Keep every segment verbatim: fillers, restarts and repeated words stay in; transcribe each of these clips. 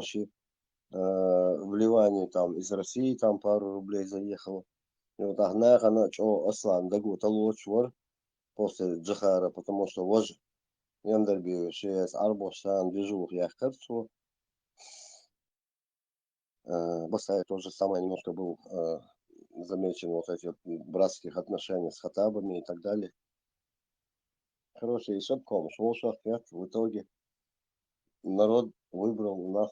помощи, э, в Ливане там из России там пару рублей заехало. И вот ах нахана чё Аслан дагу талоч вар после Джихара, потому что вож Яндарби шесть арбосан движух я харцу. Э, Басай тоже самое немножко был, э, замечен вот эти вот братских отношений с хатабами и так далее. Короче, и шепком, шел шахкет, в итоге народ выбрал у нас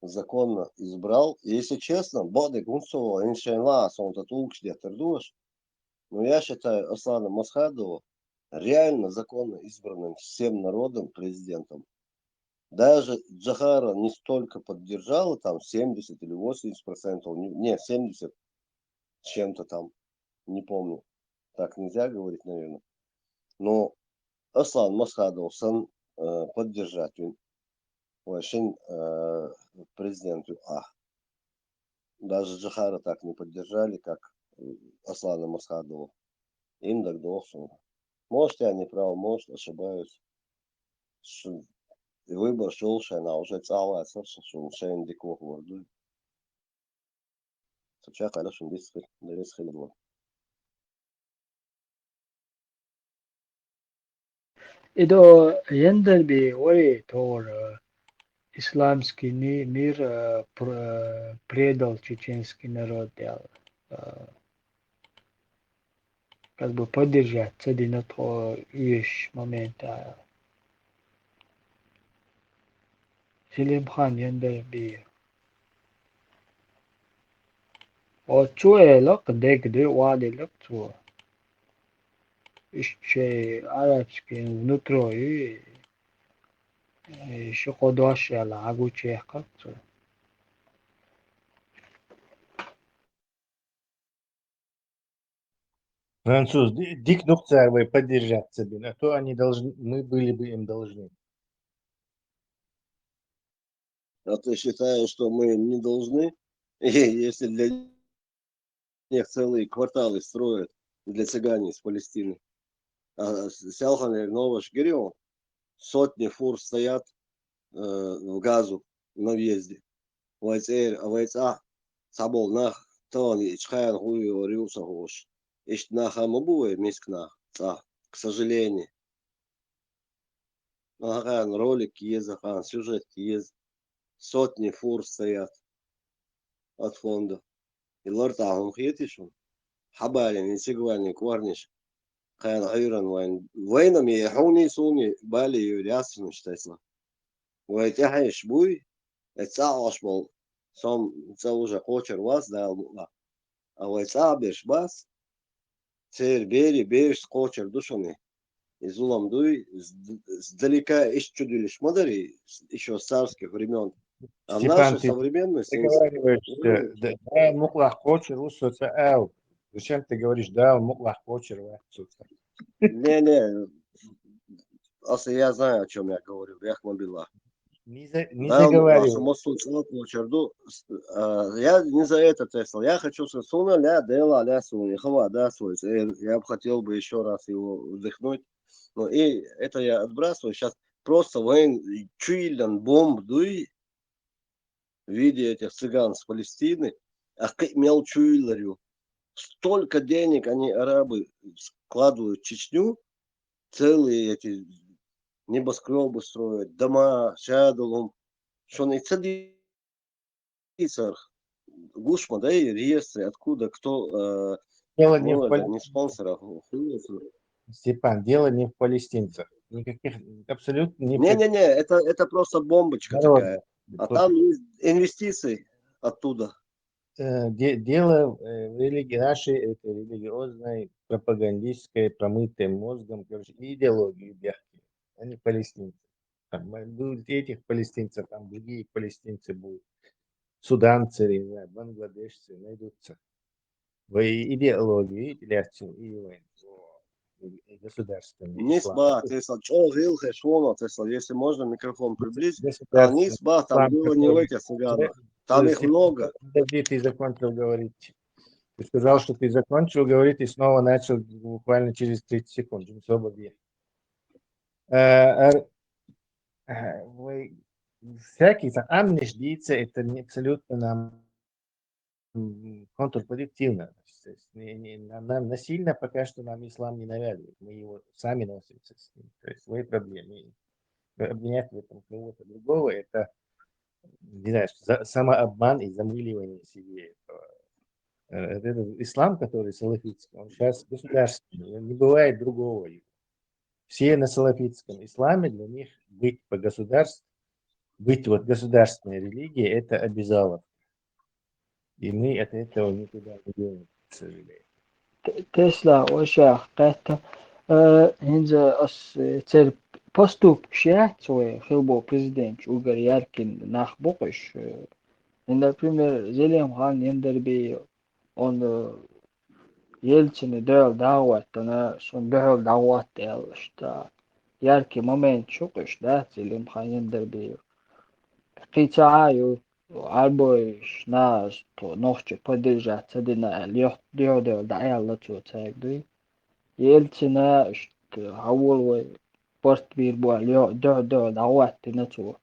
законно избрал. И если честно, боды гунцово, иншаллах, сон тот улкш детер душ. Но я считаю Аслана Масхадова реально законно избранным всем народом президентом. Даже Джахара не столько поддержала, там семьдесят или восемьдесят процентов, не, не, семьдесят с чем-то там, не помню. Так нельзя говорить, наверное. Но Аслан Масхадов сан, э, поддержать вин. Ой, шин, э, президенту, а. Даже Джахара так не поддержали, как, э, Аслана Масхадова. Им так должен. Может, я не прав, может, ошибаюсь. Ш-, и выбор шел, что она уже целая, что шел, что индиков вордуй. Суча калашин дисхи, дерес хилдва. Идо Яндарби вари тор, э, исламский ни-, мир, э, пр-, э, предал чеченский народ, дел, э, как бы поддержать цадина то вещь момента. Селимхан Яндарби. О, цу элак, дег ды валилак цу. Ишче арабский внутро и, и ши кодош яла агу чехкак цу. Француз, ди-, дик нук цар вай поддержаться бин, а то они должны, мы были бы им должны. А ты считаешь, что мы им не должны? И если для них целые кварталы строят для цыгане из Палестины. А с-, сялхан новаш гирион, сотни фур стоят, э, в Газу на въезде. Вайцер, а вайца, сабол нах, тон и чхаян хуй ориуса хош. Ишт нах амабуэ миск нах, ца, к сожалению. Ахаан ролик киез, ахаан сюжет киез. Сотни фур стоят от фонда. И лар тахум хетишун. Хабалин, и сигвалин, кварниш. Хаан айран вайн. Вайнами, хуни суни, бали юрясун штайсла. Вай тяхаеш буй, э, цаош бол. Сом ца уже кочер вас, да, а вай ца беш бас. Цер бери беш кочер душуни. И зулам дуй, с-, сдалека иш чудилиш мадари, ещё с царских времён. А Степан, наши ты современные договариваешься, да, да, муклах кочер, усо ца эл. Зачем ты говоришь, да, муклах кочер, ва, сука? Не-не, Аса, я знаю, о чём я говорю, Рахман Билла. Не за-, не Да, заговаривай. Аса, мосу целку черду, с-, а, я не за это тестил. Я хочу сказать, суна ля, дела ля, суна, хава, да, свой. Э, я бы хотел бы ещё раз его вдохнуть. Ну, и это я отбрасываю. Сейчас просто воен чуйлен бомб дуй, в виде этих цыган с Палестины, а к-, мел чуйларю. Столько денег они, арабы, складывают в Чечню, целые эти небоскребы строят, дома, шадулум, что не цади царх. Гушма, да, и реестры, откуда, кто, э, Дело не в ну, это, пол-, не спонсоров, хуйня. Степан, дело не в палестинцах. Никаких, абсолютно не в Не-не-не, это, это просто бомбочка Народ, такая. А тут там есть инвестиции оттуда. Э, де-, дело, э, в религии нашей, это религиозной, пропагандистской, промытой мозгом, короче, идеологии бяхки, а не палестинцев. Там, э, будут этих палестинцев, там другие палестинцы будут. Суданцы, не знаю, бангладешцы найдутся. Вы идеологию, идеологию, и вы, и государственный ислам. Нисба, ты сначала говорил, Хешона, ты сначала, если можно, микрофон приблизь. А Государственный нисба, там ислам было не в какой? этих цыганах. Там Э, их Степан, много. Подожди, ты закончил говорить. Ты сказал, что ты закончил говорить и снова начал буквально через тридцать секунд. Джимсо Бабье. Э, э, э, вы всякий там амниш дийца, это не абсолютно нам м, контрпродуктивно. То есть не, не, нам, нам насильно пока что нам ислам не навязывают. Мы его сами носимся с ним. То есть свои проблемы. И обвинять в этом кого-то другого, это, не знаю, за, самообман и замыливание себе этого. Э, Этот ислам, который салафитский, он сейчас государственный, не бывает другого. Все на салафитском исламе, для них быть по государству, быть вот государственной религией, это обязаловка. И мы от этого никуда не денемся, к сожалению. Tesla, oşa qatta. Э, Инза ас цер поступкаш яц вай хилбо президент угар яркин нах букъуш. Э, Например, Зелимхан Яндарбиев, он э, Ельцины дел дагваттана, сон дел дагватта ялышта. Яркий момент шукъуш, да, Зелимхан Яндарбиев. Кицаю, арбой шназ, то нохчи поддержать садина, лёх дел дел да ялла цо цайгдуй. Ельцина, ишт, хавул вай, порт бир буа, лё дел дел дагваттина цо.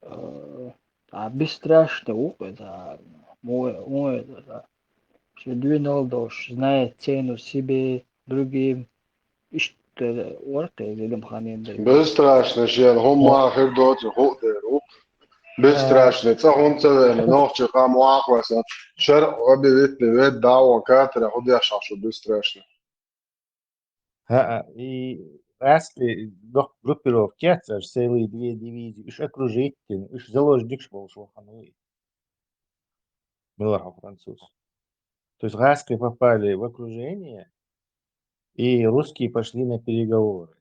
Э, А бесстрашный ук это, мой, мой это, что двинул дождь, знает цену себе, другим. Ишт, орта из Илимхан Яндарбиев. Бесстрашный, шен хумма хир доти ху деру. Бесстрашный, ца хун ца вена, нохчи хам уахваса. Шар объявить не вед, да, он катера, худяшал, что бесстрашный. ХӀаа, и гӀаскхи дохк группировка яц, аж целые две дивизии, уж окружить дина, уж заложникаш болуш вахана вай. Мила хьо француз. То есть гӀаскхи попали в окружение, и русские пошли на переговоры.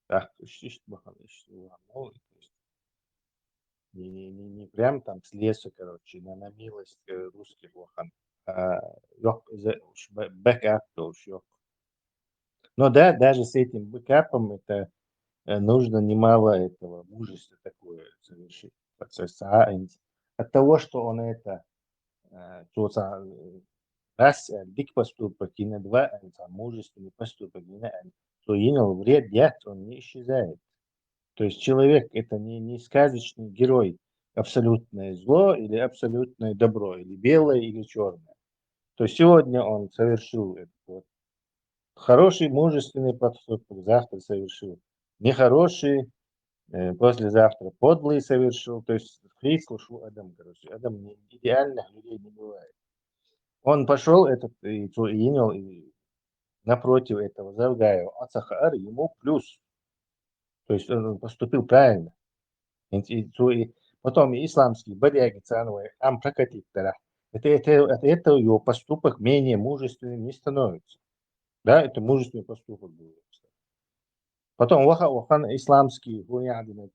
Так, уж иштта бахана, иштта вахана, ну, то есть не, не, не, не прям там с лесу, короче, на, на милость э, русских вахана. А, йокх, из-, уж бэ-, бэкап долуш йокх. Но да, даже с этим бэкапом это э, нужно немало этого мужества такое совершить. От того, что он это э, то са- э, раз э, big поступок, и на два э, там, мужественный поступок, и на э, то инал вред яц, он не исчезает. То есть человек это не, не сказочный герой, абсолютное зло или абсолютное добро, или белое, или черное. То есть сегодня он совершил этот вот хороший мужественный поступок, завтра совершил нехороший, э, послезавтра подлый совершил. То есть хрис луш ву адам, короче. Адам не, идеальных людей не бывает. Он пошел этот и, цу- и инял и напротив этого Завгаева. Ацахаар ему плюс. То есть он поступил правильно. И, и, цу- и потом и исламский бадяги цановые ам прокатит тара. Это, это, от этого его поступок менее мужественным не становится. Да, это мужественный поступок был. Потом ваха вахан исламский гуняхьдина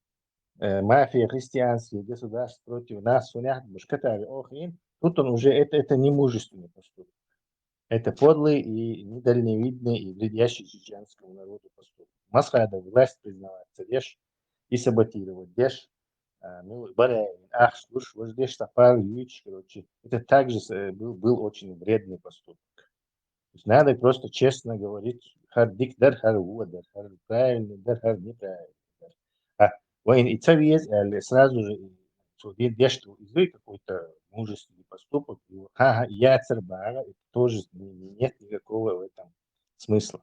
э, мафия христианских государств против нас, гуняхьдина муж Катари охин, тут он уже это, это не мужественный поступок. Это подлый и недальновидный и вредящий чеченскому народу поступок. Масхадов власть признавать цареш и саботировать деш, а, ну, бараевин, ахш, луш, вождеш, тапар, юич, короче. Это также с- э, был, был очень вредный поступок. То есть надо просто честно говорить, хар дик дар, хар вуа дар, хар правильный дар, хар неправильный дар. А вайн и цавез, или сразу же цу дин дешт из какой-то мужественный поступок, и вот, ха-ха, я цербара, это тоже не- не- нет никакого в этом смысла.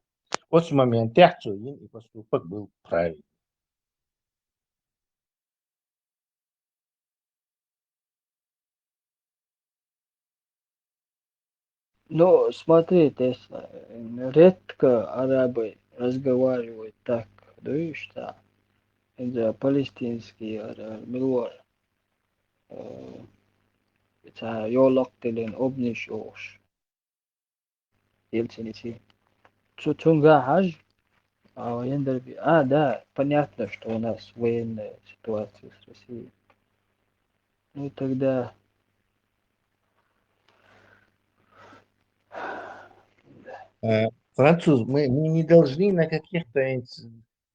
Вот с момента цу дин и поступок был правильный. Ну, смотри, то есть, э, редко арабы разговаривают так, да и что? Это палестинский араб, милвар. Э, Это ёлоктилин обнишуш. Ельцинити. Цу цунга хаж? А, Яндарби. А, да, понятно, что у нас военная ситуация с Россией. Ну, тогда Э, Француз, мы, мы не должны на каких-то инц-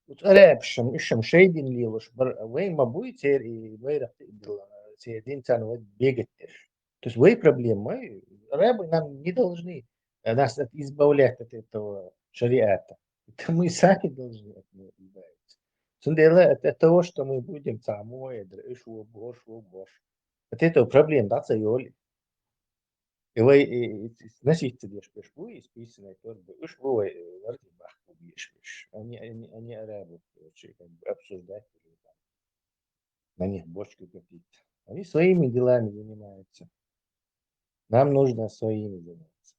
вот арабшам, ишам шейдин лилуш, бар, вай ма буй цер и вай рахты идила, цер дин цан вай бегать деш. То есть вай проблема, вай, арабы нам не должны э, нас от- избавлять от этого шариата. Это мы сами должны от него избавиться. Цундела от, от того, что мы будем цхьа мо эдра, уьш ву, борш ву, борш. От этого проблема дӀа ца йолу. И вай, и, и, и насица деш берш бу, и списанная торба, уьш бу вай, э, варди бахку беш берш. Они, они, они арабы, короче, как бы обсуждать или там на них бочку катить. Они своими делами занимаются. Нам нужно своими заняться.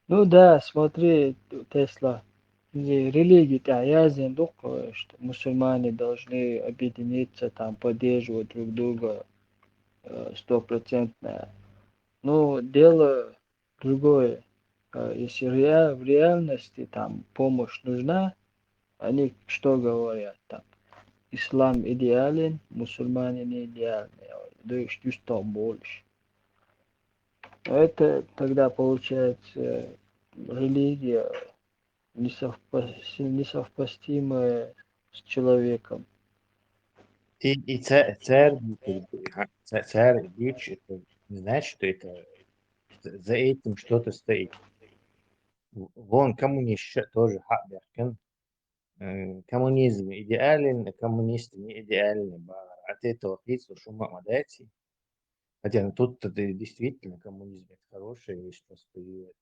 Ну да, смотри, Тесла, не религия-то язын духовая, что мусульмане должны объединиться, там, поддерживать друг друга, э, стопроцентно. Ну, дело другое. Э, если реа-, в реальности там помощь нужна, они что говорят там? Ислам идеален, мусульмане не идеальны. То есть, что больше. Это тогда получается религия несовпо-, несовпостимая с человеком. И, и ца-, царь, ха, ца-, царь Гуч, это не значит, что это за этим что-то стоит. В-, вон коммунист ща тоже хаберкан. Э, коммунизм идеален, коммунисты не идеальны, ба-, от этого хицу шума мадайци. Хотя, ну, тут-то д-, действительно коммунизм — это хорошая вещь, просто её,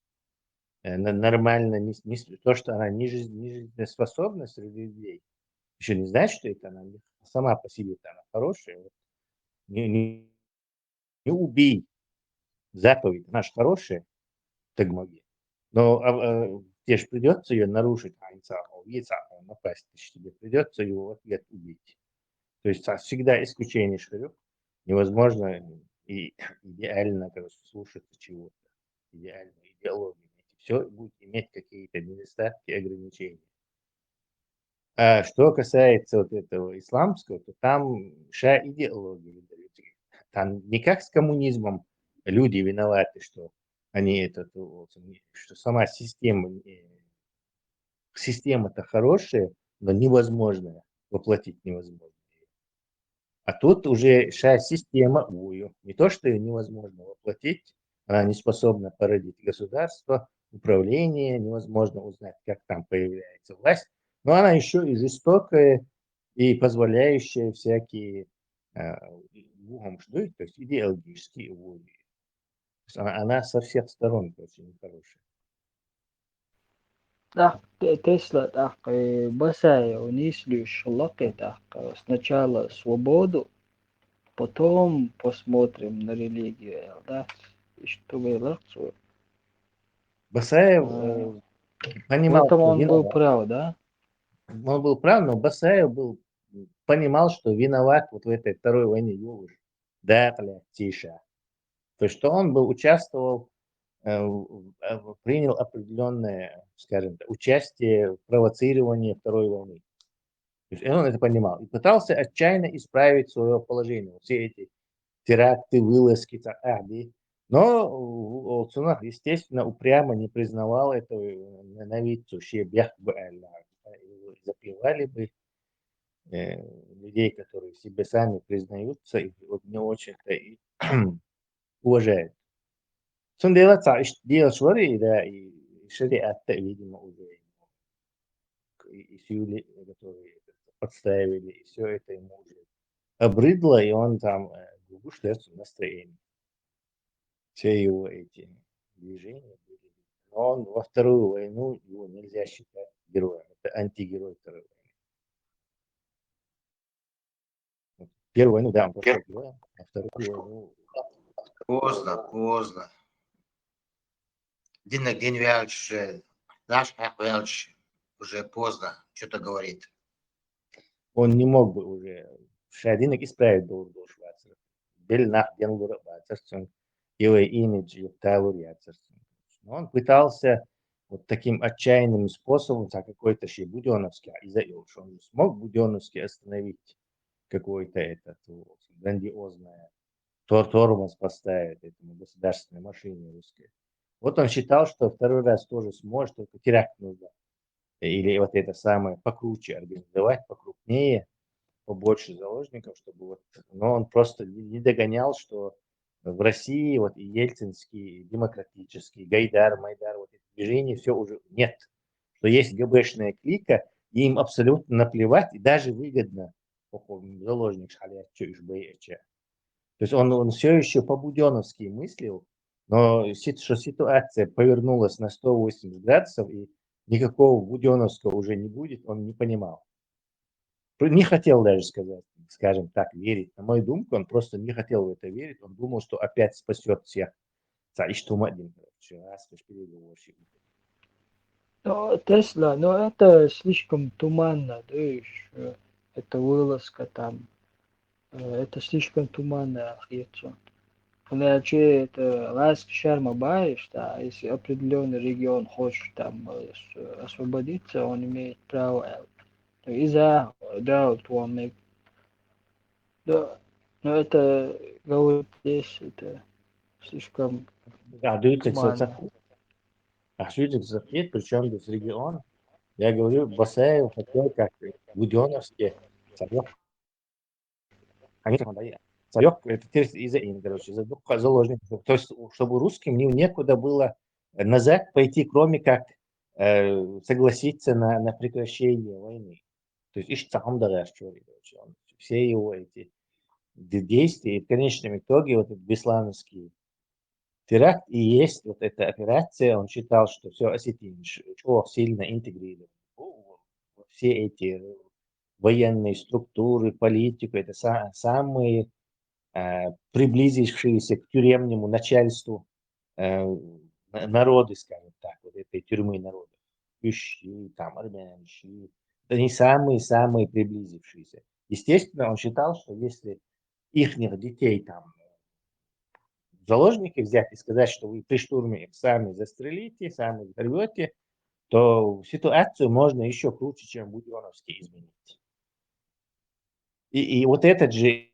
э, на-, нормально, не с-, не с-, то, что она не жизнь-, не жизнеспособна среди людей, ещё не значит, что это она не, сама по себе-то она хорошая. Вот. Не, не, не убий. Заповедь, она ж хорошая, так могли. Но, а, а, тебе ж придётся её нарушить, а, и ца-, и ца-, напасть, тебе придётся его в ответ убить. То есть, а, всегда исключение, что невозможно и идеально, короче, слушаться чего-то, идеальную идеологию. Всё будет иметь какие-то недостатки, ограничения. А что касается вот этого исламского, то там ша идеология выдают. Там не как с коммунизмом люди виноваты, что они этот, вот, что сама система, э, система-то хорошая, но невозможная, воплотить невозможно. А тут уже ша система вую. Не то, что её невозможно воплотить, она не способна породить государство, управление, невозможно узнать, как там появляется власть, но она ещё и жестокая, и позволяющая всякие, э, вуьгӀамаш дуй, то есть идеологические вую. То есть она, она со всех сторон, короче, нехорошая. ТӀаккха Те-, Тесла, тӀаккха, э, Басаев нийса луьйш лакхе, тӀаккха сначала свободу, потом посмотрим на религию, да? Иштта вай лакхе. Басаев, а, э, понимал, что он был прав, да? Он был прав, но Басаев был, понимал, что виноват вот в этой второй войне юлуш дакъа лаьцна ша. То есть, что он был, участвовал, э, в, в, э, принял определённое, скажем так, участие в провоцировании второй войны. То есть он это понимал и пытался отчаянно исправить своё положение. Вот все эти теракты, вылазки, ца-, а, ди. Но, э, Олцунов, естественно, упрямо не признавал этого, э, ненавидцу, шен бехк бу аьлла, э, его запевали бы, э, людей, которые в себе сами признаются, и вот не очень-то и уважают. Цундела ца иштта делаш вари, да, и шариатта, видимо, уже и, и сюли, которые подставили, и всё это ему уже обрыдло, и он там, э, гугуш дерц настроение. Все его эти движения были. Но он во вторую войну, его нельзя считать героем. Это антигерой второй войны. Вот первую войну, да, он прошёл героем, а вторую войну... Поздно, поздно. Диннаг дин ваьлча, нах хьакха ваьлча, уже поздно что-то говорить. Он не мог бы уже, ша диннаг исправить долуш долуш вацара. Белла нах денлур а бацара цунна, и вай имидж юхаталур яцара цунна. Но он пытался вот таким отчаянным способом, ца какой-то шен Будённовский, а, из-за его, что он же смог Будённовский остановить какой-то этот, вот, грандиозное тор-, тормоз поставить этому государственной машине русской. Вот он считал, что второй раз тоже сможет, только теракт нужно. Или вот это самое покруче организовать, покрупнее, побольше заложников, чтобы вот, но он просто не, не догонял, что в России вот и ельцинский, и демократический, Гайдар, Майдар, вот это движение, всё уже нет. что есть ГБшная клика, и им абсолютно наплевать, и даже выгодно, походу, заложник шалят, что уж боится. То есть он, он все еще по-буденовски мыслил, но сит- что ситуация повернулась на сто восемьдесят градусов, и никакого буденовского уже не будет, он не понимал. Не хотел даже сказать, скажем так, верить. На мою думку, он просто не хотел в это верить. Он думал, что опять спасет всех. Ца иштумадин, короче, раз, короче, переговорщик. Но Тесла, но это слишком туманно, то есть э, это вылазка там, э, это слишком туманно, ахьецу. Иначе это ласк шарма бариш, да, если определенный регион хочет там э, с- освободиться, он имеет право. Из-за, да, вот он и- Да, но это говорит здесь, это слишком Да, дают туманно. Сахет. А что это Сахет, причем здесь регион? Я говорю, Басаев хотел как буденовский царек. Они там дали. Царек, это терс из-за им, короче, за духха заложник. То есть, чтобы русским не- некуда было назад пойти, кроме как э, согласиться на, на прекращение войны. То есть, иш цахам да, короче, он- все его эти де- действия, и в конечном итоге вот этот Беслановский теракт и есть вот эта операция. Он считал, что все, осетины ш- чё, сильно интегрированы во все эти военные структуры, политику. Это са- самые э, приблизившиеся к тюремному начальству э, на- народы, скажем так, вот этой тюрьмы народов. Кюши, там, армянщи. Они самые-самые приблизившиеся. Естественно, он считал, что если ихних детей там в заложники взять и сказать, что вы при штурме их сами застрелите, сами взорвете, то ситуацию можно еще круче, чем Буденовский, изменить. И, и вот этот же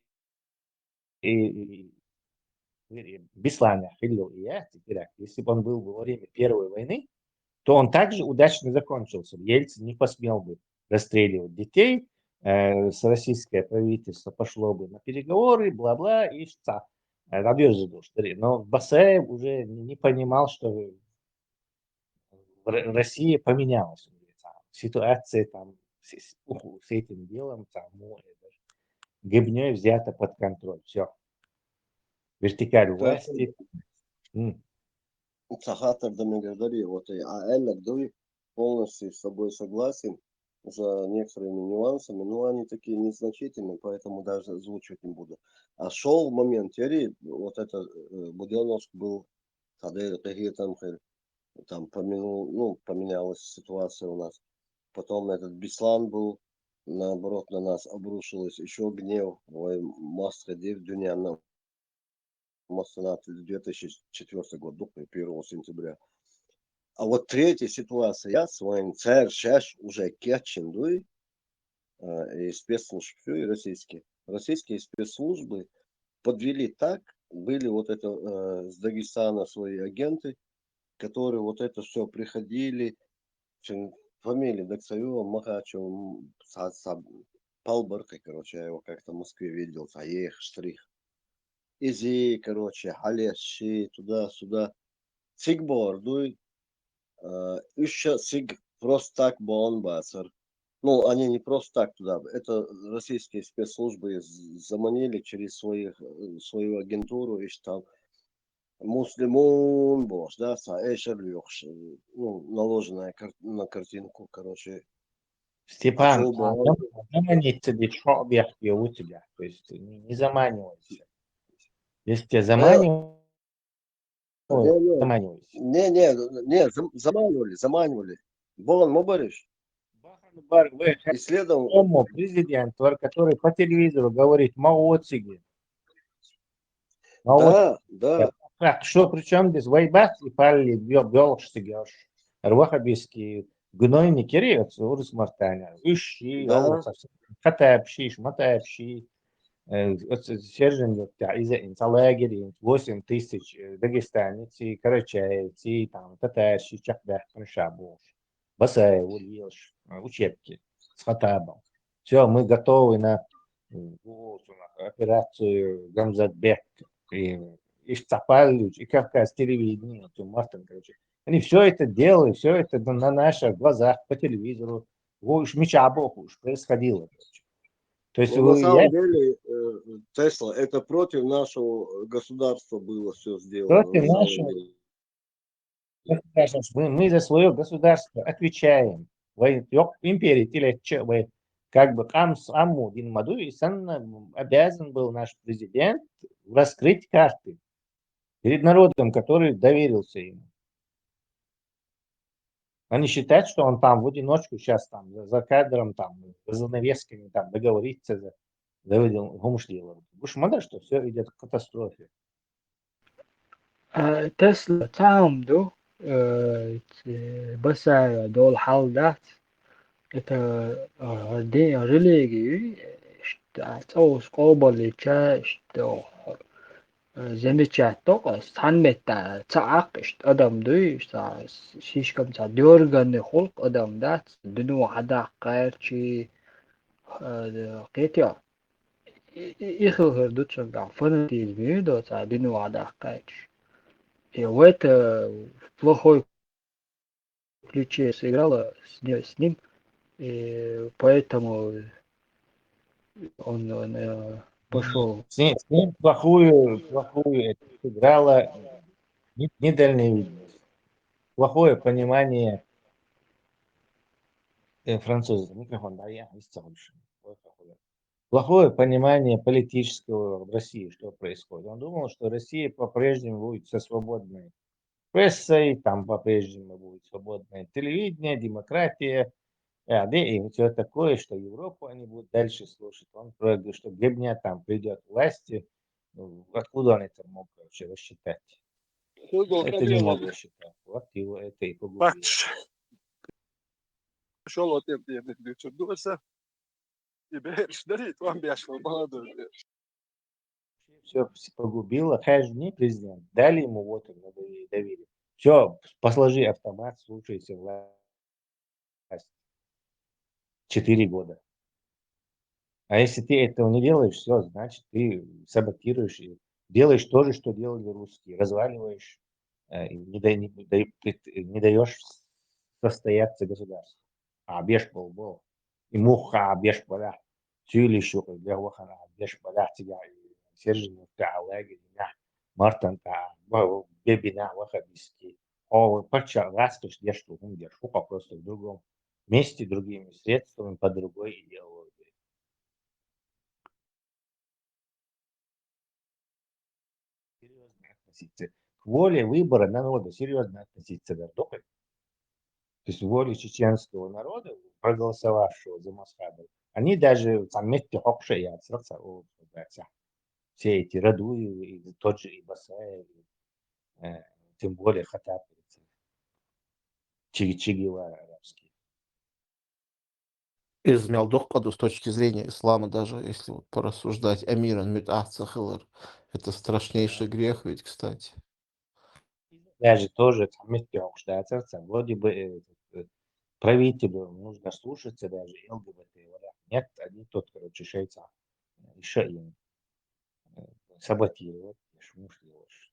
и, и- и Беслан Хиллел и я, теракт, если бы он был во время Первой войны, то он также удачно закончился. Ельцин не посмел бы расстреливать детей, э, с российское правительство пошло бы на переговоры, бла-бла, и что. Но Басаев уже не понимал, что Россия поменялась. Ситуация там с, с этим делом, там, гыбней взята под контроль. Все. Вертикаль власти. Сахатар да мегардари, вот и а Эллер Дуй полностью с тобой согласен за некоторыми нюансами, но они такие незначительные, поэтому даже озвучивать не буду. А шел момент, Ери, вот это э, Буденовск был, когда там там поменял, ну, поменялась ситуация у нас. Потом этот Беслан был, наоборот, на нас обрушилось еще гнев. Ой, масха дев дунья на масха на две тысячи четвёртый год, ну, первого сентября. А вот третья ситуация, я своим царь шаш уже кетчин дуй, э, и спецслужб, и российские. Российские спецслужбы подвели так, были вот это э, с Дагестана свои агенты, которые вот это все приходили, фамилии Даксаева, Махачева, Палбаркой, короче, я его как-то в Москве видел, Саех, Штрих. Изи, короче, Халеши, туда-сюда. Цигбор, дуй, еще циг просто так бон бацар. Ну, они не просто так туда. Это российские спецслужбы заманили через своих, свою агентуру, и там муслимун бос, да, са эшер лёхш, ну, наложенная кар- на картинку, короче. Степан, а заманить тебе, что объект у тебя? То есть не, не заманивайся. Если тебя заманивают, Не, не, заманивайся. не, не, не, зам- заманивали, заманивали. Болон Мобариш Баханбар, вы исследовал. Омо, президент, который по телевизору говорит, Маоцигин. Да, да. Так, что причем здесь вайбас и палли бёлш сигаш. Руахабиски гнойный кириец, урус мартаня. Уши, Да. Хатапши, Шматапши. Сержин, из-за инсалагери, восемь тысяч дагестанец, и карачаевцы, там, татарщи, чакдах, шабуш. Басаев, Ульеш, учебки с Хатабом. Все, мы готовы на операцию Гамзатбек. И Ишцапалюч, и Кавказ телевидение, то Мартин, короче. Они все это делали, все это на, на наших глазах по телевизору, уж меча бог уж происходило. То есть Ну, на самом деле, э, Тесла, это против нашего государства было все сделано. Против нашего государства. Мы, мы за свое государство отвечаем. Вы, империя, или вы, как бы, кам с аму дин маду, и сан обязан был наш президент раскрыть карты перед народом, который доверился ему. А не считать, что он там в одиночку сейчас там за, за кадром, там, за занавесками там договориться за, за гумуш дело. Вы же смотрите, что все идет к катастрофе. Тесла цаам ду, басая дол хьал дац. Это религию, цӀоз къобаллича, замечать токъас, цхьан метта ца Ӏакъ, ишт адам дуй, шишкам ца дёрганный хулк адам дац, дуну хьадаккхарчи, кхетя. Ихилхар дуцунга фанатизм ю доца дуну хьадаккхарчи. И в это плохой ключе сыграла с, с ним, и поэтому он, он э, пошел. С ним, с ним плохую, плохую это сыграла недальновидность. Плохое понимание э, французов. Микрофон, да, я. Плохое понимание политического в России, что происходит. Он думал, что Россия по-прежнему будет со свободной прессой, там по-прежнему будет свободное телевидение, демократия, и все такое, что Европу они будут дальше слушать. Он говорит, что для меня там придет власть, откуда он это мог вообще рассчитать? Это не мог рассчитать. Вот его это и погубило. Шолотем дешудуса. И береш дарит, вам бешла молодой. Все погубило. Хай же не президент. Дали ему вот доверие. Все, посложи автомат, слушайся власть. Четыре года. А если ты этого не делаешь, все, значит, ты саботируешь и делаешь то же, что делали русские. Разваливаешь, э, не, дай, не, дай, не даешь состояться государству. А беш был, был. И муха беш была. Цюли шука, беш была, беш была, тебя, Сержин, Аллаги, меня, Мартан, бебина, вахабиски. О, пача, раскаш, деш, хум, деш, просто в другом месте, другими средствами, по другой идеологии. Серьезно относиться. К воле выбора народа серьезно относиться, да, только. То есть воле чеченского народа, проголосовавшего за Масхадова, они даже там метте хокше и все эти Радуевы, и тот же и Басаев, и, э, тем более хатаповцы. Чиги-чиги арабские. Из мелдох с точки зрения ислама, даже если вот порассуждать, амиран мутаат ца хилар, это страшнейший грех ведь, кстати. Даже тоже там метте хокше, вроде бы э, правителю нужно слушаться даже ЛГБТ. Нет, они тут, короче, шейца. Еще им саботировать, шмуш делаешь.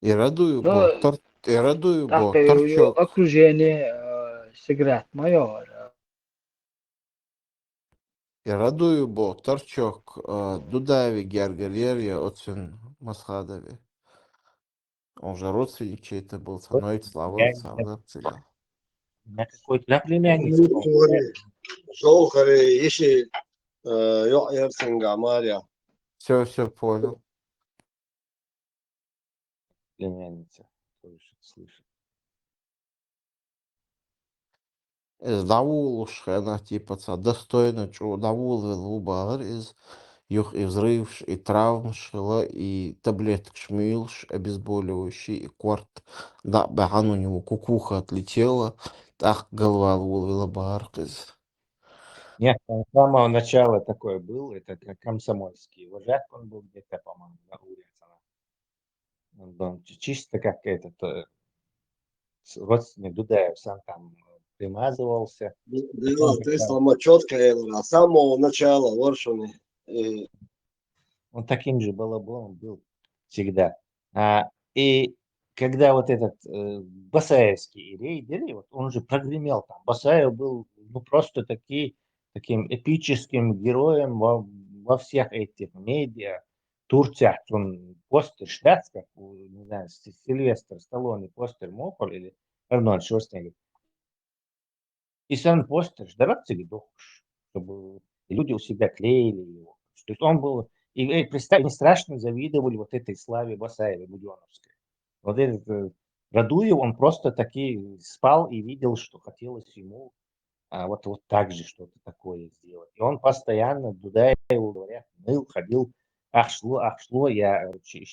И радую бо, тор, и радую бо, торчок. Окружение сыграть майор. И радую бо, торчок, дудави гергалерия оцин Масхадови. Он же родственник чей-то был, становится слава. На какой-то племянник. Жолхари, иши, э, Мария. Все, все понял. Племянница. Слышит. Из дӀавуллуш хенахь, типа, ца достойно чӀу дӀавуллавелла ву бахара иза. Юха и взрывш, и травмаш хила, и таблеткаш муьйлуш, обезболивающий, и корта дӀа а баьхьана у него кукуха отлетела, тӀаккха галвала волавелла бахара иза. Нет, он с самого начала такой был, это как комсомольский вожак, он был где-то, по-моему, на улице. Он чисто как этот э, родственник Дудаев, сам там примазывался. Да, то есть там четко, с самого начала, воршуни. Он таким же балаболом был всегда. А, и когда вот этот э, Басаевский рейд, вот он же прогремел там. Басаев был ну, просто таки, таким эпическим героем во, во всех этих медиа. Турция, он постер штатских, не знаю, Сильвестр Сталлоне постер мохол или Арнольд Шварценеггер. И сам постер ждаваться духуш, чтобы люди у себя клеили его. То есть он был, и представь, они страшно завидовали вот этой славе Басаева Буденовской. Вот этот э, Радуев, он просто таки спал и видел, что хотелось ему а, вот, вот так же что-то такое сделать. И он постоянно, Дудаеву говорят, ныл, ходил, ахшло, ахшло, я, короче,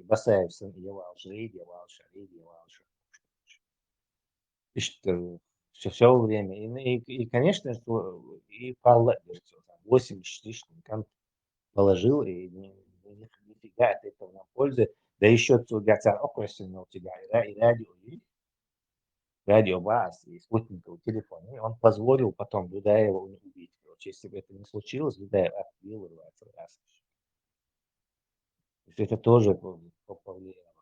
Басаев сын, я валш, рейд, я валш, рейд, я валш. Иште, все, все время. И, и, и конечно, что и Павла восемьдесят лишним кан положил, и нифига от этого нам пользы. Да еще цугацар окрестил тебя, и радио, и радиобас, и спутниковый телефон. И он позволил потом Дудаева убить. Короче, если бы это не случилось, Дудаев отбил рваться раз. То есть это тоже повлияло.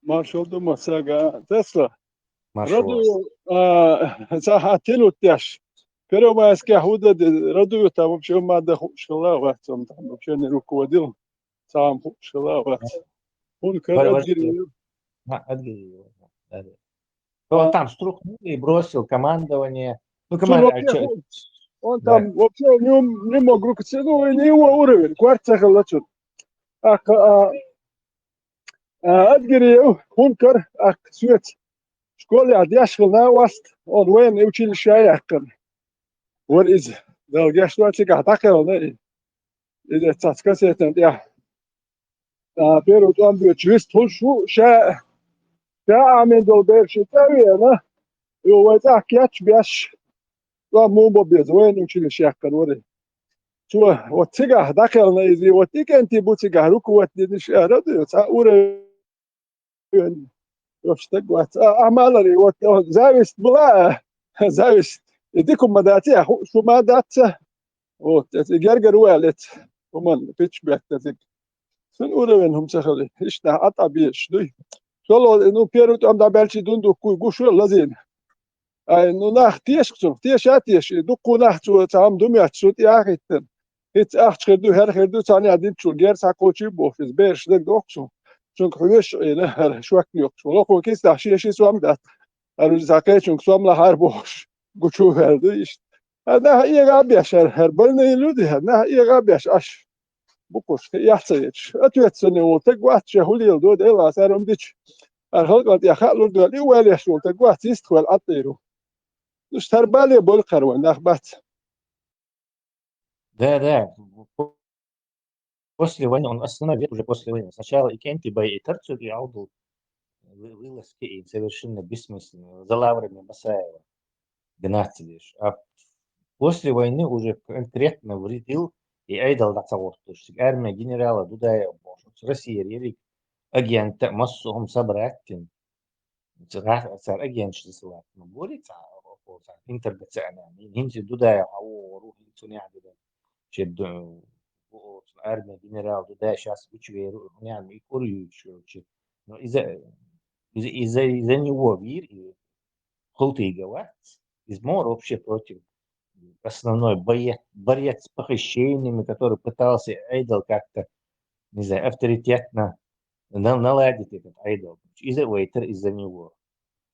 Маршал дума сага Тесла. Маршал. Радуев, а, саха тилут яш. Первомайская худа, радуев там вообще мада школа, там вообще не руководил. Сам школа. Он Адгириев. А, Адгириев. Да, да. Он там струхнул и бросил командование. Ну, командование. Он там вообще не, не мог руководить, ну, не его уровень. Кварца халачут. А, а, Адгириев, хункар, а, свет. Школе адъяшхал на васт, он военный училище яхкан. Вар из, дал гяшла цигах такелна. Из цацка сетен, я. А, первый там бьет, чвист хушу, ша, ша амин дол берши, та вена. И у вайта кяч бяш. Там мумба без, военный училище яхкан, вари. Чуа, вот цигах, дакелна из, вот икенти бу цигах, руку вот не диш, а, радуется, а, уровень. Вообще так вот. А, а мало ли, вот, вот, зависть была, зависть. И дикум мадати, а ху-, шу мадатца. Вот, это гергер уэлет. Уман, пичбек, это. Сын уровень хум сахали. Ишта, ат абиеш, дуй. Шоло, ну, первый там да бельчи дунду, куй, гушу, лазин. Ай, ну, нах, теш, кцу, теш, а, теш, и дукку нах, цу, цам, дум, я, цу, я, хиттен. Хит, ах, чхирду, хер, хирду, цани, а, дин, чу, гер, са, кочи, бох, из, бер, шдек, док, цу. Чунг, хуеш, и, на, хер, швак, нёк, цу, локо, кис, да, ши, ши, суам, да. Ару, за, ке, чунг, суам, ла, хар, бох, гучу, хер, ду, иш. А, на, и, га, беш, хер, хер, больные люди, хер, на, и, га, беш, аш. Букуш, яца, ич. Ответственный, вот, так, вот, че, хулил, ду, дела, сарум, дич. Ар халкъат яха лурдур, и валеш лурда, гвац ист хвал атиру. Ну, старбали бол карван, нах бац. Да, да. После войны, он остановил уже после войны. Сначала и Кенти Бай, и Терцу, и Алдул вы-, вылазки и совершенно бессмысленно. За лаврами Басаева. Гнаться лишь. А после войны уже конкретно вредил и айдал да цагортуш. Армия генерала Дудаева, может, Россия рерик агента массовым собрать. Цар агент шли салат. Ну, говорит, а, о, о, цар интербацана. Нинзи Дудаева, а, о, рухи цуня Дудаева. Че, ду-, о, армия генерал Дудаева сейчас учве, ру-, ням, и курю, че, че. Но из-за, из-, из-за, из-за него вир, и Хултыгова, из Мор вообще против. Основной боец, борец с похищениями, который пытался айдол как-то, не знаю, авторитетно на-, наладить этот айдол. Из-за Уэйтер, из-за него.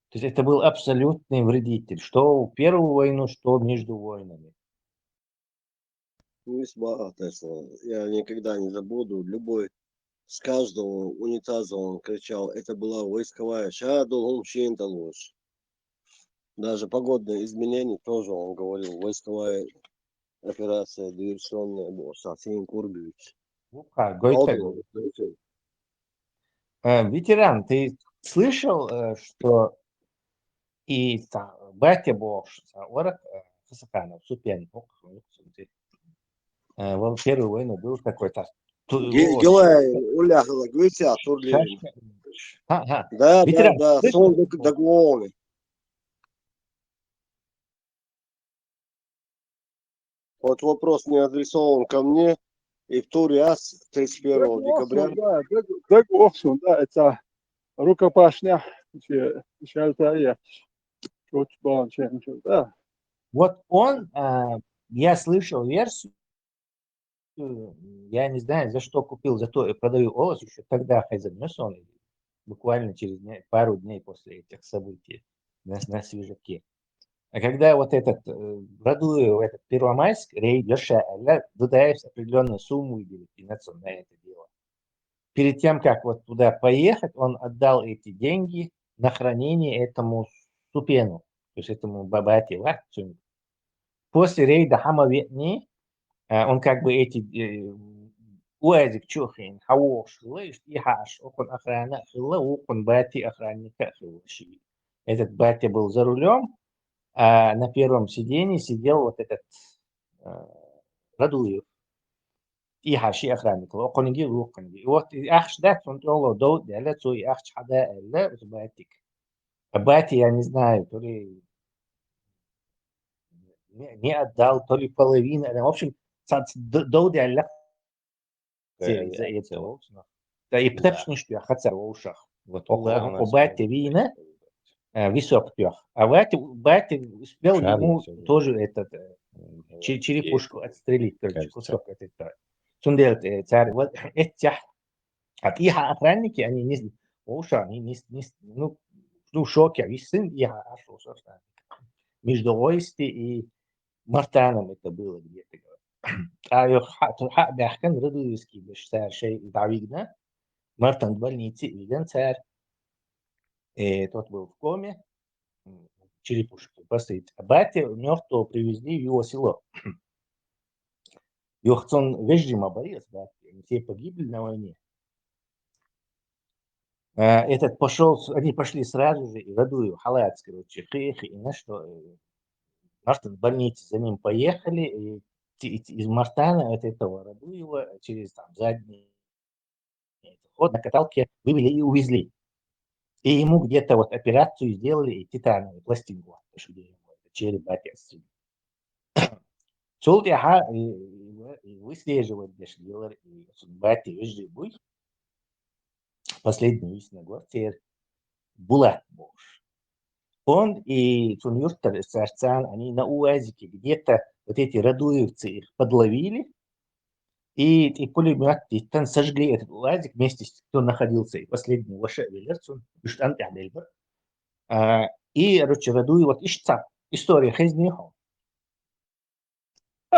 То есть это был абсолютный вредитель, что в Первую войну, что между войнами. Мисс Баатесла, я никогда не забуду, любой, с каждого унитаза он кричал, это была войсковая, ша долгум шин талуш. Даже погодные изменения тоже, он говорил, войсковая операция, диверсионная была, Сасин Курбич. Вука, Гойта. Э, ветеран, ты слышал, э, что и та-, батя Богш, та, орак, э, Хасаканов, Супен, ок, ок, сути. Э, во Первую войну был такой-то. Ту-, Ге-, вот. Гелай, Уля, Гелай, Гуися, Турли. Ага. Да, да, ветеран, да, слышал? Сон до, до головы. Вот вопрос не адресован ко мне. и в тур яц тридцать первого Дагоохсун, декабря. да, даг- дагоохсун, да, это рукопашная, шалта я, чуть баланчен, да. Вот он, а, я слышал версию, я не знаю, за что купил, зато и продаю олус, еще тогда хай занес он, буквально через дня- пару дней после этих событий на, на свежаке. А когда вот этот э, Радуев, этот Первомайск, рейд, Лёша, Дудаев с определенную сумму выделил на это дело. Перед тем, как вот туда поехать, он отдал эти деньги на хранение этому Супену, то есть этому Бабате, ва, цунга. После рейда хӀама веъни, а, он как бы эти э, УАЗик чу хин, хьавогӀуш хилла, иштта и хьааш, окхун охрана хилла, окхун Бати охранника хилла ши. Этот Батя был за рулем, а на первом сиденье сидел вот этот э, Радуев. И хьааш ши охранник, окхунги, окхунги. И вот и ахча дац, он тӀоло дов дела, цо и ахча хьада аьлла, Батик. А Бати, я не знаю, то ли не, не отдал, то ли половина. В общем, ца- ц- д- дов дела. Да, Се- я- за я- это волчно. Да, и птепшниш я хацар волшах. Вот О- туда о- у нас о Бате вот вина, это вот. э, висок трёх. А Бати, Бати успел Шарли ему всё же. тоже этот э, М, че- вот черепушку есть, отстрелить, короче, кажется. кусок от этого. Цундел э, цар, вот, этих. А и хьа охранники, они не, волша, они не, не, ну, ну, в шоке, висин, и хьа аш волша, что между Ойсти и Мартаном это было где-то. А ё хьа, ту хьа бяхкан Радуевский беш цар шей Давигна, Мартан больнице виган цар, э, тот был в коме, м, черепушки поставить. А Батя мертвого привезли в его село. Йохцон вежди ма барес, Батя, они все погибли на войне. А, этот пошел, с- они пошли сразу же, и Радуев, халац, короче, хи, хи, и на что, э, Мартан в больнице за ним поехали, и ти- и- из Мартана от этого Радуева через там задний ход на каталке вывели и увезли. И ему где-то вот операцию сделали, и титановую пластинку, вот, что где ему это череп Бати отстрелили. Цул тӀехьа, э, э, выслеживать деш лелар, и Бати вежди буй. Последний висна гортер Булат бохуш. Он и цун юрттар царцан, они на УАЗике где-то вот эти радуевцы их подловили, и, и пулемет, и там сожгли этот УАЗик вместе с кто находился, и последний воша велерцун, уж там тяделбар. А, и, короче, Радуев, вот ишца история хезнихо.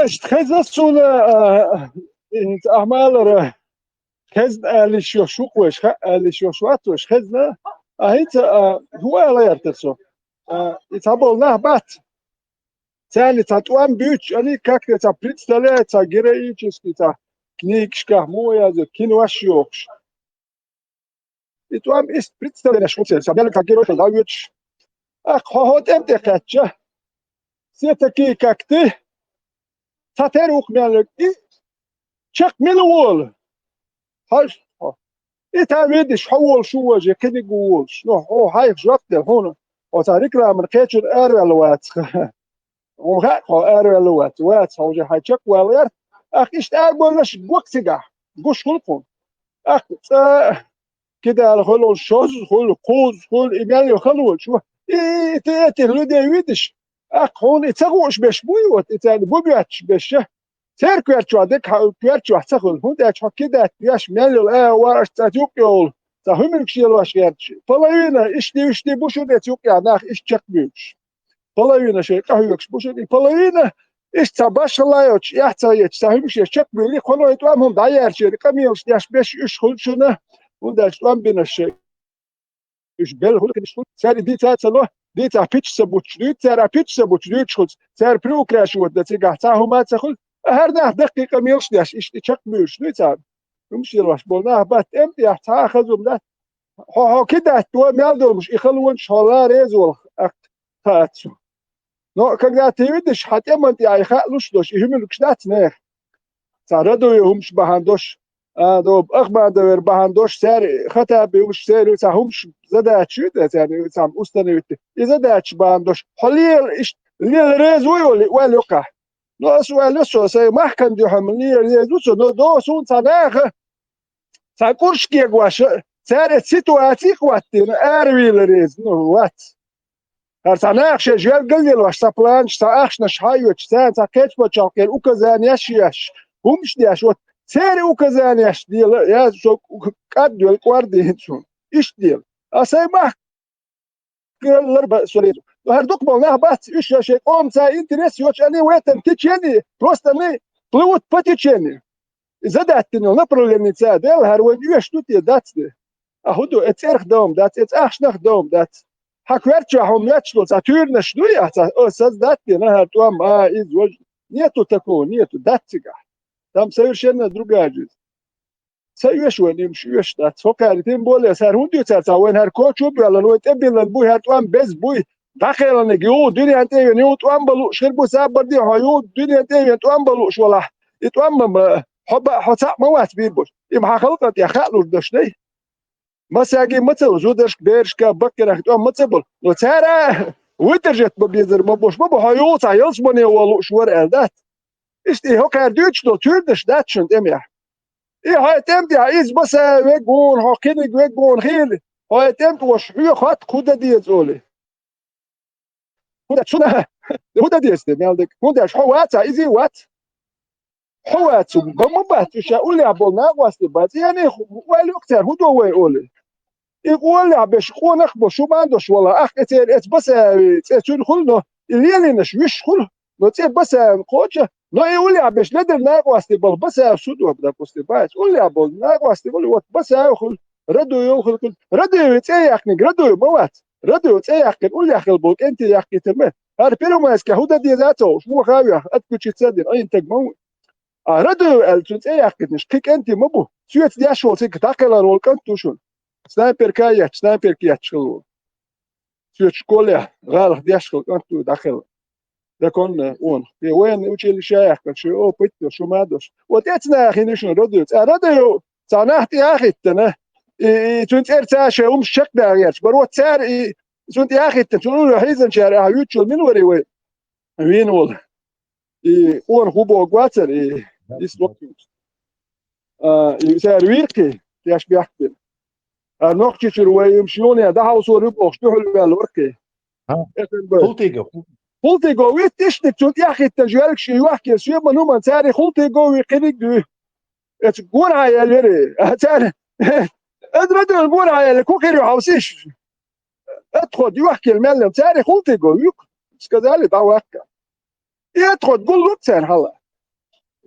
Ишт хеза суна, а, инца ахмалара хезна алиш йош шуквеш, ха алиш йош ватвеш хезна. А хица, а, ху ала яртасо. А, ица бол нах бат. Цали ца туам бюч, они как-то ца представляют, ца героический, ца книгшка, моя, за кино аш йохш. И туам ис представление шуцел, ца бялка герой шо давюч. Ах, хо хо тем те кача. Все такие, как ты. Ца тер ух мялек. И чак милуол. Хаш. И та видиш, хо вол шу важе, книги волш. Но, о, хай жвак де, хона. О, ца рекламер кечур эрвел вац. О, ха, хо эрвел вац. Вац, хо же хай чак вал яр. Ах, ишт эр болаш гук сига. Гуш хулкун. Ах, ца кидал хулун шоз хул, куз хул, и мял ё халвол. Шу. И ты этих людей видишь? Ах, хун и цагуш беш буй, вот, и цали бубяч беш. Церквер чуа дек ха-, квер чуа цахул. Хун да чуа кидат, яш мялил, э, вараш ца тюк йол. Ца хумилк шил ваш герч. Половина, ишти, ишти, бушун да тюк я, нах, иш чак бюч. Половина шей, кахюкш, бушун, и половина, иш ца башалайоч, я ца еч, ца хумилк шей чак бюли, хоно и туам хун да яр шей, камил, яш беш, иш хулчуна, хун да чуам бинаш шей. Уж бел хулкниш хул, цари дица цало, дица пич са буч, дуй цара пич са буч, дуй чхуц, цар приукрашивать да цига, ца хума ца хул, а хар нах даккика милш деш, иш и чак мюш, дуй цар. Умшил ваш бол нах бат эм я ца хазум да. Хо хо кидат то мял долмуш, и халвон шола резол ак тацу. Но когда ты видишь, хотя ман я и ха луш дош, и хумилкш дац нех. Ца радуй хумш бахан дош. А, доб, ахмадовер бахан дош, сер, хата бивш, сер, ца хумш задачу, да, ца, ца установить. И задачу бахан дош. Холил, иш, лил рез уйоли, уэлюка. Но ас ваьлла со, сайн махкан дуьхьа ма лела еза ву со, но до суна цхьа наха, цхьа курш кегваша, цара эта ситуаци хӀоттийна, аравийла реза, ну, вац. ХӀара цхьа наха шайн жоьлгал лелош, цхьа планаш, цхьа ахчанаш хьайоьчу, царна цхьа кхечпачалкхера указанеш еш, хӀумаш деш, вот, церан указанеш дела, я со кӀад доьлу кӀордийна цунна. Иштта дела. А сайн мах лар ба со реза. ХӀара дукха болу нах бац, уьш шайн къоман цхьа интерес йоцу, они в этом течении, просто они плывут по течению. И задаттина йолу направлени ца дела, хӀара вайн оьшуш ду те, дац те. А хӀун ду, э цӀерах дом дац, э цӀахчанах дом дац. Хьан коьртачохь хьуна моьттуш долу цхьа туьйранаш ду я, цхьа, о, создать дина хӀара тӀом, а, иза, важа. Нету такого, нету, дац цигахь. Там совершенно другая жизнь. Ца оьшу вайн, уьш оьшуш дац. ХӀокхаьрга тем более, сара хӀунда дуьйцу цара, вайна хӀара кочо а боьллина, вай тӀебиллина буй, хӀара тӀом беза буй. ДӀакхелхинарг юха дуьнен тӀе а веана, юха тӀом бан лууш хир бу, сабар де хьо, юха дуьнен тӀе а веана тӀом бан лууш валахь. И тӀом ма, ма, хьо баа, хьо цхьаъ ма вац бийр болуш. И ма хьан халкъана тӀехь хаа лур долуш дай. Массаьрга ма ца ло, зударшка, берашка, баккхарах тӀом ма ца болу. Но цара выдержать бан безар ма бу, ма бу, хьо юха цхьа ялсамане ван лууш вара аьлла дац. Иштта и хӀокхара дуьйцуш долу туьйранаш дац шуна тӀемехь. И хьайн тӀем тӀехь иза баса веггуна, хьо кхиниг веггуна хили, хьайн тӀем тӀе ваша хьоьху хӀотта кху дан деза олий. ХӀунда аьлча шуна, хӀунда деза те, мел дерг? ХӀунда аьлча хьо ваца, иза а вац. Хьо вац, бан ма бац, уьш ша уллехь болу накъостий бац. И ани ойла юкъа цара, хӀун до вай олий? И къолехь беш, къонах а бо, шу ма дош вала, ахкъа церан эца баса цӀе цуьнан хуьлу, но и лелийнаш вуьш хуьлу, но цӀе баса кхоча, но и уллехь беш ледара накъостий болу баса су до, допустим, бац. Уллехь болу накъостий болу, вот баса а хуьлу, радуй а хуьлу, хуьлу. Радуй цӀе яьккхинарг радуй ма вац. Радуй цӀе яьккхина, уллехь хила болу кӀентий яьккхийтар ма. ХӀара Первомайскехь хӀун дан деза а ца хууш, вон ха а веха, отключиться а дина, Ӏийна таг ма ву. А радуй аьлла, цуьнан цӀе яьккхийтинарш кхин кӀентий ма бу. Соьца деш волу цига дӀакхелхина волу кӀант ву шуна. Снайперка а етташ, снайперка етташ хилла волу. Соьца школехь гӀалах деш хилла кӀант ву дӀакхелхина. Законно, он. И военный училище яьккхина, шу опыт а, шу ма дош. Вот эца нахана ю шуна радуй. Цкъа радуй, цхьа нах тӀе а хӀиттина. И, и цуьнан цӀера цара шайн хӀумаш чекхдаха гӀерташ бара. Вот цара и цунна тӀе а хӀиттина, цунна улло хьийзанчара ахьа юьтучул мила вари вай вийна волу. И къона хӀун боху вацара, и, и слов. А, и цара вийркхи, теш бехк бина. А Нохчийчуьра вай имаш юхане дӀахьовсор ю бохуш, дуьхьал ваьлла варкхи. А? Эфир бай. Хултиго. Хултиго виттишник, цунна тӀе а хӀиттина жоьлгаш и йохкийна, соьман хӀуман цара хултиго ви кхиниг дуй. Эца гонахьа яьлла яри. А цара, эдра дуьхьал гонахьа яьлла, кху хир ю хьовсийша. Отход йохкийла мел йолу цара хултиго юкъа, сказали, дӀаваккха. И отход гуллура цара хьала.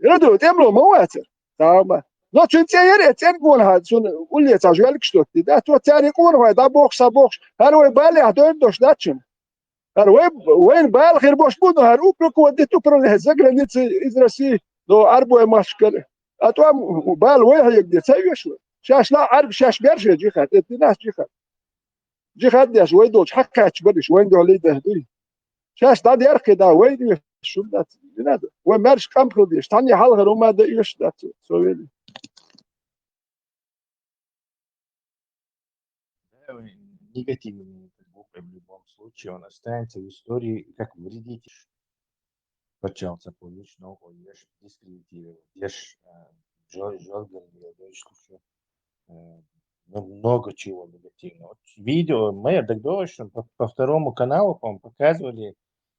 Радуй тӀемло ма вацара. Тама. Но цуьнан цӀе яра, э, цӀен гонахьа, цунна улле цхьа жоьлгаш доттий. Да, то цара къонахой дӀабохуш, схьабохуш, хӀара вай балехь дойр дош дац шуна. ХӀара вай, вайна бала хир бош бу, но хӀара упрек ван диту управление за границей из России, но Ӏарбой махкара. А тӀом бала вай хьега де ца веш вай. Шаьш ла Ӏарб, шаьш бер шен джихад, это не наш джихад. Джихад деш вай долчу хьакхаьчча бариш, вайн дуьхьал и дехь дуй. Шаьш дӀадерхкхи да, вай веш шун дац, не надо. Вай маьрша къам хила деш, цхьанне хьалхара хӀума дан оьшуш дац, со вели. Да, вы негативный как будто в любом случае, он останется в истории как вредитель. Пачалца повечно, ой, еш дискредитировать, еш, а, жо-, жёлган, еш ещё, э, ну, много чего негативного. Вот видео, мы, я так думаю, что по, по второму каналу, по-моему, показывали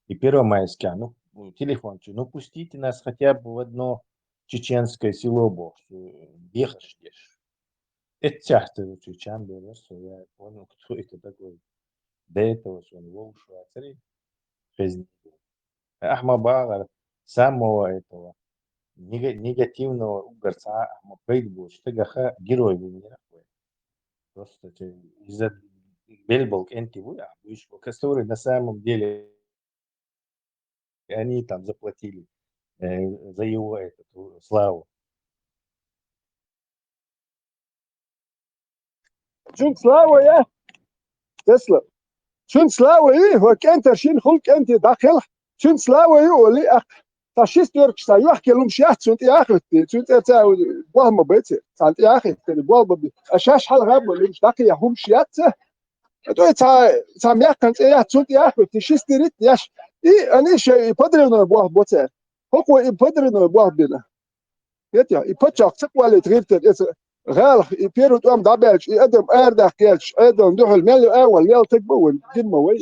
и Первомайская, ну, телефончик, ну, пустите нас хотя бы в одно чеченское село, бо, э, бехаш деш. Эццяхта чечен береш, я понял, кто это такой. До этого он вовшуа цари, хезни. Ахьа ма бахара самого этого нега-, негативного угар цхьа а ахьа ма пайда боцуш, стагаха герой ву мера вай. Просто те, из-за белбал кӀентий ву, а, вуьш, который на самом деле они там заплатили, э, за его эту славу. Цуьнан слава я, Тесла. Цуьнан слава и, хӀо кӀентар шина хул кӀентий дӀакхелха. Цуьнан слава ю, оли, ах, цхьа ши стуьркаш цхьа йохкелла хӀумаш яц цунна тӀе а хӀиттий. Цуьнан цӀе ца болх ма бай ци, цхьана тӀе а хӀиттий, болх ма бай. А шаьш хьалха а болу хӀумаш дӀакхехьа хӀумаш яц ца. А то и цхьа, цхьа мехкан цӀе яц цунна тӀе а хӀиттий, ши стирит яш. И, они шай, и подрывной болх бо цара. ХӀокхо и подрывной болх бина. Хетий, и паччахь ца кхоаллийта гӀиртира, иза гӀалах, и первый тӀом дӀабаьлча, и адам арадаккха гӀерташ, Ӏедална дуьхьал мел ю агӀор, лелла таг ба вайн, дин ма вай.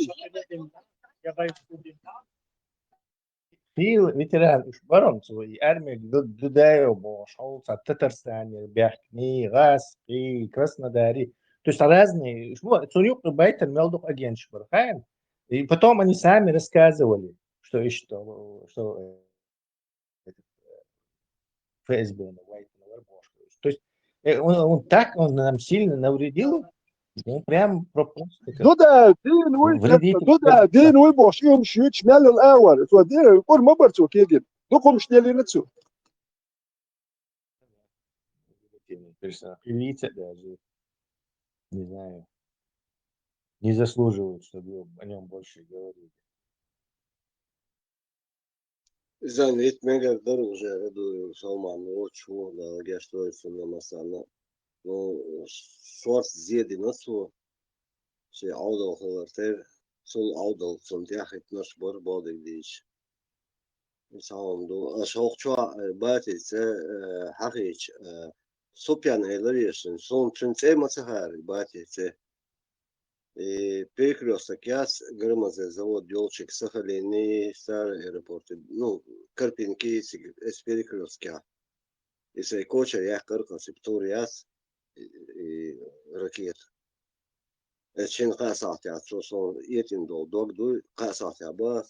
Хийла ветеран уж бара-м цо, и армега Ду-, Дудаев бохуш, хьо цхьа Татарстанера баьхкина, гӀазкхий, Краснодарий. То есть разные, уж мо-, цунна юккъе байтар мел дукха агенташ бара, хаьий? И потом они сами рассказывали, что и что, что, э, этот, э, ФСБ на Вайтина вара бохуш. То есть, э, он, он так, он нам сильно навредил, ну, прям про-, просто как Дуда, дийна вуй, вредитель Дуда, просто. Дийна вуй бохуш, и хӀумаш юьйцуш мел йолу агӀор. Цо дийна, кӀур ма бара цо кегийна. Дукха хӀумаш деллина цо. Персона-, и лица даже, не знаю, не заслуживают, чтобы о нём больше говорили. Иза вит мегар дара уже, Радуев Салман, вочу, Дала гечдойла цунна массарна. Ну, шорта зе дина цо, шен Ӏовдал хилар тера, цул Ӏовдал цунна тӀехь хӀиттинарш бара, бохург дийцича. Цхьа хӀума ду. Аша хӀокху чохь, э, батица, э, хьахийча, э, Супьян элира шуна, суна цуьнан цӀе ма ца хаьара, батица. И перекрёсток яц, Громозой завод йолчуьнга Сахалиний, Старый аэропорт, ну, Карпинки, цига, эс перекрёстке. И сайн кочара яьккхира кхо цига тур яц, и, и ракета. Эс шина кхаа сахьтехь цо суна этӀина долу дог дуй, кхаа сахьтехь бац,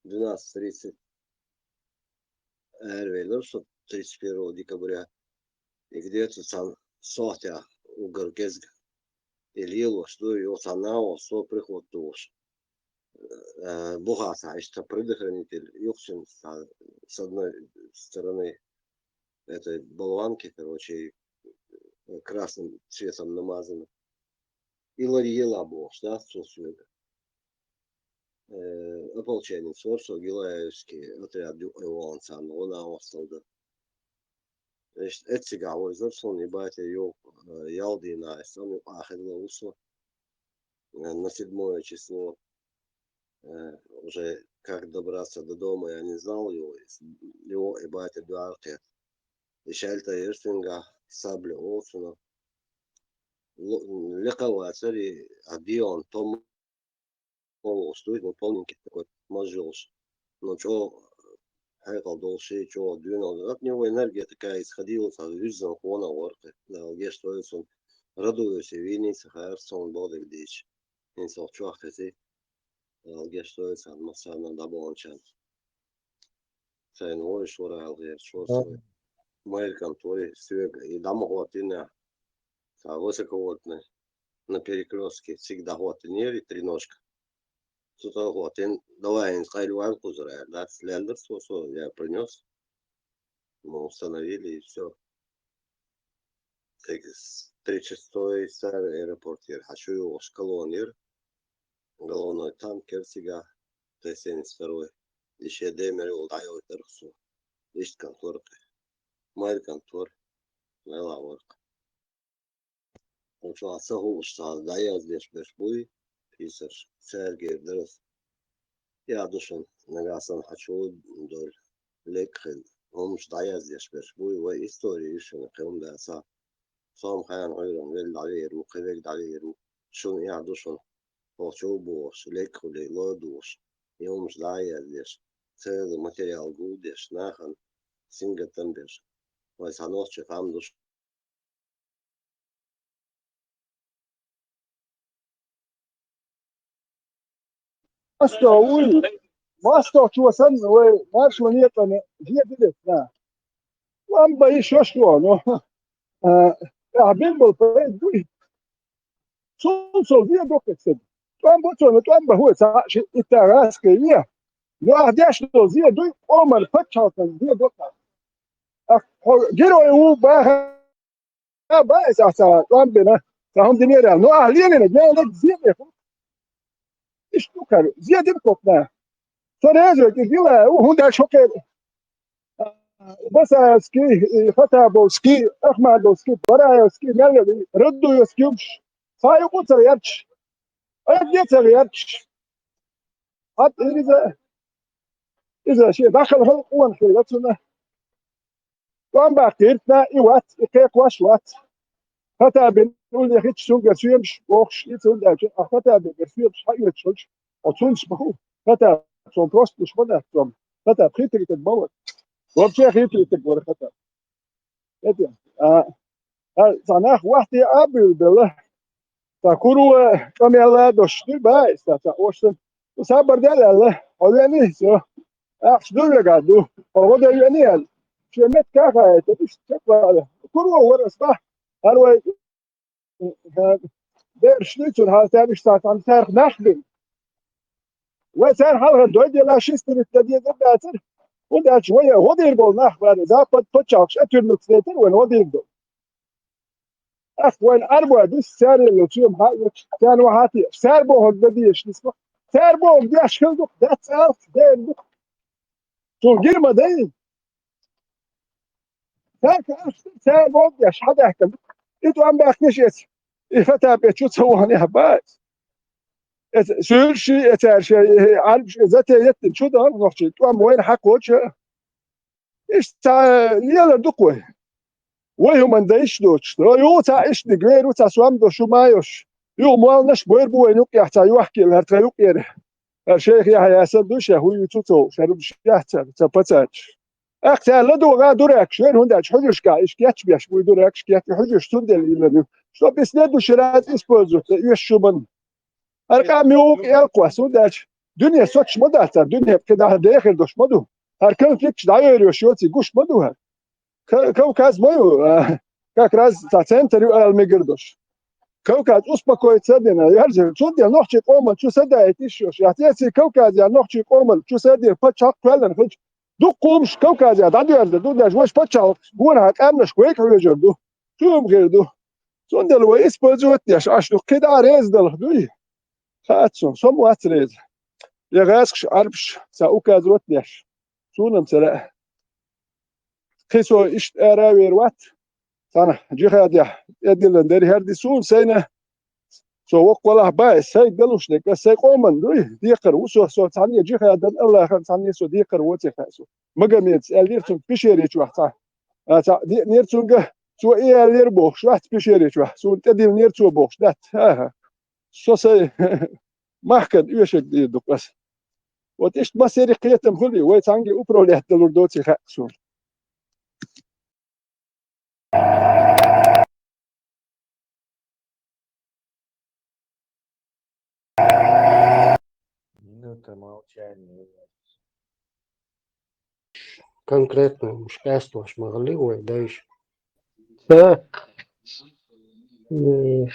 двенадцать тридцать. Аравелира со тридцать первого декабря. И где-то цхьана сохьтехь уггар кӀезга. И лелош ду, и оцу цхьана нахо со приход долуш. Э, бухахь цхьа иштта предохранитель юхучун цхьа с одной стороны этой болванки, короче, красным цветом намазано. И лар ела бохуш, да, цо соьга. Э, ополченец вара со, Гилаевский отряд юкъе вахана царна гӀо накъосталла дан. Эш-, эццигахь вайзара суна и батя юха, э, ял дийнахь, эс цӀан юкъахь хилла ву со. Э, на седьмое число. Э, уже как добраться до дома, я не знал его. Его и батя дуьхьал кхетта. И шаьлта йира цуьнгахь, сабли олу цунах. Ло-, лекха вацара и, а Дион Том волуш дуй, ну, полненький такой, маж йолуш. Ну, чӀогӀа хьекъал долуш и, чӀогӀа доьналла. От него энергия такая исходила, цхьа вуьззина къонах вара кхин. Дала гечдойла цунна. Радуевс вийний ца хаьара, цунна бохург дийцича. ХӀинца хӀокху чохь хезий. Дала гечдойла царна массарна а дӀабаханчарна. Сайна вовшаш вара аьлла гӀерташ вара со. Мгм. Майра кӀант вара соьга, и дӀа ма хӀоттийна. Цхьа высоковольтный на перекрёстке цига дӀахӀоттийнера и треножка. Цу тӀе хӀоттийна, давай хӀинца къайлаван кхузара аьлла, дац, лаьллара цо, со, я принёс. Мы установили, и всё. Тегис тридцать шестой Старый аэропорт яра, хьан шу йогӀуш колонна яра, головной танк яра цигахь, Т семьдесят второй, и шен ден мел йолу дӀайойтарх цо. Иштта кӀант вара кхин. Майра кӀант вара, вела вара кхин. Оцу чохь ца хууш цхьа дӀаяздеш берш буй, писарш, цаьргара дара ас. Я ду шуна, нагахь санна хьан чу долу лекха хилла, хӀумаш дӀаяздеш берш буй, вай истори ю шуна кхин хӀума дацахь. Со-м хьайна Ӏуьйранна велла дӀавер ву, кхин верг дӀавер ву. Шуна эхь ду шуна, хӀокху чу бохуш, лекха хуьлий, ло а дохуш, и хӀумаш дӀа а яздеш, церан материал гулдеш, нахана сингаттам беш. Вай цхьа нохчи къам ду шу. МостагӀа вуй, мостагӀчо санна вай маршо некъана зе дилира цкъа. Ламба йиш йолуш ю, ну, а, ахь бина болу пайда буй. Цунна со зе до кхин стаг. ТӀом бу цунна, тӀом бан хӀу ца хаьа ши итта гӀаскхий ве. Ну, ахь деш долу зе дуй, къоман пачхьалкхан зе до кхин. Ахь хьо герой ву баха. А, баьс ахь ца тӀом бина, ца хӀума динера. Ну, ахь лелийна, генаг зен беху. Иштта ду кара, зен дина кхокхна. Со реза вег, иза гила, у, хӀунда аьлча хӀокхеран Басаевский, Хатабовский, Ахмадовский, Бараевский, мел Радуевский юмш. Цхьа юкъа ца гӀерташ. Айхьа де ца гӀерташ. Хьан иза? Иза шен бахьал хӀалкъ ван хӀейра цунна. ТӀом баккхийртна и вац, и кхекхош вац. Хаттабин уллехь ичча цуьнгара соьмаш бохуш, и цунна даьлча, а Хаттабингара соьмаш хьаоьцуш хилча, оцунца боху, Хаттаб, цунна просто уьш ма дац, цунна. Хаттаб хитрый стаг ма вара. Вообще хитрый стаг вара Хаттаб. ХӀета, а, а, цхьа нах вахте а буьйлабелла. Цхьа куро къамел а дош дуй баьс, цхьа, цхьа ош сан. Сабар даьлла аьлла, хьо вений, со. Ахча дуй вегахь ду, хьо гӀо дан вений аьлла. Шен меттахь а хаийта, иштта чекхвала. Куро вара ас бахь, хӀара вай, э, бераш дуьйцур хьал, цаьрга иштта цхьа цхьана царах нах бина. Вай цара хьалха дойделла ши стирит дан дезар дацара. ХӀунда аьлча вай гӀо дийр болу нах бара, запад пачхьалкхаш а туьрмигца дайтара вайн гӀо дийр ду. Ах, вайн Ӏарбой дис, царел йолу чоьма хьаоьцуш, царна ван хьан теша, цара бохург дан дезаш нисбо. Цара бохург деш хила ду-кх, дац алц, дена ду-кх. Цул гира ма дай. Цара аш, цара бохург деш, хьан даьхкина ду-кх. И тӀом баьккхинаш эца. И Хаттаб чу ца ваханехь бац. Эца суьйлаш ши, эца цара шайн, э, Ӏарбаш, э, зате еттина чу дан нохчий, тӀом вайна хьакхочу. Иштта цхьа лелар ду-кх вай. Вай хӀуманна дайш доцуш, ю цхьа иштаниг вер ву, цхьа сом до шу ма йош. Юха молланаш а бойр бу вайна юккъехь цхьа йохкийла хӀара тхан юккъера. ХӀара шайх Яхьъя санна ду шех, хӀун ю цу цо, шаьрмаш яц цара, ца пацанчаш. ТӀаккха цара ладогӀа дуракаш вер, хӀунда аьлча хьуьжаршкахь иштта кечбеш буй дуракаш, кечбеш хьуьжарш цундела йиллина ю. Чтоб и следующий раз использовать дан оьшуш ю-кх. ХӀара къам юкъа элкхос, хӀунда аьлча дуьне соцуш ма дац цара, дуьне кхидӀа дехар долуш ма ду. ХӀара конфликташ дӀайойр йош йоций гуш ма ду хӀара. Ка-, Кавказ ма ю, а, как раз цхьа центр ю ала мегар долуш. Кавказ успокоиться а дина, яржира. Цундела нохчийн къоман чу садаийта йиш йолуш яц. Эций Кавказера нохчийн къоман чу садийра пачхьалкх кхоьллина хилча, дуккха хӀумаш Кавказера дӀадоьрзур ду, даже вайша пачхьалкхашка гонахьа къаьмнашка вайга хьоьжур ду. Чу хӀума хир ду. Цундела вай использовать деш Ӏаш ду, кхидӀа а реза далахь дуй. Хаьа суна, со ма вац реза. Я гӀаьскхаш, Ӏарбаш, ца указывать деш. Суна-м ца лаьа. Кхин со иштта ара а вер вац. Цхьана джихадехь тӀедиллина дерриг хӀара ди суна сайна. Со воккхавалахь бан, ас сайга далуш дерг, ас сайн къоман дуй, декхар ву со, со цхьанне джихадан Аллахьан цхьанне со декхар воций хаьа со. Магомедас аьллера цунга Пешеречохь цхьа. А, цхьа деънера цунга, цо и аьллера бохуш вац Пешеречохь, суна тӀедиллинера цо бохуш дац. ХӀа-хӀа. Со сайн махкана оьшург дийр ду-кх ас. Вот иштта массеран кхетам хуьлий, вай цхьаьнгге управлять далур доций хаьа суна. Минута молчания. Конкретно уж къаьсташ ма-хиллий вай дайша. Так. Э,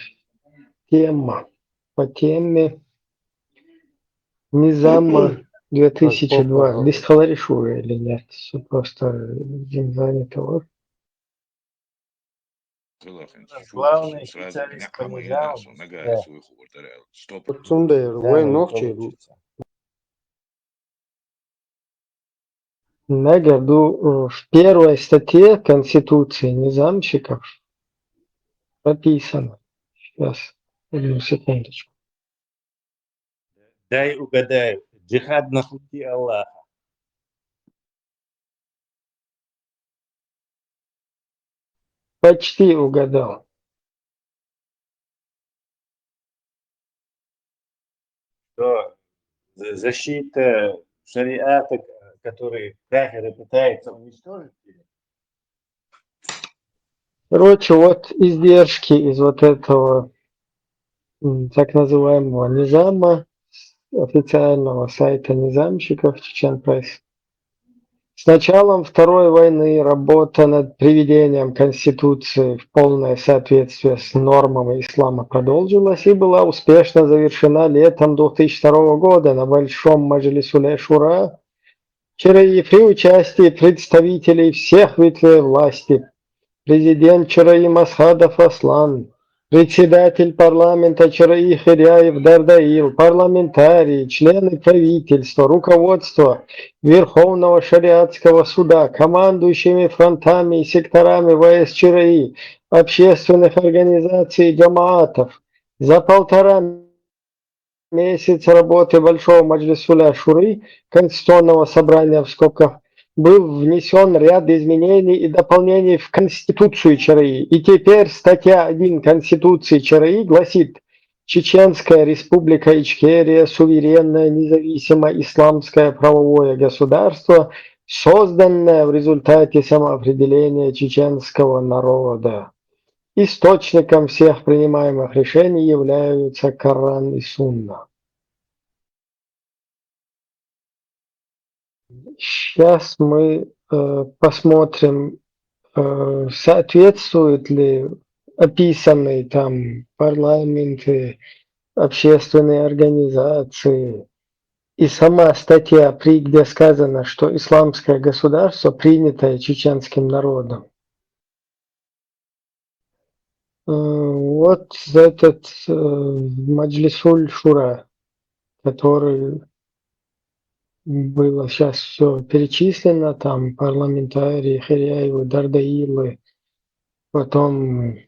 тема. По теме Низама две тысячи два. Здесь говоришь уже или нет? Всё, просто, э, занято. Главный специалист по низаму. Стоп. Цундела вай нохчий. Нагар ду, э, в первой статье Конституции низамщиков прописано. Сейчас, одну секундочку. Дай угадаю. Джихад на пути Аллаха. Почти угадал. Что за-, защита шариата, который кафиры пытаются уничтожить? Короче, вот издержки из вот этого, м, так называемого низама, официального сайта низамщиков Чечен Пресс. С началом Второй войны работа над приведением Конституции в полное соответствие с нормами ислама продолжилась и была успешно завершена летом две тысячи второго года на Большом Маджлисуле Шура. ЧРИ при участии представителей всех ветвей власти, президент ЧРИ Масхадов Аслан, председатель парламента ЧРИ Хиряев Дардаил, парламентарии, члены правительства, руководство Верховного шариатского суда, командующими фронтами и секторами В С ЧРИ, общественных организаций и джамаатов. За полтора месяц работы Большого Маджлисуля Шуры, Конституционного собрания в скобках, был внесен ряд изменений и дополнений в Конституцию Чарыи. И теперь статья один Конституции Чарыи гласит: «Чеченская Республика Ичкерия — суверенное, независимое исламское правовое государство, созданное в результате самоопределения чеченского народа. Источником всех принимаемых решений являются Коран и Сунна». Сейчас мы э, посмотрим, э, соответствуют ли описанные там парламенты, общественные организации и сама статья, при, где сказано, что исламское государство, принятое чеченским народом. Э, Вот этот э, Маджлисуль Шура, который было сейчас все перечислено, там парламентарии, Хиряевы, Дардаилы, потом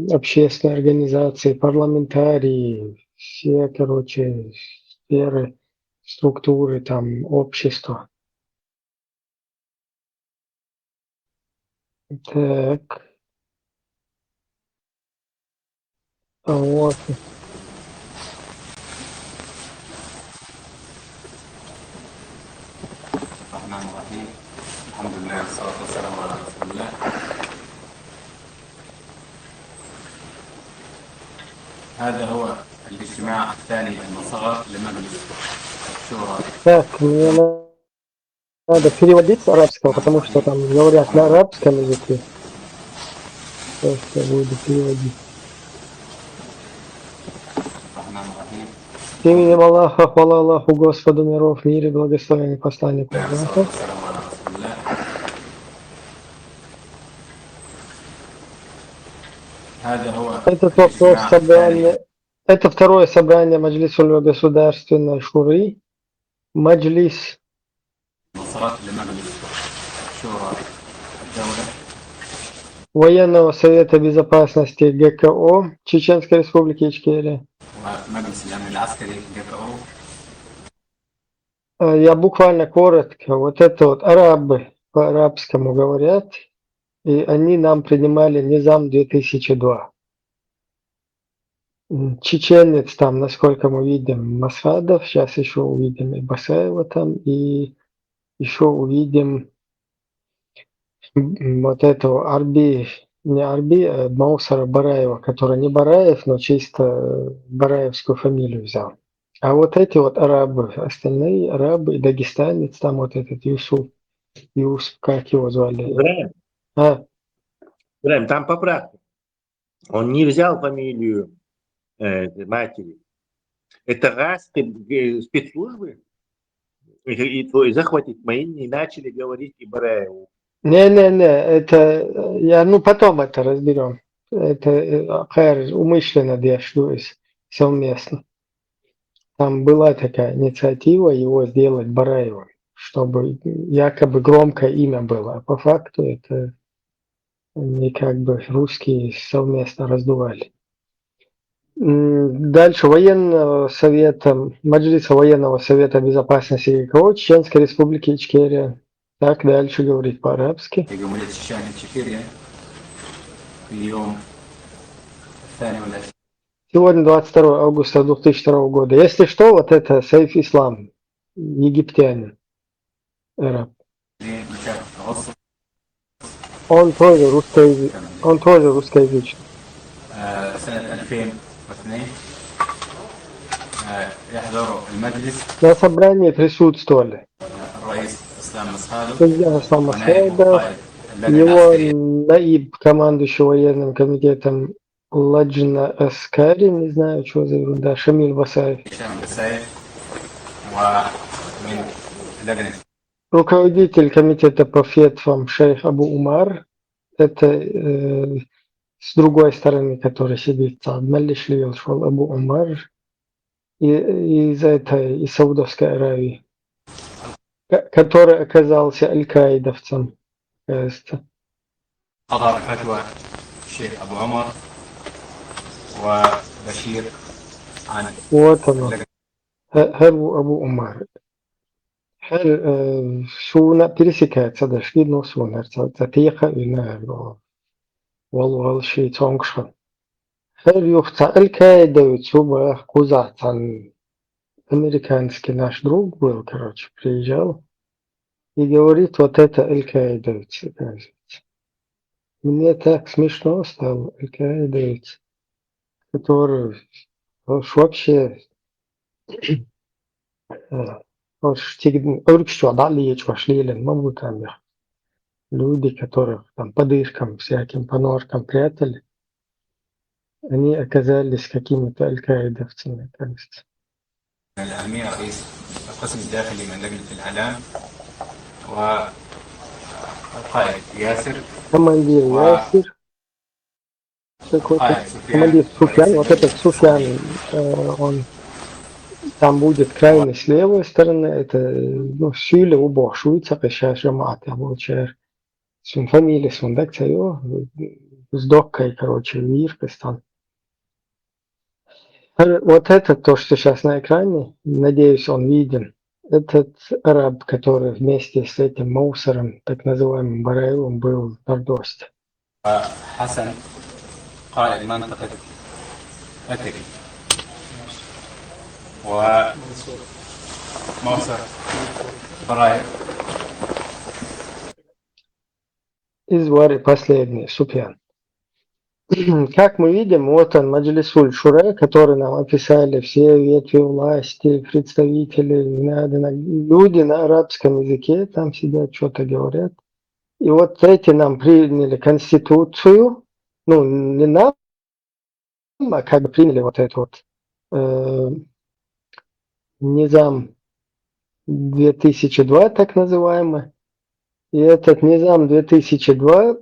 общественные организации, парламентарии, все, короче, сферы, структуры, там, общества. Так. А вот. الرحمن الرحيم. الحمد لله والصلاة والسلام على رسول الله. هذا هو الاجتماع الثاني المصغر لمجلس الشورى. Так, мне надо переводить с арабского, потому что там говорят на арабском языке. Просто буду переводить. الرحمن الرحيم. С именем Аллаха, хвала Аллаху, Господу миров, мир и благословение посланнику Аллаха. والسلام على رسول الله. هذا هو Это вопрос الاجتماع الثاني собрания, это второе собрание Маджлисуль Государственной Шуры. Маджлис المصغر لمجلس الشورى الدولة Военного совета безопасности ГКО Чеченской Республики Ичкерия. ومجلس الأمن العسكري جكأو. Э, Я буквально коротко. Вот это вот арабы по-арабскому говорят, и они нам принимали низам две тысячи два. М, Чеченец там, насколько мы видим, Масхадов, сейчас еще увидим и Басаева там, и еще увидим м, вот этого Арби, не Арби, а Маусара Бараева, который не Бараев, но чисто э, бараевскую фамилию взял. А вот эти вот арабы, остальные арабы, и дагестанец, там вот этот Юсуф, Юсуф, как его звали? Ибраим, А, Ибраим, там поправка. Он не взял фамилию э, матери. Это раз ты, э, спецслужбы и, и твой захватить мои не начали говорить и Бараеву. не-не-не, это, э, я, ну, потом это разберем. Это э, хайр, умышленно, я что из совместно. Там была такая инициатива его сделать Бараевым, чтобы якобы громкое имя было, а по факту это не как бы русские совместно раздували. М, Дальше военного совета, Маджлиса военного совета безопасности ГКО Чеченской Республики Ичкерия. Так дальше говорит по-арабски. في جمهورية شيشان إتشكيريا في يوم الثاني والعشرين Сегодня двадцать второго августа две тысячи второго года. Если что, вот это Сейф Ислам, египтянин, араб. من شهر أغسطس Он тоже русский, он тоже русскоязычный. آه، سنة ألفين واثنين. آه، يحضر المجلس На собрании присутствовали الرئيس إسلام مسخالو Президент Ислам ونائب Масхадов, قائد اللجنة его العسكرية наиб, командующий военным комитетом Ладжна Аскари, не знаю, что за ерунда, Шамиль Басаев. هشام بسايف ومن لجنة Руководитель комитета по фетвам шейх Абу Умар, это э, с другой стороны, который сидит, Саад Маллиш Лиел шел Абу Умар, и, из этой, из Саудовской Аравии, ко- который оказался аль-каидовцем, кажется. حضر فتوى الشيخ أبو عمر وبشير عن Вот оно. Хьа-, хӀара ву Абу Умар. ХӀара, э, шуна пересекается даже, видно, шуна хӀара ца, ца текха, и, наверное, вал, вал ши цонгушхан. ХӀара юха ца Аль-Каидовец ву бах кхузахь цхьана, американский наш друг был, короче, приезжал. И говорит, вот это Аль-Каидовец, оказывается. Мне так смешно стало, Аль-Каидовец, который, уж вообще, э, уж тиг-, уркш чу дали ечваш лилин, ма бу там я. Люди, которых там по дыркам всяким, по норкам прятали, они оказались какими-то аль-каидовцами, кажется. الأهمية رئيس القسم الداخلي من لجنة الإعلام، والقائد ياسر، Командир و- Ясир, такой, القائد سفيان، командир Суфьян, ورئيس вот этот المجلس Суфьян, السعودي. Э, он там будет крайне с левой стороны, это, ну, сюйле убо, шуйца, сейчас жамаат, я был чер. Сун фамилия, сун дак цайо, с доккой, короче, виркастан. Э, вот это то, что сейчас на экране, надеюсь, он виден. Этот араб, который вместе с этим Маусером, так называемым Бараевым, был в Нордосте. حسن، قائد منطقة أتري، وموسر براير. Из Вари последний, Суфьян. Как мы видим, вот он, Маджлисуль Шура, который нам описали все ветви власти, представители, надо на- люди на арабском языке там сидят, что-то говорят. И вот эти нам приняли конституцию, ну, не нам, а как бы приняли вот эту вот э, низам две тысячи два, так называемый. И этот низам две тысячи два,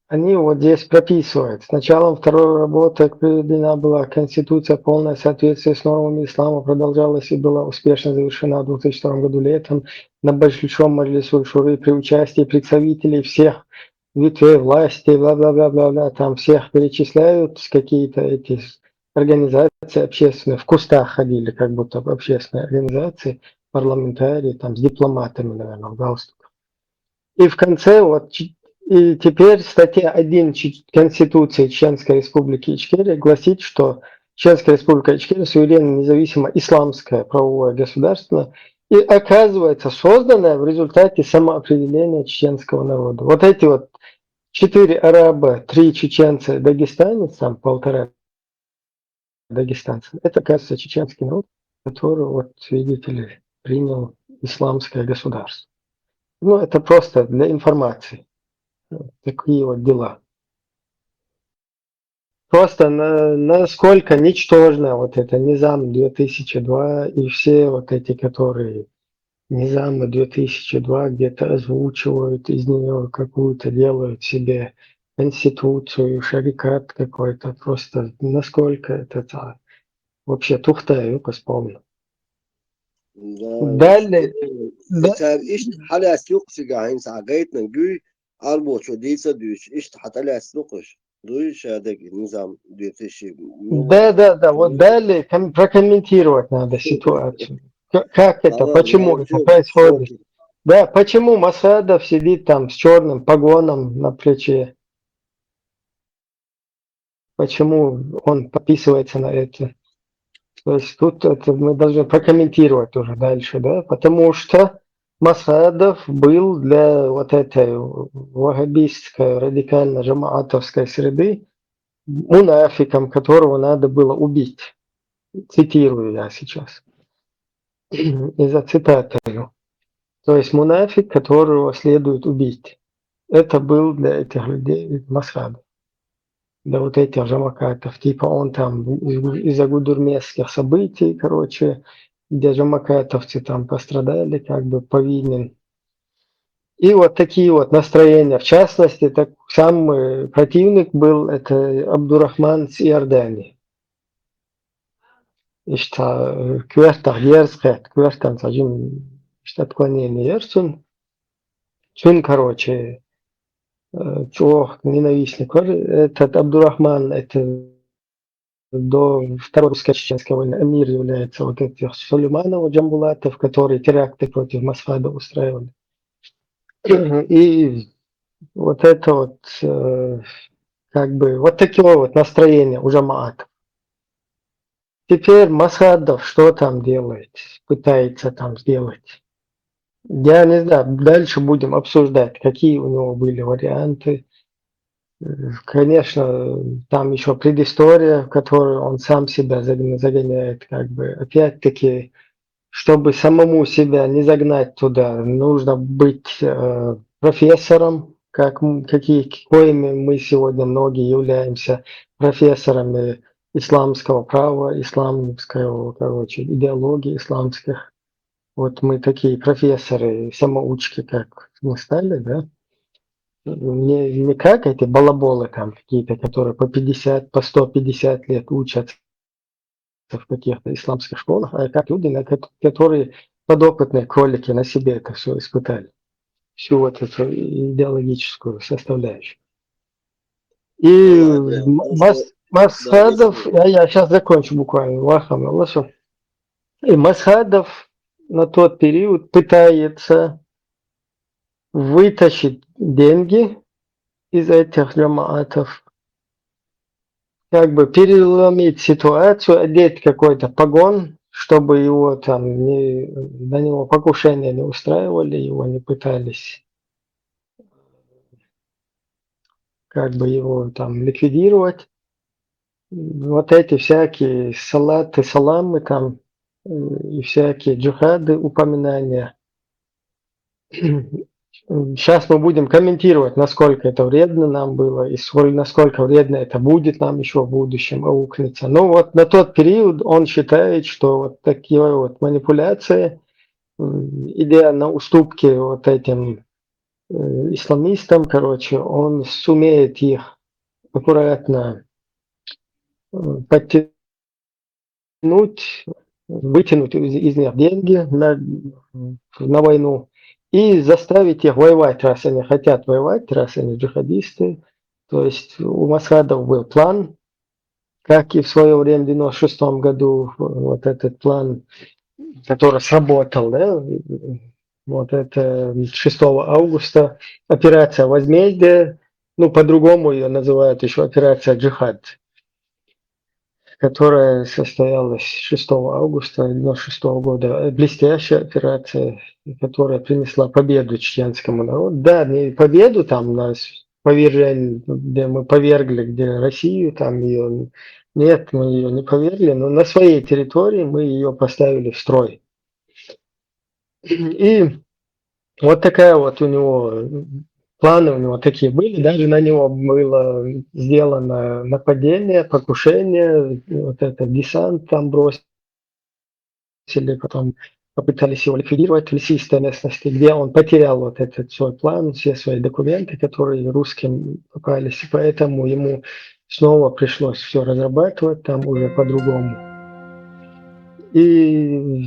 они вот здесь прописывают. С началом второй работы приведена была конституция, полное соответствие с нормами ислама продолжалась и была успешно завершена в две тысячи втором году летом на большом Маджлисуль Шуры при участии представителей всех ветвей власти, бла-бла-бла-бла-бла, там всех перечисляют, какие-то эти организации общественные в кустах ходили, как будто бы общественные организации, парламентарии, там с дипломатами, наверное, в галстуках. И в конце вот, чи- и теперь статья один чи- Конституции Чеченской Республики Ичкерия гласит, что Чеченская Республика Ичкерия суверенное, независимое исламское правовое государство, и оказывается созданное в результате самоопределения чеченского народа. Вот эти вот четыре араба, три чеченца и дагестанец, там полтора дагестанца, это, кажется, чеченский народ, который, вот, видите ли, принял исламское государство. Ну, это просто для информации. Вот такие вот дела. Просто на, насколько ничтожно вот это низам две тысячи два и все вот эти, которые низамы две тысячи два где-то озвучивают, из нее какую-то делают себе конституцию, шарикат какой-то, просто насколько это та- вообще тухта юкъас полно. Да, Далее, да, Исар ишт хьалаьцлукъ сига хӀинца гайтна гуй, арбочо дийца дуьйш, ишт хьатӀалаьцлукъуш. Дуй шадак низам две тысячи. Да, да, да, вот далее ком- прокомментировать надо ситуацию. К- Как это, Давай, почему давай, это всё, происходит? всё. Да, почему Масхадов сидит там с черным погоном на плече? Почему он подписывается на это? То есть тут это мы должны прокомментировать уже дальше, да? Потому что Масхадов был для вот этой ваххабистской радикально-жамаатовской среды мунафиком, которого надо было убить. Цитирую я сейчас. Из-за цитаты. То есть мунафик, которого следует убить. Это был для этих людей Масхадов. Для вот этих жамакатов. Типа он там из- из-за гудермесских событий, короче, где жамакатовцы там пострадали, как бы повинен. И вот такие вот настроения. В частности, так, самый противник был это Абдурахман с Иордании. Ишта, э, коьртах ерз кхетта, коьртанца жим, ишта отклонение яр цун. Цун, короче, э, чӀоагӀа ненавистник вар этот Абдурахман, это до Второй русско-чеченской войны эмир является вот этих Сулейманова, Джамбулатов, которые теракты против Масхадов устраивали. И вот это вот, э, как бы, вот такое вот настроение у джамаат. Теперь Масхадов что там делает, пытается там сделать. Я не знаю, дальше будем обсуждать, какие у него были варианты. Э, Конечно, там еще предыстория, в которую он сам себя загоняет, как бы, опять-таки, чтобы самому себя не загнать туда, нужно быть э, профессором, как, какие, коими мы сегодня многие являемся профессорами исламского права, исламского, короче, идеологии исламских. Вот мы такие профессоры, самоучки, как мы стали, да? Не, не как эти балаболы там какие-то, которые по пятьдесят, по сто пятьдесят лет учатся в каких-то исламских школах, а как люди, которые подопытные кролики на себе это все испытали. Всю вот эту идеологическую составляющую. И Масхадов, я, я сейчас закончу буквально, Аллахом, Аллахом. И Масхадов на тот период пытается вытащить деньги из этих джамаатов, как бы переломить ситуацию, одеть какой-то погон, чтобы его там не, на него покушения не устраивали, его не пытались как бы его там ликвидировать. Вот эти всякие салаты, саламы там и всякие джихады, упоминания. Сейчас мы будем комментировать, насколько это вредно нам было и сколь, насколько вредно это будет нам еще в будущем аукнется. Но вот на тот период он считает, что вот такие вот манипуляции, идя на уступки вот этим э, исламистам, короче, он сумеет их аккуратно э, подтянуть, вытянуть из, из них деньги на, на войну и заставить их воевать, раз они хотят воевать, раз они джихадисты. То есть у Масхадов был план, как и в свое время в девяносто шестом году вот этот план, который сработал, да, вот это шестого августа, операция «Возмездие», ну, по-другому ее называют еще операция «Джихад», которая состоялась шестого августа девяносто шестого года. Блестящая операция, которая принесла победу чеченскому народу. Да, не победу там на повержение, где мы повергли, где Россию, там ее нет, мы ее не повергли, но на своей территории мы ее поставили в строй. И вот такая вот у него, планы у него такие были, даже на него было сделано нападение, покушение, вот это десант там бросили, потом попытались его ликвидировать в лесистой местности, где он потерял вот этот свой план, все свои документы, которые русским попались, и поэтому ему снова пришлось все разрабатывать там уже по-другому. И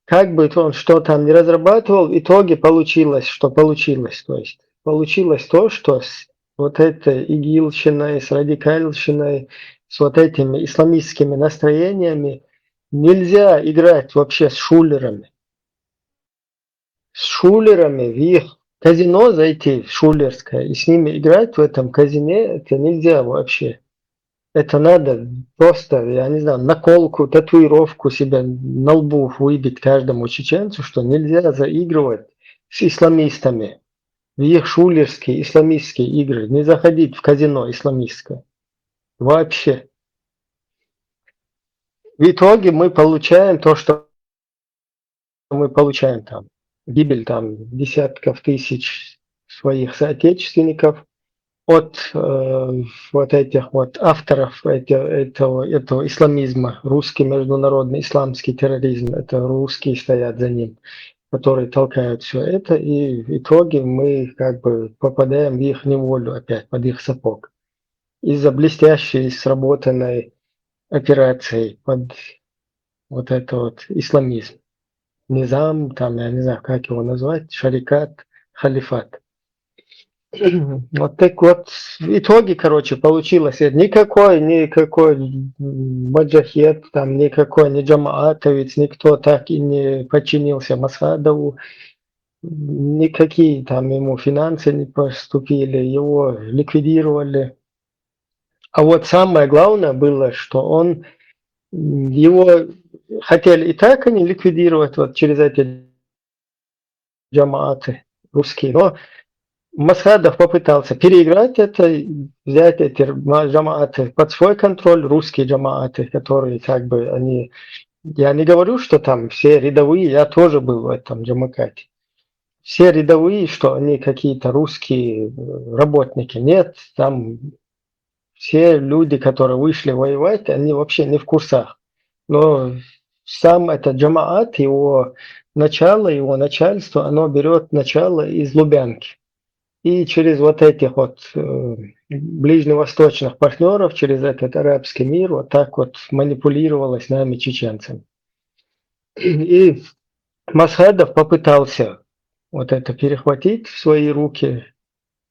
как бы он что там не разрабатывал, в итоге получилось, что получилось. То есть получилось то, что с вот этой игилщиной, с радикальщиной, с вот этими исламистскими настроениями нельзя играть вообще с шулерами. С шулерами в их казино зайти, в шулерское, и с ними играть в этом казине, это нельзя вообще. Это надо просто, я не знаю, наколку, татуировку себе на лбу выбить каждому чеченцу, что нельзя заигрывать с исламистами в их шулерские исламистские игры, не заходить в казино исламистское. Вообще. В итоге мы получаем то, что мы получаем там. Гибель там десятков тысяч своих соотечественников от э, вот этих вот авторов эти, этого, этого исламизма, русский международный исламский терроризм, это русские стоят за ним, которые толкают все это, и в итоге мы как бы попадаем в их неволю опять, под их сапог. Из-за блестящей сработанной операции под вот это вот исламизм. Низам, там, я не знаю, как его назвать, шарикат, халифат. Вот так вот. В итоге, короче, получилось, э, никакой, никакой, м, маджахет, там, никакой, ни джамаатовец, никто так и не подчинился Масхадову. Никакие там ему финансы не поступили, его ликвидировали. А вот самое главное было, что он, м, его хотели и так они ликвидировать вот через эти джамааты русские, но Масхадов попытался переиграть это, взять эти ма-, джамааты под свой контроль, русские джамааты, которые как бы они... Я не говорю, что там все рядовые, я тоже был в этом джамаате. Все рядовые, что они какие-то русские, э, работники. Нет, там все люди, которые вышли воевать, они вообще не в курсах. Но сам этот джамаат, его начало, его начальство, оно берёт начало из Лубянки. И через вот этих вот, э, ближневосточных партнёров, через этот арабский мир, вот так вот манипулировалось нами, чеченцами. И Масхадов попытался вот это перехватить в свои руки,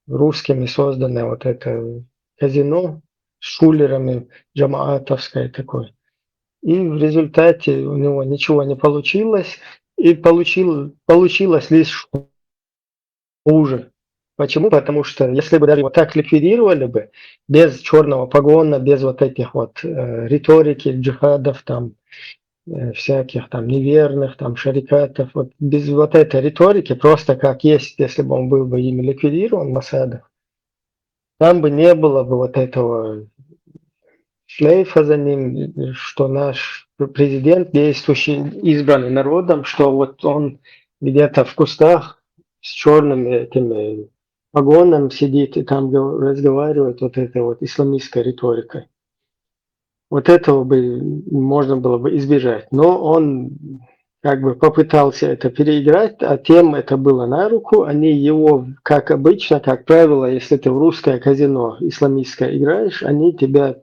русскими созданное вот это казино с шулерами джамаатовское такое. И в результате у него ничего не получилось, и получил-, получилось лишь хуже. Почему? Потому что если бы даже его так ликвидировали бы, без чёрного погона, без вот этих вот, э, риторики, джихадов, там, э, всяких там неверных, там шарикатов, вот без вот этой риторики, просто как есть, если бы он был бы ими ликвидирован, Масхадов, там бы не было бы вот этого шлейфа за ним, что наш президент, действующий, избранный народом, что вот он где-то в кустах с чёрными этими погоном сидит и там гов-, разговаривает вот этой вот исламистской риторикой. Вот этого бы можно было бы избежать. Но он как бы попытался это переиграть, а тем это было на руку. Они его, как обычно, как правило, если ты в русское казино исламистское играешь, они тебя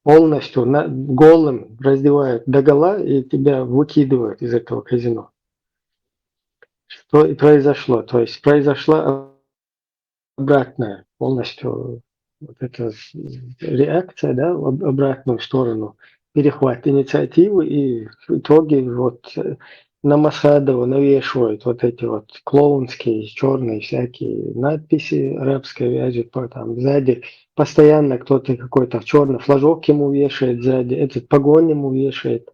полностью на-, голым раздевают догола и тебя выкидывают из этого казино. Что и произошло. То есть произошла обратная полностью вот эта реакция, да, в об-, обратную сторону, перехват инициативы, и в итоге вот, э, на Масхадова навешивают вот эти вот клоунские, чёрные всякие надписи арабской вязью, по-, там сзади постоянно кто-то какой-то чёрный флажок ему вешает сзади, этот погон ему вешает,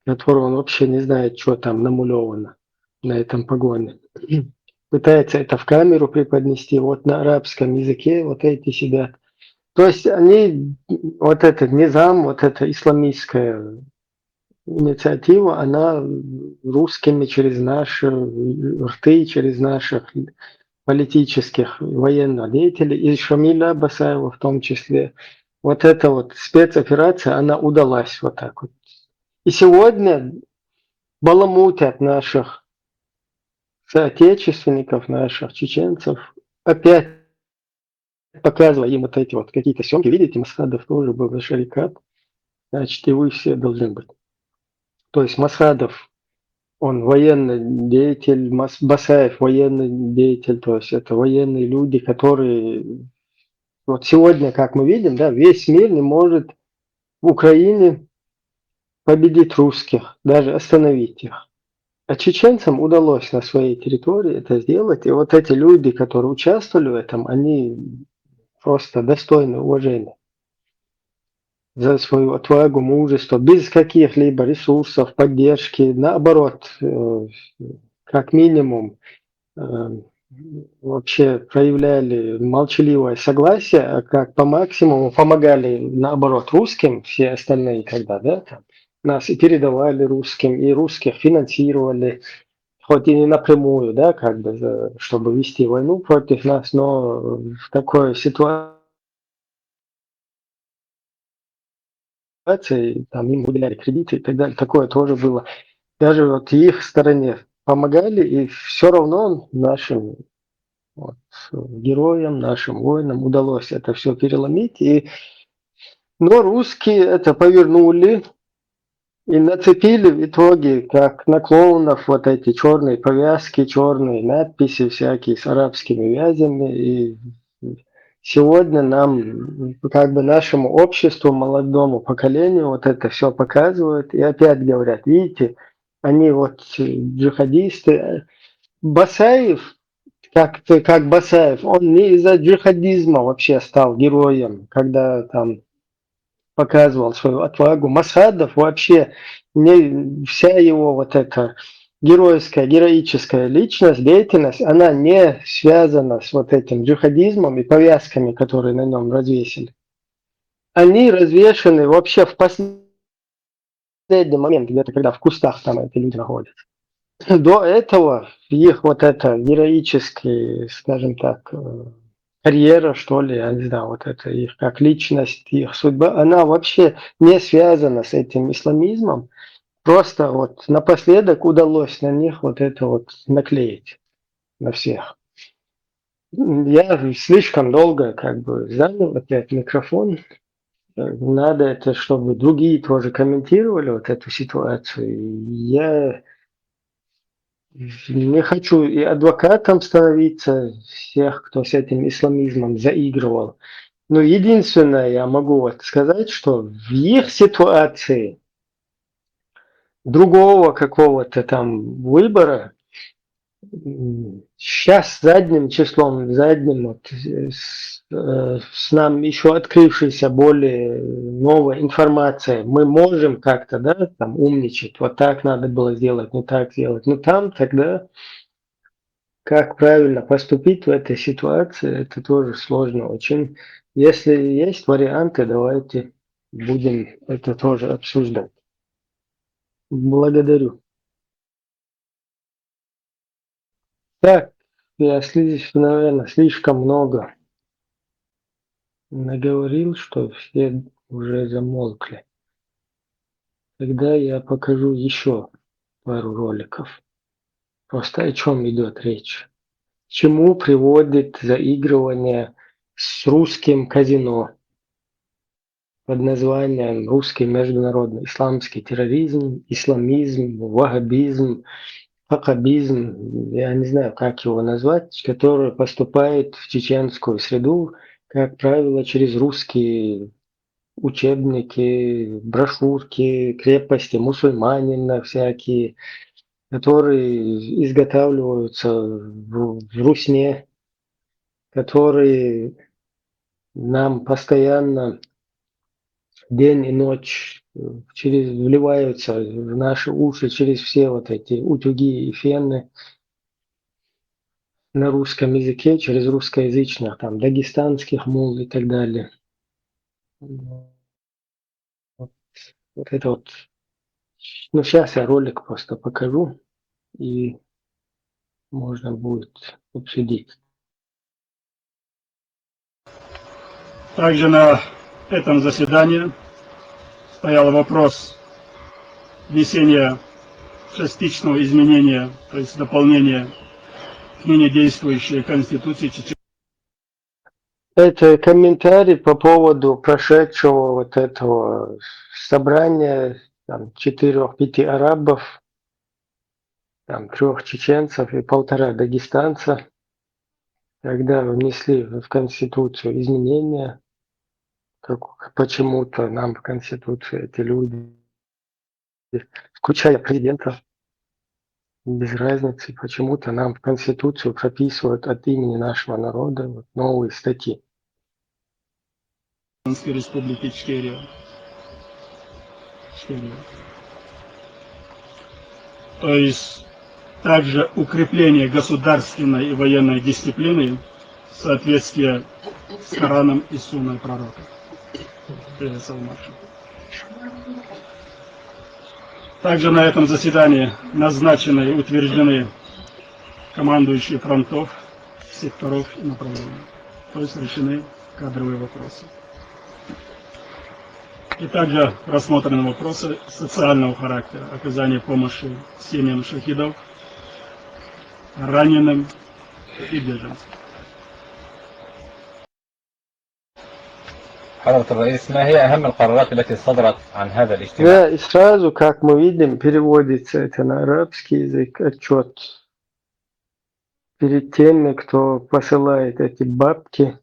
которого он вообще не знает, что там намалёвано на этом погоне. Пытается это в камеру преподнести, вот на арабском языке вот эти сидят. То есть они, вот этот низам, вот эта исламистская инициатива, она русскими через наши рты, через наших политических, военных деятелей, и Шамиля Басаева в том числе. Вот эта вот спецоперация, она удалась вот так вот. И сегодня баламутят наших соотечественников, наших чеченцев, опять показывая им вот эти вот какие-то съёмки. Видите, Масхадов тоже был за шарикат, значит, и вы все должны быть. То есть Масхадов, он военный деятель, Мас-, Басаев военный деятель, то есть это военные люди, которые... Вот сегодня, как мы видим, да, весь мир не может в Украине победить русских, даже остановить их. А чеченцам удалось на своей территории это сделать, и вот эти люди, которые участвовали в этом, они просто достойны уважения за свою отвагу, мужество, без каких-либо ресурсов, поддержки, наоборот, э, как минимум, э, вообще проявляли молчаливое согласие, а как по максимуму помогали, наоборот, русским, все остальные, когда, да, там, нас и передавали русским, и русских финансировали, хоть и не напрямую, да, как бы, э, чтобы вести войну против нас, но в такой ситуации, там, им выделяли кредиты и так далее, такое тоже было. Даже вот их стороне помогали, и всё равно нашим вот, э, героям, нашим воинам удалось это всё переломить. И, но русские это повернули И нацепили в итоге, как на клоунов, вот эти черные повязки, черные надписи всякие с арабскими вязями. И сегодня нам, как бы нашему обществу, молодому поколению вот это все показывают. И опять говорят, видите, они вот, э, джихадисты. Басаев, как, как Басаев, он не из-за джихадизма вообще стал героем, когда там показывал свою отвагу. Масхадов вообще, не, вся его вот эта геройская, героическая личность, деятельность, она не связана с вот этим джихадизмом и повязками, которые на нем развесили. Они развешаны вообще в последний момент, где-то когда в кустах там эти люди находятся. До этого их вот это героический, скажем так, э, карьера, что ли, я не знаю, вот это их как личность, их судьба, она вообще не связана с этим исламизмом. Просто вот напоследок удалось на них вот это вот наклеить, на всех. Я слишком долго как бы занял опять микрофон. Надо это, чтобы другие тоже комментировали вот эту ситуацию. Я не хочу и адвокатом становиться всех, кто с этим исламизмом заигрывал. Но единственное, я могу вот сказать, что в их ситуации другого какого-то там выбора, сейчас задним числом, задним вот, э, с, э, с нам еще открывшейся более новой информацией, мы можем как-то, да, там умничать, вот так надо было сделать, не так сделать. Но там тогда, как правильно поступить в этой ситуации, это тоже сложно очень. Если есть варианты, давайте будем это тоже обсуждать. Благодарю. Так, я, слиз- наверное, слишком много наговорил, что все уже замолкли. Тогда я покажу еще пару роликов. Просто о чем идет речь. К чему приводит заигрывание с русским казино под названием «Русский международный исламский терроризм», исламизм, ваххабизм, хакабизм, я не знаю, как его назвать, который поступает в чеченскую среду, как правило, через русские учебники, брошюрки, крепости мусульманина всякие, которые изготавливаются в, в Русне, которые нам постоянно день и ночь, э, через, вливаются в наши уши через все вот эти утюги и фены на русском языке, через русскоязычных, там, дагестанских мул и так далее. Вот, вот это вот. Ну, сейчас я ролик просто покажу, и можно будет обсудить. Также на этом заседании стоял вопрос внесения частичного изменения, то есть дополнения к ныне действующей Конституции Чечен- Это комментарий по поводу прошедшего вот этого собрания, там, четырех-пяти арабов, там, трех чеченцев и полтора дагестанца, когда внесли в Конституцию изменения, как почему-то нам в Конституцию эти люди, включая президента, без разницы, почему-то нам в Конституцию прописывают от имени нашего народа вот новые статьи. Республики Ичкерия. Ичкерия. То есть также укрепление государственной и военной дисциплины в соответствии с Кораном и Сунной Пророка. Э, Салмаша. Также на этом заседании назначены и утверждены командующие фронтов, секторов и направлений. То есть решены кадровые вопросы. И также рассмотрены вопросы социального характера, оказания помощи семьям шахидов, раненым и беженцам. حضرة الرئيس، ما هي أهم القرارات التي صدرت عن هذا الاجتماع؟ Да, и сразу, как мы видим, переводится это на арабский язык, отчет. Перед теми, кто посылает эти бабки,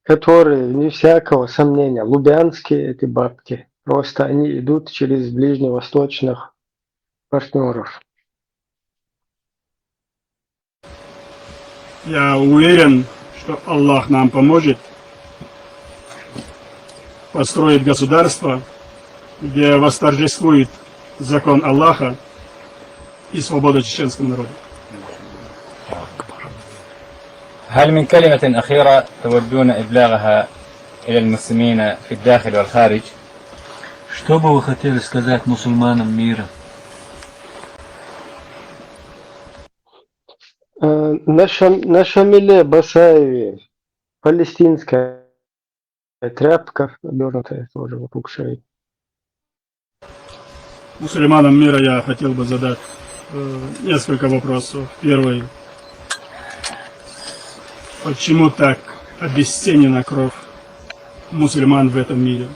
которые, вне всякого сомнения, лубянские эти бабки, просто они идут через ближневосточных партнеров. Я уверен, что Аллах нам поможет построить государство, где восторжествует закон Аллаха и свобода чеченского народа. هل من كلمة أخيرة تودون إبلاغها إلى المسلمين في الداخل والخارج؟ Что бы вы хотели сказать мусульманам мира? Э, На, Шам- на Шамиле Басаеве палестинская тряпка, обернутая тоже вокруг шеи. Мусульманам мира я хотел бы задать э, несколько вопросов. Первый. Почему так обесценена кровь мусульман в этом мире?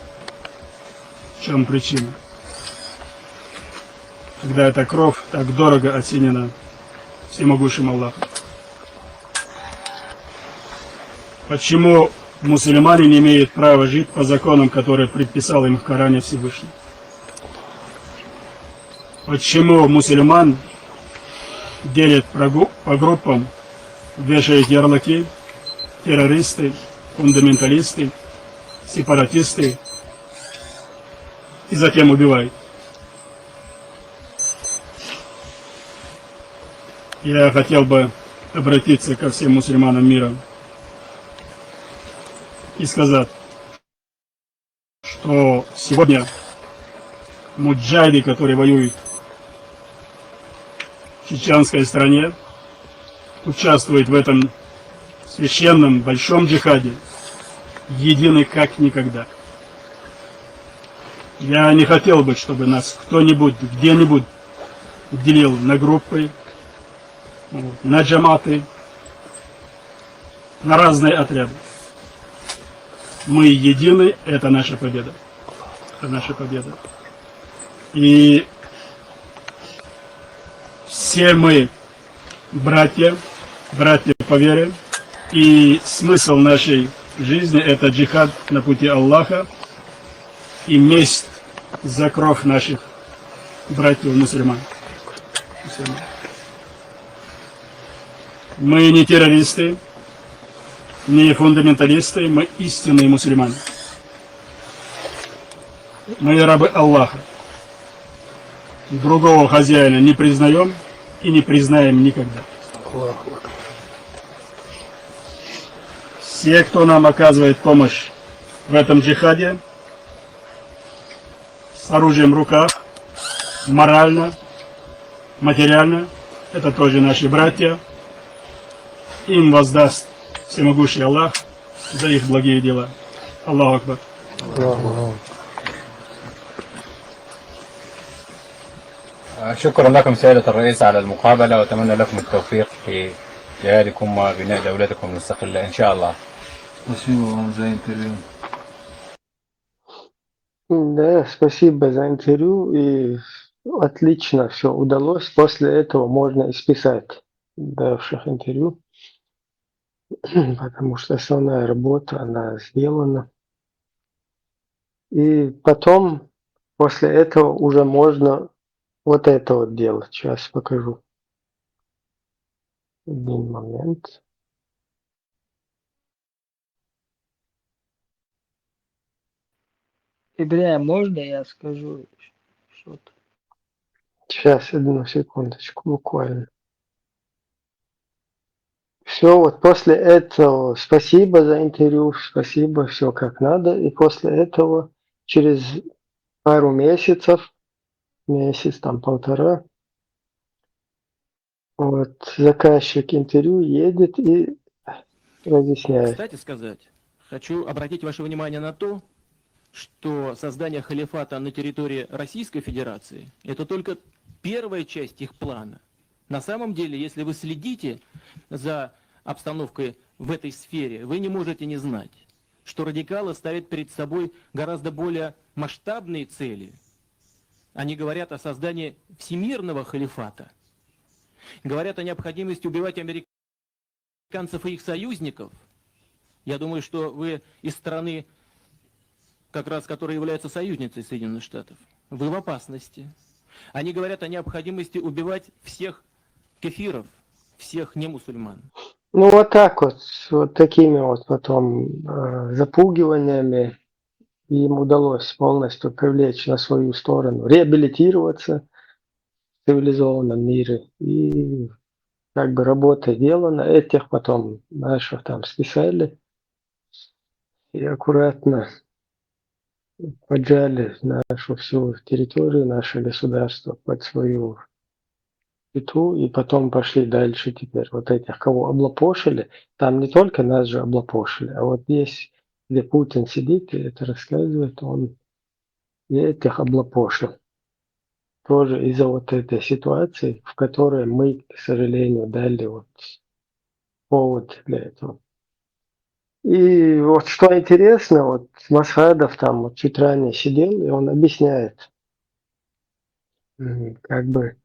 В чем причина? Когда эта кровь так дорого оценена всемогущим Аллахом. Почему мусульмане не имеют права жить по законам, которые предписал им в Коране Всевышний? Почему мусульман делят по группам, вешают ярлыки, террористы, фундаменталисты, сепаратисты, и затем убивают? Я хотел бы обратиться ко всем мусульманам мира и сказать, что сегодня муджахиды, которые воюют в чеченской стране, участвуют в этом священном большом джихаде, едины как никогда. Я не хотел бы, чтобы нас кто-нибудь где-нибудь делил на группы, на джаматы, на разные отряды. Мы едины, это наша победа. Это наша победа. И все мы братья, братья по вере. И смысл нашей жизни — это джихад на пути Аллаха и месть за кровь наших братьев мусульман. Мы не террористы, не фундаменталисты, мы истинные мусульмане. Мы рабы Аллаха. Другого хозяина не признаем и не признаем никогда. Все, кто нам оказывает помощь в этом джихаде, с оружием в руках, морально, материально, это тоже наши братья. Им воздаст всемогущий Аллах за их благие дела. Аллаху Акбар. شكرا لكم سيادة الرئيس على المقابلة، وأتمنى لكم التوفيق في جهادكم وبناء دولتكم المستقلة إن شاء الله. Спасибо вам за интервью. Да, спасибо за интервью. И отлично все удалось. После этого можно исписать давших интервью, потому что основная работа, она сделана. И потом, после этого уже можно вот это вот делать. Сейчас покажу. Один момент. Ибря, можно я скажу что-то? Сейчас, одну секундочку, буквально. Все, вот после этого спасибо за интервью, спасибо, все как надо. И после этого через пару месяцев, месяц, там полтора, вот, заказчик интервью едет и разъясняет. Кстати сказать, хочу обратить ваше внимание на то, что создание халифата на территории Российской Федерации — это только первая часть их плана. На самом деле, если вы следите за обстановкой в этой сфере, вы не можете не знать, что радикалы ставят перед собой гораздо более масштабные цели. Они говорят о создании всемирного халифата, говорят о необходимости убивать американцев и их союзников. Я думаю, что вы из страны, как раз которая является союзницей Соединенных Штатов. Вы в опасности. Они говорят о необходимости убивать всех кефиров, всех немусульман. Ну вот так вот, вот такими вот потом э, запугиваниями им удалось полностью привлечь на свою сторону, реабилитироваться в цивилизованном мире. И как бы работа сделана, этих потом наших там списали и аккуратно поджали нашу всю территорию, наше государство под свою петлю, и потом пошли дальше теперь. Вот этих, кого облапошили, там не только нас же облапошили, а вот здесь, где Путин сидит и это рассказывает, он и этих облапошил. Тоже из-за вот этой ситуации, в которой мы, к сожалению, дали вот повод для этого. И вот что интересно, вот Масхадов там вот чуть ранее сидел, и он объясняет, м, как бы,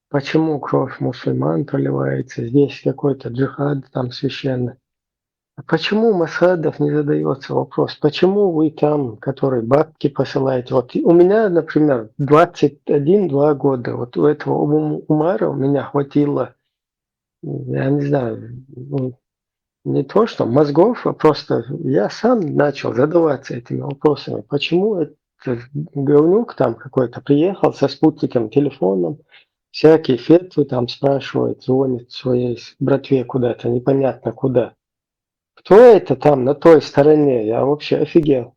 почему кровь мусульман проливается, здесь какой-то джихад там священный. А почему Масхадов не задается вопрос, почему вы там, который бабки посылаете? Вот у меня, например, двадцать один-два года, вот у этого Умара у меня хватило, я не знаю, ну, не то что мозгов, а просто я сам начал задаваться этими вопросами. Почему этот говнюк там какой-то приехал со спутником, телефоном, всякие фетвы там спрашивает, звонит своей братве куда-то, непонятно куда. Кто это там на той стороне? Я вообще офигел.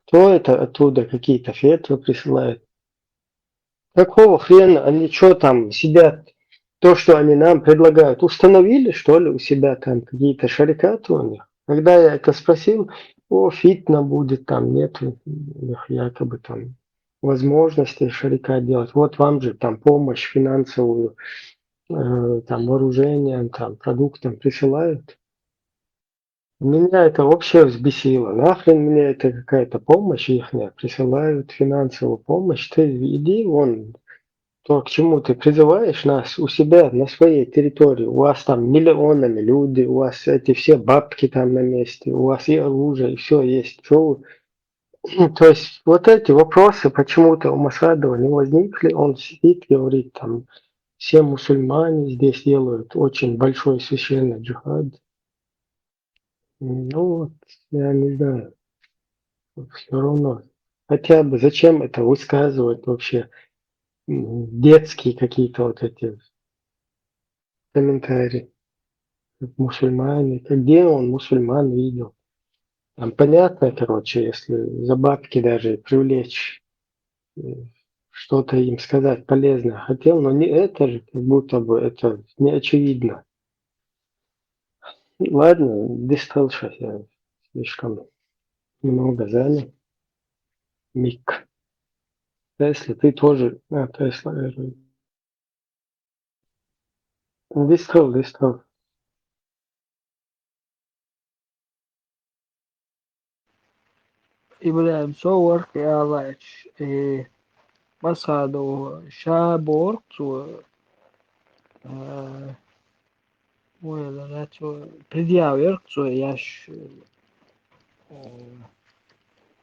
Кто это оттуда какие-то фетвы присылает? Какого хрена они что там сидят? То, что они нам предлагают, установили, что ли, у себя там какие-то шарикаты у них? Когда я это спросил, о, фитна будет, там нет у них якобы там возможности шарикат делать. Вот вам же там помощь финансовую, э, там вооружением, там продуктом присылают. Меня это вообще взбесило. Нахрен мне это какая-то помощь ихняя, присылают финансовую помощь. Ты иди вон, то, к чему ты призываешь нас у себя на своей территории. У вас там миллионами люди, у вас эти все бабки там на месте, у вас и оружие, и все есть. Чё вы? То есть вот эти вопросы почему-то у Масхадова не возникли. Он сидит, говорит, там, все мусульмане здесь делают очень большой священный джихад. Ну вот, я не знаю. Все равно. Хотя бы зачем это высказывать вообще? М, Детские какие-то вот эти комментарии. Как мусульмане. Как, где он мусульман видел? Там понятно, короче, если за бабки даже привлечь, э, что-то им сказать полезное хотел, но не это же, как будто бы это не очевидно. Ладно, дістав щось, я слишком много занял. Мик. Тесла, ты тоже. А, Тесла, э, дістав, дістав. Ibrahim, so work, yeah, like, eh, Masado, Shabor, so, uh, well, that's what, предъявил, so, яш,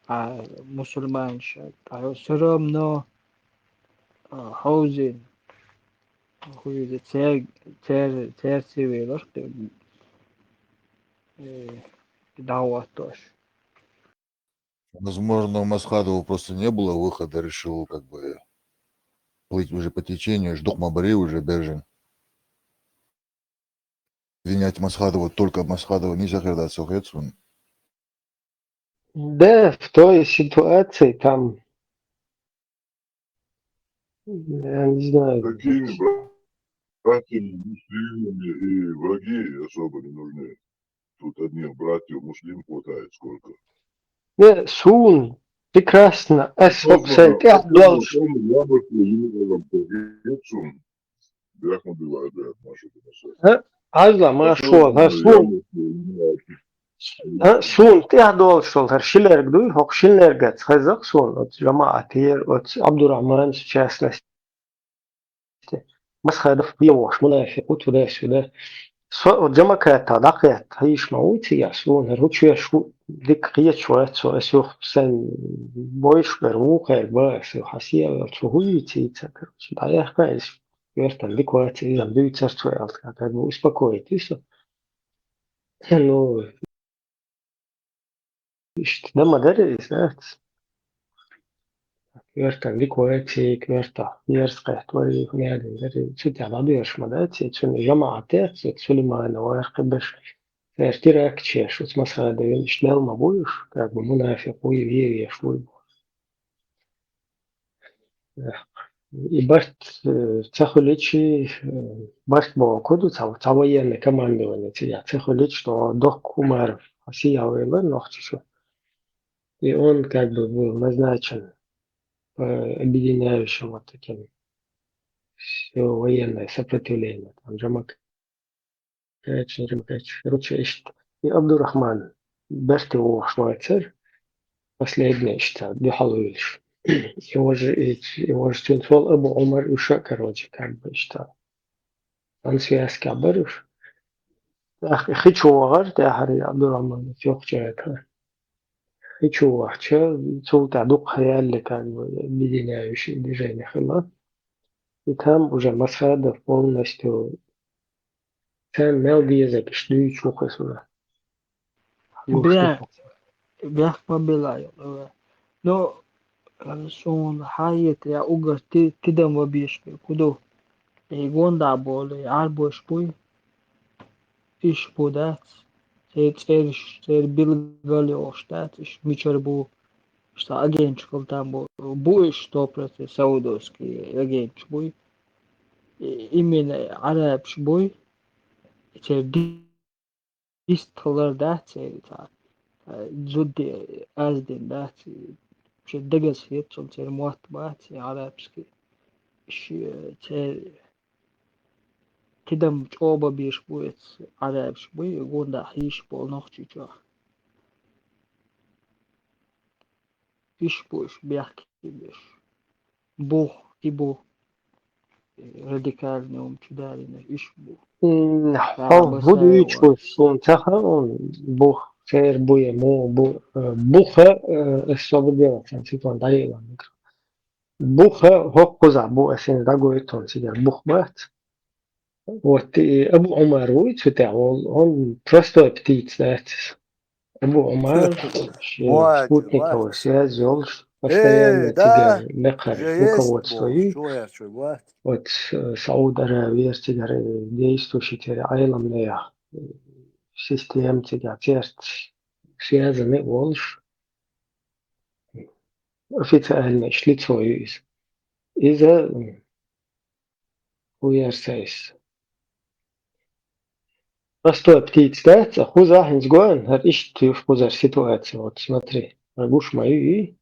а, мусульманша, а, все равно, а, Хаузин, хуйда, цер, цер, цер цивилар, э, даватош. Возможно, у Масхадова просто не было выхода, решил как бы плыть уже по течению, ждок мабари уже бежен. Винять Масхадова, только Масхадова нельзя, когда сохецун. Да, в той ситуации там, я не знаю. Такими братьями муслимами и враги особо не нужны. Тут одних братьев муслим хватает сколько. Не, сун, прекрасно, а собственно, ты должен. Азла, машо, Ашо, Ашо. А, суна тӀехь долуш долу хӀара ши лерг дуй, хӀокху шина лергаца хеза-кх суна оцу жамаӀатера, оцу Абдурахманца, в частности. Масхадов бен вогӀуш мунафикъ ву туда-сюда. Со оцу жамаӀатах дӀакхетта хьийзаш ма вуй цигахь суна, хӀара хӀу чоьш ву дика кхеташ вац со, ас юха сайн бойуш бер вукхерг бан ас юха хьан сел, цо хӀу йийцийца, короче, дӀаяьккхина иза. Коьртана дика вац, иза-м дуьйцура цо аьлла, как бы успокоить ву со. Ну, иштта дан ма дара иза, дац? Коьртана дика вац, коьртах ерза кхетта вара, хӀун яздина дара, цу тӀехь дӀадоьрзуш ма дац, цуьнан жамаӀат яц, Сулейманов вара кхин берш, церан теракташ еш, оцу Масхадовна иштта мел ма буй уьш, как бы мунафикъ вуй, вен веш вуй бохуш. И барт, э, ца хуьличи, э, барт боху ду, цхьа, цхьа военный командование цигахь ца хуьличи, что дохку Умаров хьан сел ваьлла нохчаша. И он как бы был назначен по объединяющим вот таким всё военное сопротивление. Там жамаӀат кхечира, кхечира, короче, иштта. И Абдурахман барте вогӀуш вацара, последний иштта, дуьхьал вуьйлуш. И важа, и, и важа цуьнца волу Абу Ӏумар, уьш а, короче, как бы иштта. Ан связкахь бара уьш. ТӀаккха хи чу вахара, тӀаьхьара и Абдурахман оцу йоккхачу гӀетахь. Хи чу вахча, цул тӀаьхьа дукха хан яьлла, как бы, объединяющее движение хилла. И там уже Масхадов полностью царна мел дезарг иштта дуьйцуш ву кхуьнан. Бе-, бехк ма билла йо. Ну, суна хьаэца, я уггар ти-, тидам ма беш хир, хӀун ду? И гондахь болу, и Ӏарбош буй? Иш бу дац? Церан цӀераш, церан билгал йолуш дац, иш мичара бу? Иш цхьа агенташ хила там бу. Бу иш сто процентов саудовский агенташ буй. И-, именно Ӏарабаш буй. И церан ди-, дистхилар дац церан цхьа, а, зудде аздина дац, шен дагаза хеташ, церан мотт бац, и Ӏарабский. Иш, э, церан тидам чӀогӀа беш бу эца Ӏарабаш буй, и гондахь хьийзаш болу Нохчийчохь. Иш бу иш бехке беш. Бух, и бу. Радикальный ум чу дарина, иш бу. М, хьо хӀун дуьйцуш ву суна ца хаьа, бух, церан бу я, муха бу, э, буха, э, ас со бу делахь, сан цитон дӀаелла микро. Буха хӀокхузахь бу, ас хӀинца дӀагойту хьуна цигара бух бац. Вот и Абу Ӏумар вуй цу тӀехь волу, он простой птица дац иза. Абу Ӏумар, шен спутниковый связь йолуш, постоянно цигара мекхара руководство ю. Вот, э, Сауд Аравиера цигара действующий церан Ӏеламнех, э, система цигара церца связанный волуш. Официально иштта лицо ю иза. Иза, м, хӀун яра сайс? Простой птица дац, а кхузахь хӀинца гоьн, хӀара иштта юьш кхузара ситуация, вот смотри. ХӀара гуш ма ю и?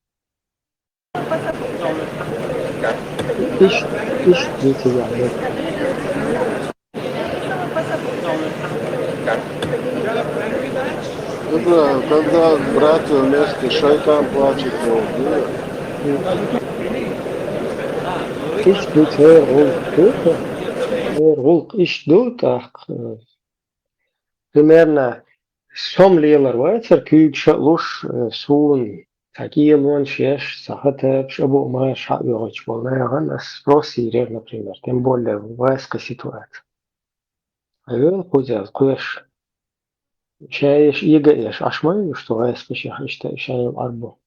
Иштта, иштта ю цигахь. Это когда братья вместе, шайтан плачет, вот, да? Иштта ду церан гӀуллакх, ду-кх? Церан гӀуллакх иштта ду, тӀаккха, э, примерно со-м лелар вацара куьйгаш а луш, э, суна цхьа кӀелонаш еш, цхьа хатапаш, Абу Ӏумар хьаоьхуьйтуш болу нахана ас спрос йийр яра, например, тем более вайская ситуация. Хьайвела кхуза кхоьруш. Ша еш, эга еш, Ӏаш ма ю, что вайскашех иштта ша йолу Ӏарбо.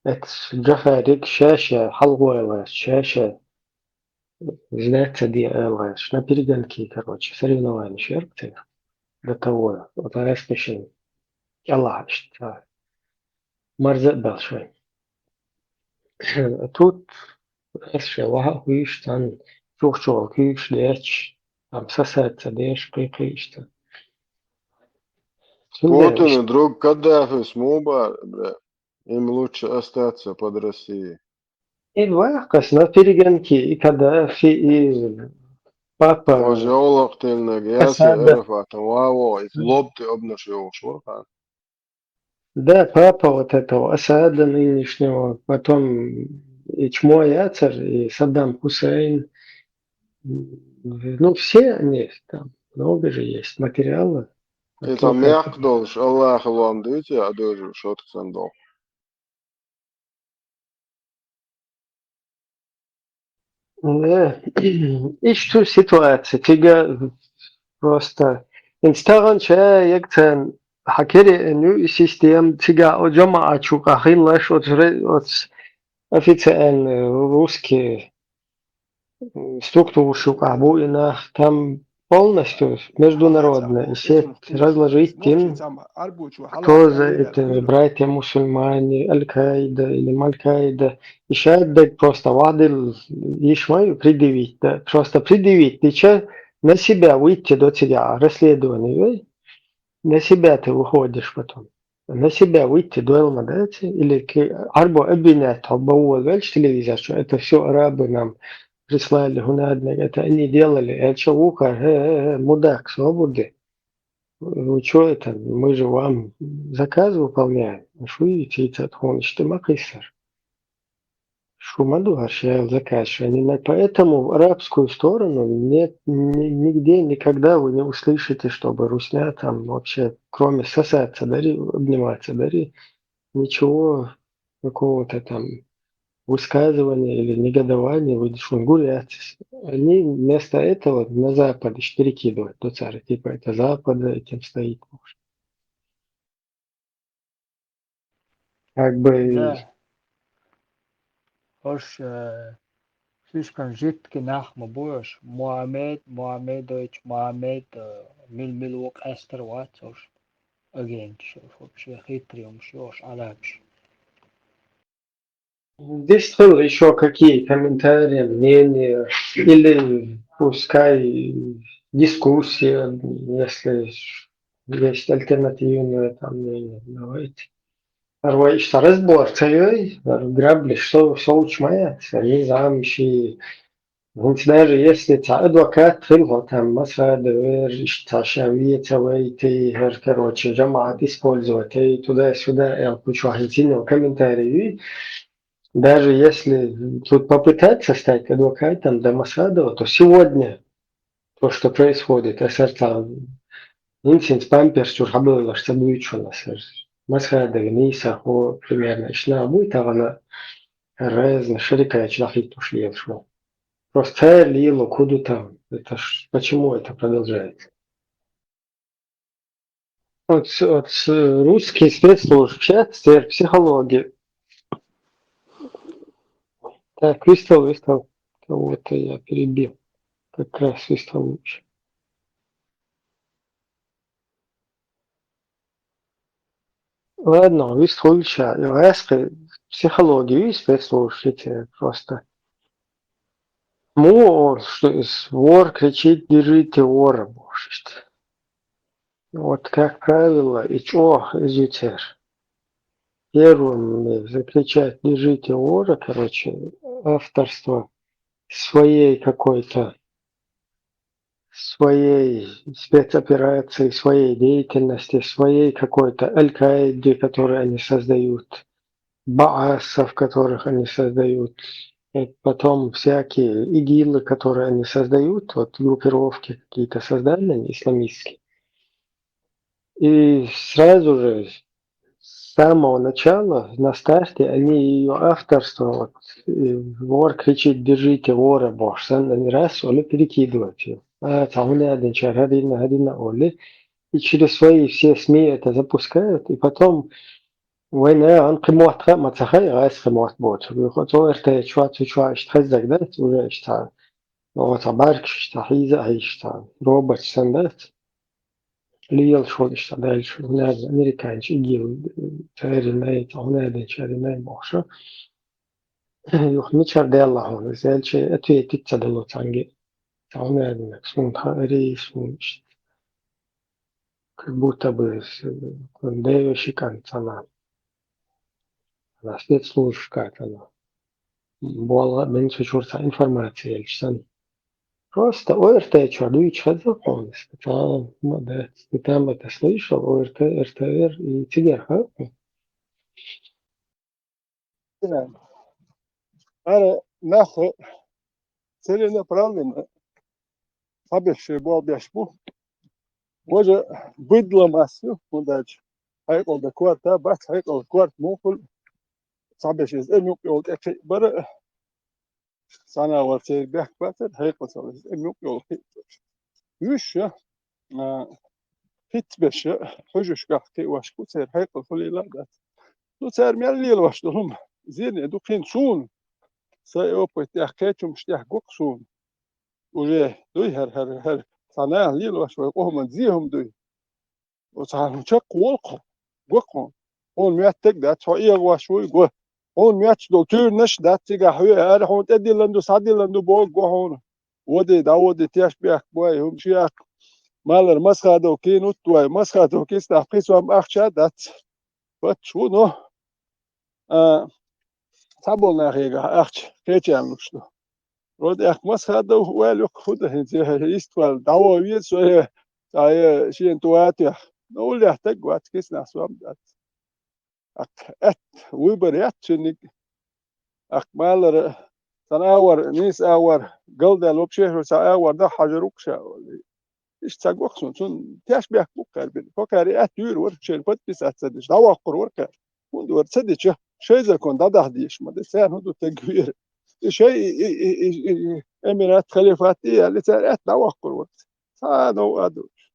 Эцу Джафариг ша-ша хьалгӀойлаш, ша-ша знать ца де алалаш, на перегонки, короче, соревнованеш яра-кх цигахь. До того, вот вайскашна кӀелахь иштта. Марза а баьлла шайн. Тут ас шайн ваха а хуьйш, цхьаьна чухчухула куьйгаш детташ, там сосать ца деш, кхин-кхин иштта. Путин и друг Каддафис муха бара, бля? Им лучше остаться под Россией. И ваьккхас на перегонки, и Каддафи, и папа. Ож йовлакътеллинарг яц Асада. Арафатан ваво, и лобти обнаш йолуш вара. Да, папа вот этого Асада нынешнего, потом и чмо яцар, и Саддам Хусейн. Ну, все они, там много же есть материала. И там мягко долж, Аллаха лом дайте, а даже что-то там дал. Э, ишта ситуация, цига просто инстагъан ча ягцан хакери эну систем цига о жамаачу къахиллаш от ре-, от официальный русский структуру шука бу ина там полностью международная сеть разложить им, кто за это братья мусульмане, Аль-Каида или Маль-Каида. И щас так просто вадил ишмаю предъявить, да, просто предъявить, ты чё на себя выйти до тебя, расследование, эй? На себя ты выходишь потом. На себя выйти дойлма, да, эти? Или ки-, арбо обвинять, арбо уволвелч телевизор, что это все арабы нам прислали, гунаднаг, это они делали, это что, ухо, э, э, э, мудак, свободы. Вы что это? Мы же вам заказ выполняем. Шуи чей-то отхон, что макисар. Шумаду аршал заказ, что они на-, поэтому в арабскую сторону нет, ни-, нигде никогда вы не услышите, чтобы русня там вообще, кроме сосаться, дари, обниматься, дари, ничего какого-то там высказывания или негодования, вы шунгурятся. Они вместо этого на Запад ещё перекидывают до царя, типа это Запада этим стоит. Как бы Да. Ош, э, слишком жидкий нах ма буш. Муаммед, Муаммедович, Муаммед, э, мил-мил ву къастар вац ош. Агент, шо, вообще хитрый, ум, шо, ош, арабш. Здесь были ещё какие комментарии, мнения, или пускай дискуссия, если есть альтернативное там мнение, давайте. Арвай ишта разбор цаёй, грабли, что, что учмая, они замши. Ведь даже если ца адвокат хил, вот там Масхадов, ишта ша вица вайти, хер, короче, жамаат использовать, и туда-сюда, я кучу ахинцинов комментарий, даже если тут попытаться стать адвокатом до Масхадова, то сегодня то, что происходит, а сэр там, инсин памперс чур хабылаш цабуйчуна сэр. Масхадов, Ниса, хо, примерно, ишна будет, а она разно шарикая чулахи туш лиел шо. Просто царь лиело куду там. Это ж, почему это продолжается? Вот, вот, э, русские спецслужбы, сейчас царь психологии. Так, Кристал, Кристал. Кого-то я перебил. Как раз Кристал лучше. Ладно, вистхуйча, и вайсхы психологию и спецслужбы просто. Му, что из вор кричит: «Держите вора», может. Вот, как правило, и чё из ютер. Первым закричать: «Держите вора», короче, авторство своей какой-то, своей спецоперации, своей деятельности, своей какой-то Аль-Каиды, которую они создают, Баасов, которых они создают, э, потом всякие ИГИЛы, которые они создают, вот группировки какие-то создали они исламистские. И сразу же с самого начала, на старте, они её авторство, вот, э, вор кричит: «Держите вора», бошсан, они раз, он перекидывает её. А, цауна один чар, один, один на Оли. И через свои все СМИ это запускают, и потом война, он кымуатха, мацахай, гайс кымуат бот. Вы хоть ОРТ, чуа, чуа, чуа, ишта хаззаг, да, уже ишта. Вот, а барк, ишта, хиза, ишта. Робот, сан, да. Лиел шул ишта дальше, не знаю, американец, ИГИЛ, э, царинай, цауна один чаринай, бохша. Юх, мичар дела хун, зелче, ответить цадало цанги. Цауна один, сун, ха, ри, сун, ишта. Как будто бы с, э, дэвэ шикан цана. Она спецслужбка цана. Буала, мен чучурца информация эльчсан. Просто ОРТ чё, дуйч хаза полностью. Там, да, ты там это слышал, ОРТ, РТР и цигар, ха? Ара нах целенаправленно цхьаберш шоай болх беш бу. Важа быдлан масса ю, хӀунда аьлча хьекъал дан корта бац, хьекъал корта муха хуьлу, цхьаберш иза тӀе мукъа йолу тӀе кхиъ бара, цхьана вара церан бехк бацара, хьекъал ца лаза, тӀе мукъа йолу кхиъ. Уьш, а, хӀинца берш хьуьжашкахь кхиош бу, церан хьекъал хуьлийла а дац. Ну, цара мел лелош долу хӀума зене ду кхин суна. Сайн опыт тӀехь, кхечу хӀумаш тӀехь го-кх суна. Уже дуй хӀара, хӀара, хӀара, цхьа наха лелош вай къоман зе хӀума дуй. Оцу хьан чекх волу-кх хьо, го-кх хьуна. Хьуна моьттург дац, хьо эгӀош вуй, го. Хьуна моьттуш долу туьйранаш дац цигахь хьоьга, ара хьуна тӀедиллина ду, схьадиллина ду боху, го хьуна. Води, дӀаводи, теш бехк бой, хӀума ши аккха. Малар Масхадов кийна утта вай, Масхадов киснахь кхин сом ахча а дац. Паччахь ву, но, а, цхьаболу нахе ахча кхечарна луш ду. Вроде аьлла Масхадов ваьлла ю-кх, хӀун дан хӀинца, иствал дӀавоьду веза со, я, цхьа, я, шена тӀе ватех. Но уллехь стаг вац, киснахь сом дац. Аккха аьтта выбор яц цуьниг. Аккха малара, сан агӀор, нийса агӀор, галдаьлла вообще хӀара сан агӀор дахьажар ву-кх ша, олий. Иштта ца го-кх суна, цунна теш бехк бу-кх кхаьрбина. Кхо кхаьрий аьтта юьйр вара, шайна подписаться ца дича, дӀавоккхур вара кхаьр. ХӀунда вара ца дича, шайн закон дӀадахьа дезаш ма ду, царна хӀун ду таг вера. И шайн и, и, и, и, и, и эмират, халифат и аьлла, цара аьтта дӀавоккхур вара. Цхьа а новкъа а долуш.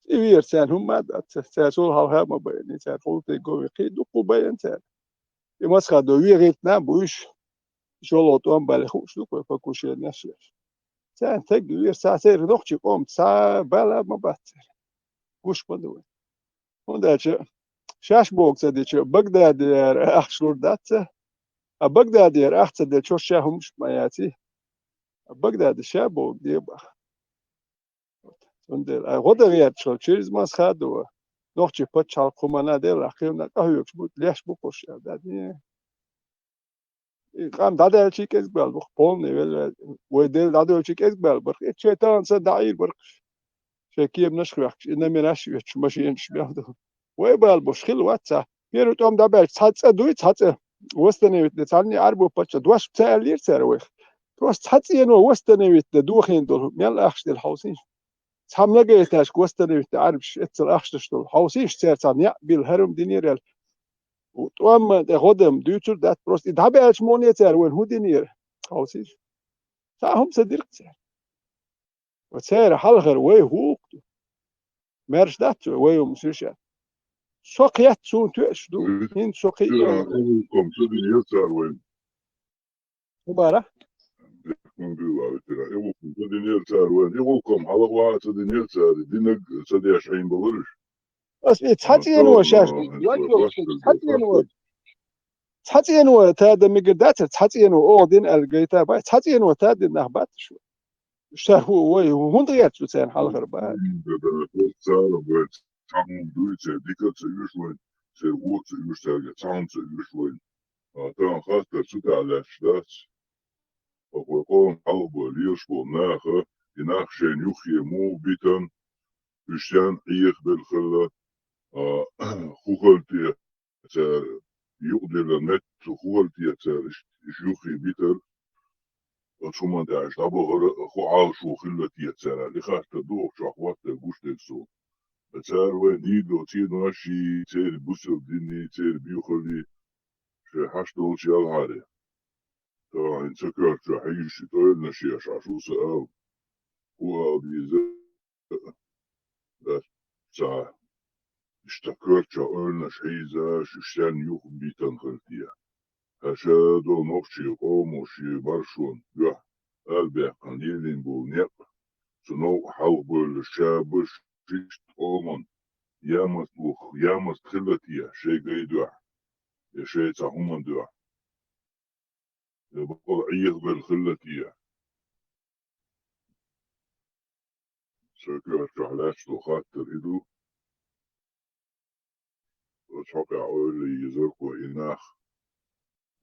И вера царна хӀумма а дац, цара цул хьалха а ма байина, цара хӀуллатӀе го векхий, дуккха а байина цара. И Масхадов вехийта нах а бу уьш, шолгӀа тӀом бале хууш ду-кх вай, покушение еш. Царна таг вера, цхьа церан нохчийн къоман цхьа бала а ма бац церан. Гуш ма ду вай. ХӀунда аьлча шаьш бохург ца дича, Багдадера ахча лур дац цара. А Багдадера ахча ца делча, ша хӀумаш а ма яций. А Багдаде ша бохург де баха. Вот. Цундела, а, гӀо дан гӀерташ хилча, через Масхадова, нохчийн пачхьалкх хӀуманна а делахь, кхин а къахьоьгуш бу, леш бу-кх уьш аьлла, да, не. И къам дӀадаьлчий кӀезиг баьлла бу-кх, полный велла, вай Дела дӀадоьлчий кӀезиг баьлла бара-кх. И шайн тахана санна дӀаийр бара-кх. Шайн кеманаш а хӀоьттуш, и номераш а оьцуш, машинаш мел ду. Вай бала болуш хилла вац цхьа. Первый тӀом дӀабаьлча цхьа цӀа дуй, цхьа цӀа восстановить дан. Цхьанне Ӏарбо паччахь дош ца аьллера цара вайх. Просто цхьа цӀено восстановить дан дохийна долу, мел ахча дилла хьовсийша. Цхьа многоэтажка восстановить дан Ӏарбаш эццал ахча деш долу. Хьовсийша, цара цхьа неӀ билла хӀара хӀума динера аьлла. ТӀом тӀе гӀо дан дуьйцур дац, просто и дӀабаьлча муха цара вайна хӀун динера. Хьовсийша. Цхьа хӀума ца дира-кх цара. Ва церан хьалхара вай хӀух ду? Маьрша дац вай, вай хӀума суьша. Со кхетта суна тоьаш ду. ХӀинца со кхиъна. Игулком ца динера цара вайна. ХӀун бара? Дехкун билла ветера. Игулком ца динера цара вайна. Игулком хьала ваха ца динера цара. Динаг ца деш Ӏийна балараш. Ас и цхьа цӀено шаьш. Цхьа цӀено. Цхьа цӀено та дан мегар дацара, цхьа цӀено оха дина аьлла гайта бай. Цхьа цӀено та дина нах бац шу. Ша хӀу-, вай, хӀунда гӀерташ ду царна хьалхара бан? Цара вай цхьа хӀума дуй, церан дика ца оьшу вайн, церан вон ца оьшу, цаьрга цхьа хӀума ца оьшу вайн. А, тахана хаттар цу тӀехь лаьтташ дац. Вай къоман хьалха бой лелаш болу наха, и нах шайна юххе муха битан, уьш стенна Ӏехабелла хилла, а, хӀун хилла те, цара юкъадиллина метта хӀун хилла те цара, иш, иш юххе битар, оцу хӀуманна тӀехь иш дӀабахара, хӀун Ӏалашо хилла те цара, и хаттар ду оха чохь хӀоттар гуш дерг суна. Цара вайн дийр долу цӀенош а, церан бусалба дин а, церан буьйхалла а, шайн хьашт долчу ялхьаре. Тахана ца коьртачохь хьийзаш и тӀойланаш еш Ӏаш ву сан ала. ХӀун ала деза? Дац цхьа. Иштта коьртачохь ойланаш хьийзаш, уьш стенна юхабитан хилла те. Хьан ша долу нохчийн къомо шен маршонан дуьхьа арабаьккхина лелийна болу некъ, цу новкъа хьалхабевллачу шабаш, иштта къоман ямартлух, ямарт хилла те шайн гай дуьхьа, я шайн цхьа хӀуманна дуьхьа? Я бакъала Ӏехабелла хилла те? Сан коьртачохь лаьтташ долу хаттар и ду. Оцу хьокъехь ойла йийзархо и нах,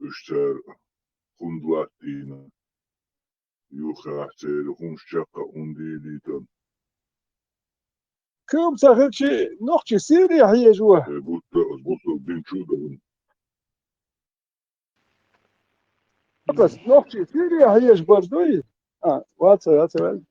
уьш цара хӀунда латтийна, юххехь церан хӀумаш чекхъа хӀунда йилийтан? Кхин хӀума ца хилча, нохчий Сирия хьежо. Э, гуттар а, гуттар а бинчу а дан. Ас нохчий Сири хьежа бар дуй? А, вац, вац, вац.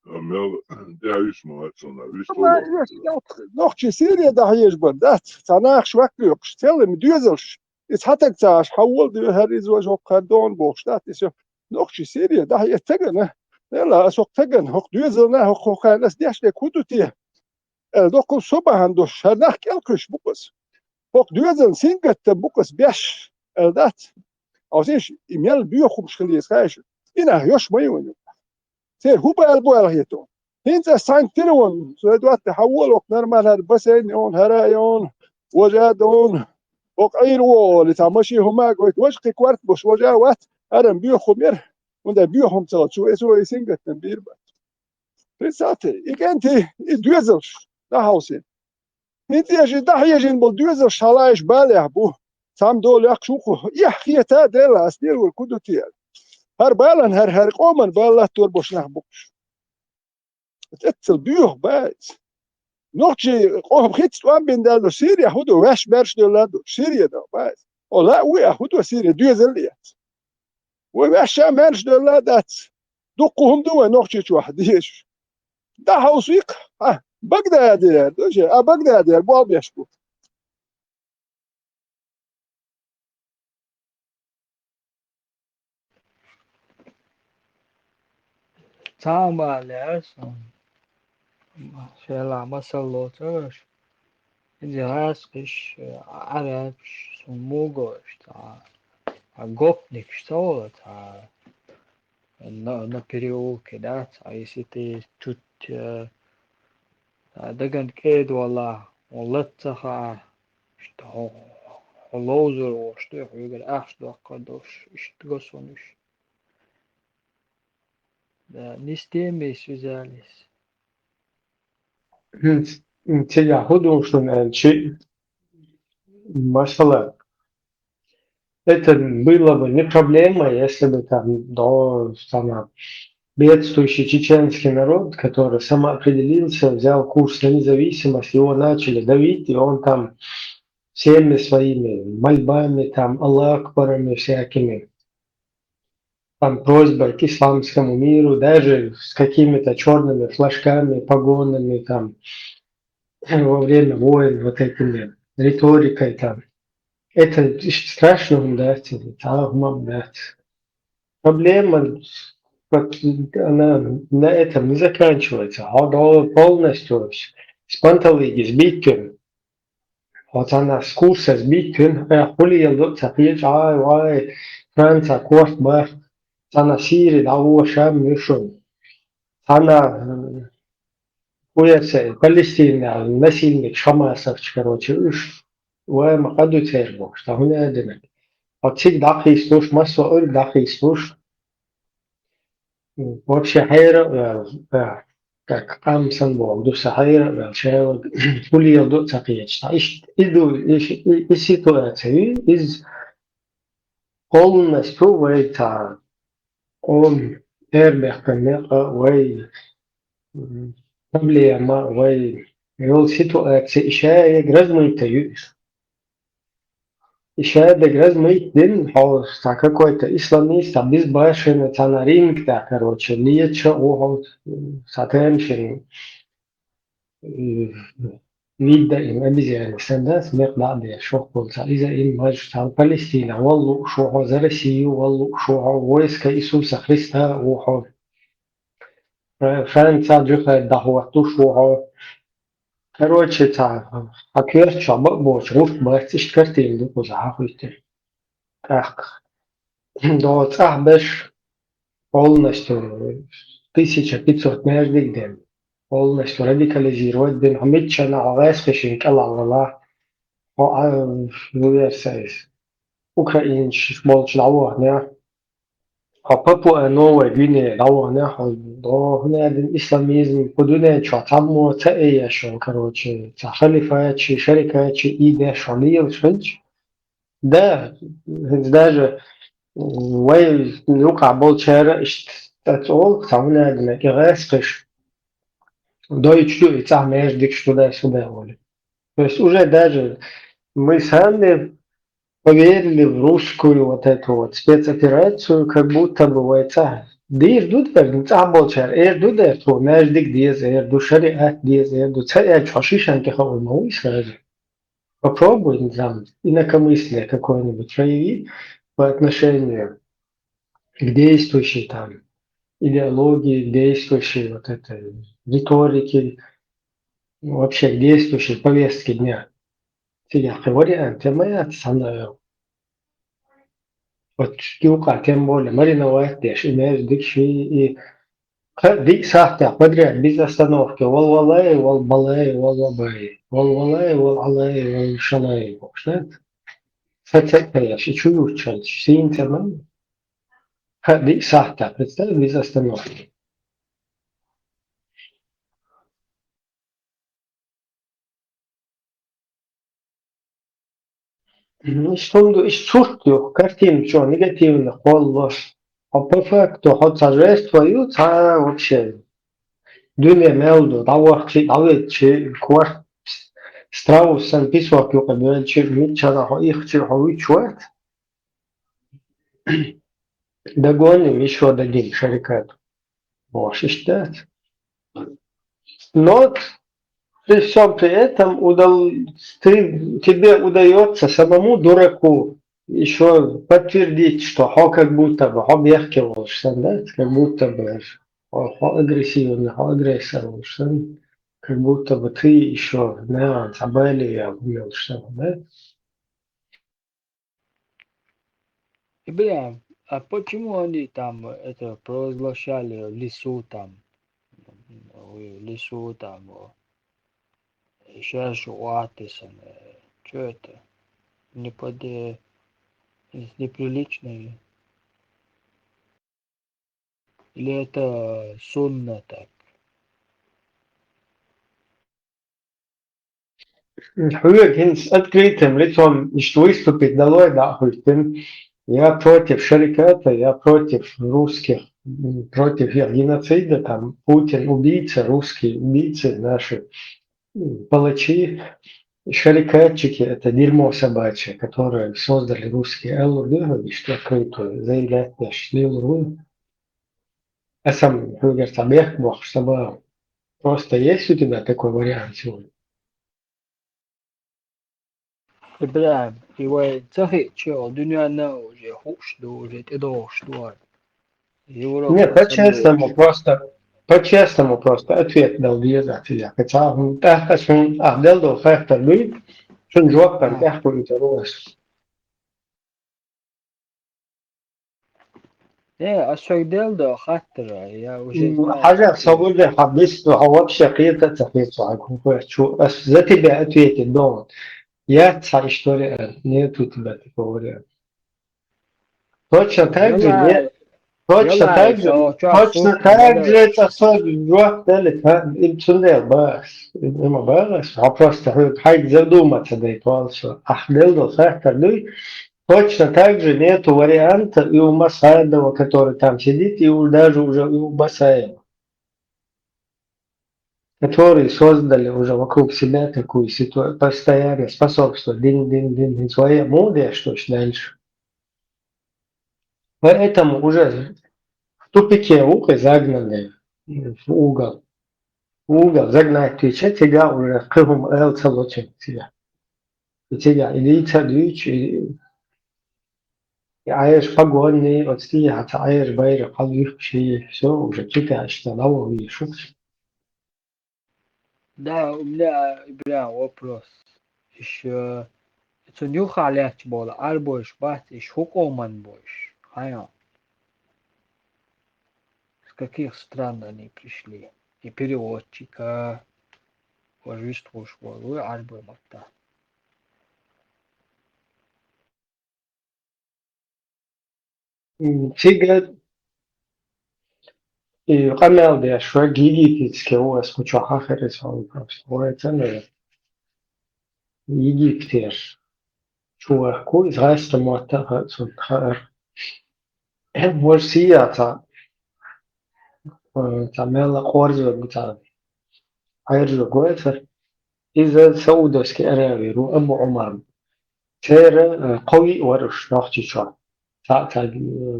Мел дӀа виш ма вац хьона, виш Ма, тӀо еш, ялх, нохчий Сири дӀахьежа бар, дац, цхьа нахаш ваккхийокхуш, целым доьзалш. Иза хьатаг ца Ӏаш, хьавола де, хӀара иза важа хӀокху хӀара догӀун бохуш дац, иза нохчий Сири дӀахьежа тагана. Делла, ас хӀокху тагана, хӀокху доьзална, хӀокху хенна ас деш дерг хӀун ду те? Аьлла, доккхал со бахьана долуш, хӀара нах кӀел кхуьйсуш бу-кх ас. ХӀокху доьзална сингаттам бу-кх ас беш, аьлла дац. Аса иштта, и мел боьха хӀумаш хила еза хаьа шу. И нах йош ма ю вайна юкъахь. Церан хӀун бала бу аьлла хета вайна? ХӀинца ас цхьаьнга тира вайна, со и доттагӀа хьавола, хӀокху нормально хӀара бассейн йона, хӀара йона, важа а дона, хӀокху Ӏийр вон олий, цхьа машен хӀума а гойту, важа кхин корта болуш, важа а вац, хӀара-м боьха хӀума яра, хӀунда боьха хӀума ца хилча, цо и сингаттам бийр бац. Представьте, и кӀентий, и доьзалш дӀахьовсийна. ХӀинца еш и дӀахьежийна болу доьзалш шалайш балехь бу. Цхьамма долу яккхаш ву-кх, эхь хета а делла, ас дера вара, хӀун ду те аьлла. ХӀара балан, хӀара, хӀара къоман бала латтор болуш нах бу-кх уьш. Эццал боьха ба иза. Нохчий къоман хица тӀом бина даьлла Сири хӀун ду, ваьш маьрша девлла ду, Сири дан ба иза. О, лаа ву а хӀун ду Сири, доьзал а эц. Вай ваьш а маьрша девлла а дац. Дуккха хӀума ду вай Нохчийчохь дезаш. ДӀахьовсийкх, а, Багдадера, ду ше, а, Багдадера болх беш бу. Цхьа а ма лаьа сан, шайла масал лоцуш, иза гӀаьскхиш, Ӏарабаш, сун мугаш, цхьа, цхьа гопникаш ца волу, цхьа, на, на переулке, да, цхьа, если ты чуть, э, а, даган кӀеда валахь, хьуна лаца ца хаахь, иштта хьо, хьо ловзар волуш ду, хьоьгара ахча доккхур долуш, иштта го суна уьш. Да, не с теми связались. М, м, цига хӀун ду шуна аьлча, масала, это было бы не проблема, если бы там до, там, бедствующий чеченский народ, который самоопределился, взял курс на независимость, его начали давить, и он там всеми своими мольбами, там, Аллаху Акбарами всякими, там, просьбой к исламскому миру, даже с какими-то чёрными флажками, погонами, там, во время войн, вот этими риторикой, там. Это страшно, да, это, а, мам, да. Проблема, вот, она на этом не заканчивается. Она полностью с панталыги сбита. Хьо цхьана с курса сбита, э, хӀун леладо а ца хеташ, ай, вай, Франца корта бахка, цхьана Сири дӀавоша ма ю шуна. Цхьана, э, хӀун яра церан, Палестина, насильник, Хамасовч, короче, уьш, вай ма къа ду церан бохуш, цхьа хӀун а дина. Хьо цига дӀакхийсалуш, массо а Ӏуьрг дӀакхийсалуш, вообще хьайра а ваьлла, да, как къам санна боху ду, сан хьайра а ваьлла, шайла хӀун леладо а ца кхеташ. Ткъа иштта, и ду, и, и, и ситуация, иза полностью вай цхьа къоман эрабехкан некъа, вай, м, проблема, вай йолу ситуация, и ша ерг размыта ю иза. И ша дерг размыта дина, хьо цхьа какой-то исламист, цхьа безбашенный, цхьана ринг тӀехь, короче, леташ а ву хьо, цхьа тема шина, м, вида им обезьяны санна, смех дӀа а деш, шохкула цхьа иза им маж, цхьа Палестина вала лууш ву хьо, за Россию вала лууш ву хьо, войска Иисуса Христа а ву хьо. Фра-, Франца джихад дӀахӀоттуш ву хьо. Короче, цхьа, хьан коьрта чохь бакъ боцуш гӀурт бац, иштта картина ду кхуза хьан хуьттуш. ТӀаккха. ДогӀу цӀахь беш, полностью тысяча пятьсот маьждиг дина, полностью радикализировать дина, хьо миччана хьо гӀаьскхишна кӀелахь валахь, хьо, а, ву версайс, украинцаш болчу дӀаваханехь, хьо Папуа Новая Гвинея дӀаваханехь, хьо догӀу хӀун а дина исламизм, кху дуьнен чохь цхьаммо ца эеш, короче, цхьа халифатчий, шарикатчий, и деш хьо лелаш хилча, да, хӀинца даже вай юкъахь болчара иштта цӀа олу, цхьа хӀун а дина, и гӀаьскхиш дойчу ю и цӀахь маьждигаш туда-сюда олий. То есть уже даже Мы сами поверили в русскую вот эту вот спецоперацию, как будто бы вай цӀа дийр ду дер, цӀа болчар эр ду дер, тхо маьждиг деза эр ду, шариат деза эр ду, ца эр, хьо шишан тӀе хаур ма вуй сразу. Попробуй там инакомыслие какое-нибудь прояви по отношению к действующей там идеологии, к действующей вот этой риторике, вообще к действующей повестке дня. Цигахь кхин вариант тема яц, цхьана, вот юкъа тем более мариновать деш, и маьждиг ши, и кхы диъ сахьтехь подряд без остановки: вал валай, вал балай, вал вабай, вал валай, вал алай, вал шалай бохуш, да? Ца ца ца еш, и чу юрчалц, сийна ца ман. Кхы диъ сахьтехь, представь, без остановки. Мгм. Иштта хӀума ду, иштта сурт ю, картина чӀогӀа негативно кхоллалуш. Хьо по факту, хьо цхьа жертва ю, цхьа вообще дуьне мел ду, дӀавахчи, дӀаветтачи, корта страус санна песок юкъа доьлчи, миччара хьо ихчи, хьо вуьтуш вац. Догоним, ещё дадим, шарикат. Бохуш иштта дац. Но при всём при этом удал-, ты, тебе удаётся самому дураку ещё подтвердить, что хьо как будто бы, хьо бехке волуш санна, да? Как будто бы хьо, хьо агрессивный, хьо агрессор волуш санна, как будто бы ты ещё, наверное, заболел, я волуш санна, да? Ибрахим, а почему они там это провозглашали в лесу там? В лесу там, о, шерсть у Атиса, э, чё это? Не под, э, неприличные? Или это сунна так? Хьоьга хӀинца открытым лицом иштта выступить далой дӀа а хӀуьттина: я против шариката, я против русских, м, против их геноцида, там, Путин убийца, русские убийцы, наши, м, палачи, шарикатчики — это дерьмо собачье, которое создали русские. Аьлла ду хьоьга иштта открытую, заявлять деш лелур ву. Аса-м хьоьгара цхьа бехк бохуш ца боху. Просто есть у тебя такой вариант сегодня? Ибрахим, и вай ца хиъча, дуьненна уже хууш ду, уже тӀедогӀуш ду. Европа. Не, по-честному просто, по-честному просто ответ дала деза цига. Кхин цхьа хӀума тӀаккха шуна ахь делла долу хаттар дуй, шуна жоп тӀаккха хуьлуьйтур ву аса. Э, ас шуьга делла до хаттара, я уже... М, хьажа, со вуьрде хьан бисту, хьо вообще кхета а ца кхета, хьан кху чу. Ас за тебя ответить дон. Яц хьан история, нету у тебя такого варианта. Точно так же, не, точно так же, точно так же это со жоп делит, ха, им цундел бахас, им бахас. Хьо просто хьоьга хьайга задуматься дай полчо. Ахь делла до хаттар дуй, точно так же нету варианта и у Масхадова, который там сидит, и у, даже уже и у Басаева, которые создали уже вокруг себя такую ситуацию, постоянно способствуют дин, дин, дин, дин, свои мудрые, что ж дальше. Поэтому уже в тупике ухо загнаны в угол. В угол загнать тече, тебя уже кхы хӀума эл ца лучше тебя. И цигахь и дийца дуьйцу, и, и Ӏаьржа погонный, оцу тӀехьа ца Ӏаьржа байра хьалуьйхуш, и всё, уже читаьш ца лаво вийшуш. Да, у меня, Ибрахим, вопрос. Иш, э, цунна юххехь лаьтташ болу Ӏарбойш бац, иш хӀу къоман бойш? Хьайо. С каких стран они пришли? И переводчика, важа вистхуш волу вуй Ӏарбой матта. М, цига и къамел деш вай египетский у ас кху чохь хахар иза хьуна просто. Вай ца мера. Египтера чу ваьхку, иза гӀайста мотта а хаьа цунна хаьара. Важа сий яц цхьа, э, цхьа мелла къорзо бу цхьа Ӏаьржо гойтар. Иза Саудовский Аравия ру, Абу Ӏумар. Церан, э, кхо-виъ вар уж Нохчийчохь. Цхьаъ цхьа, э,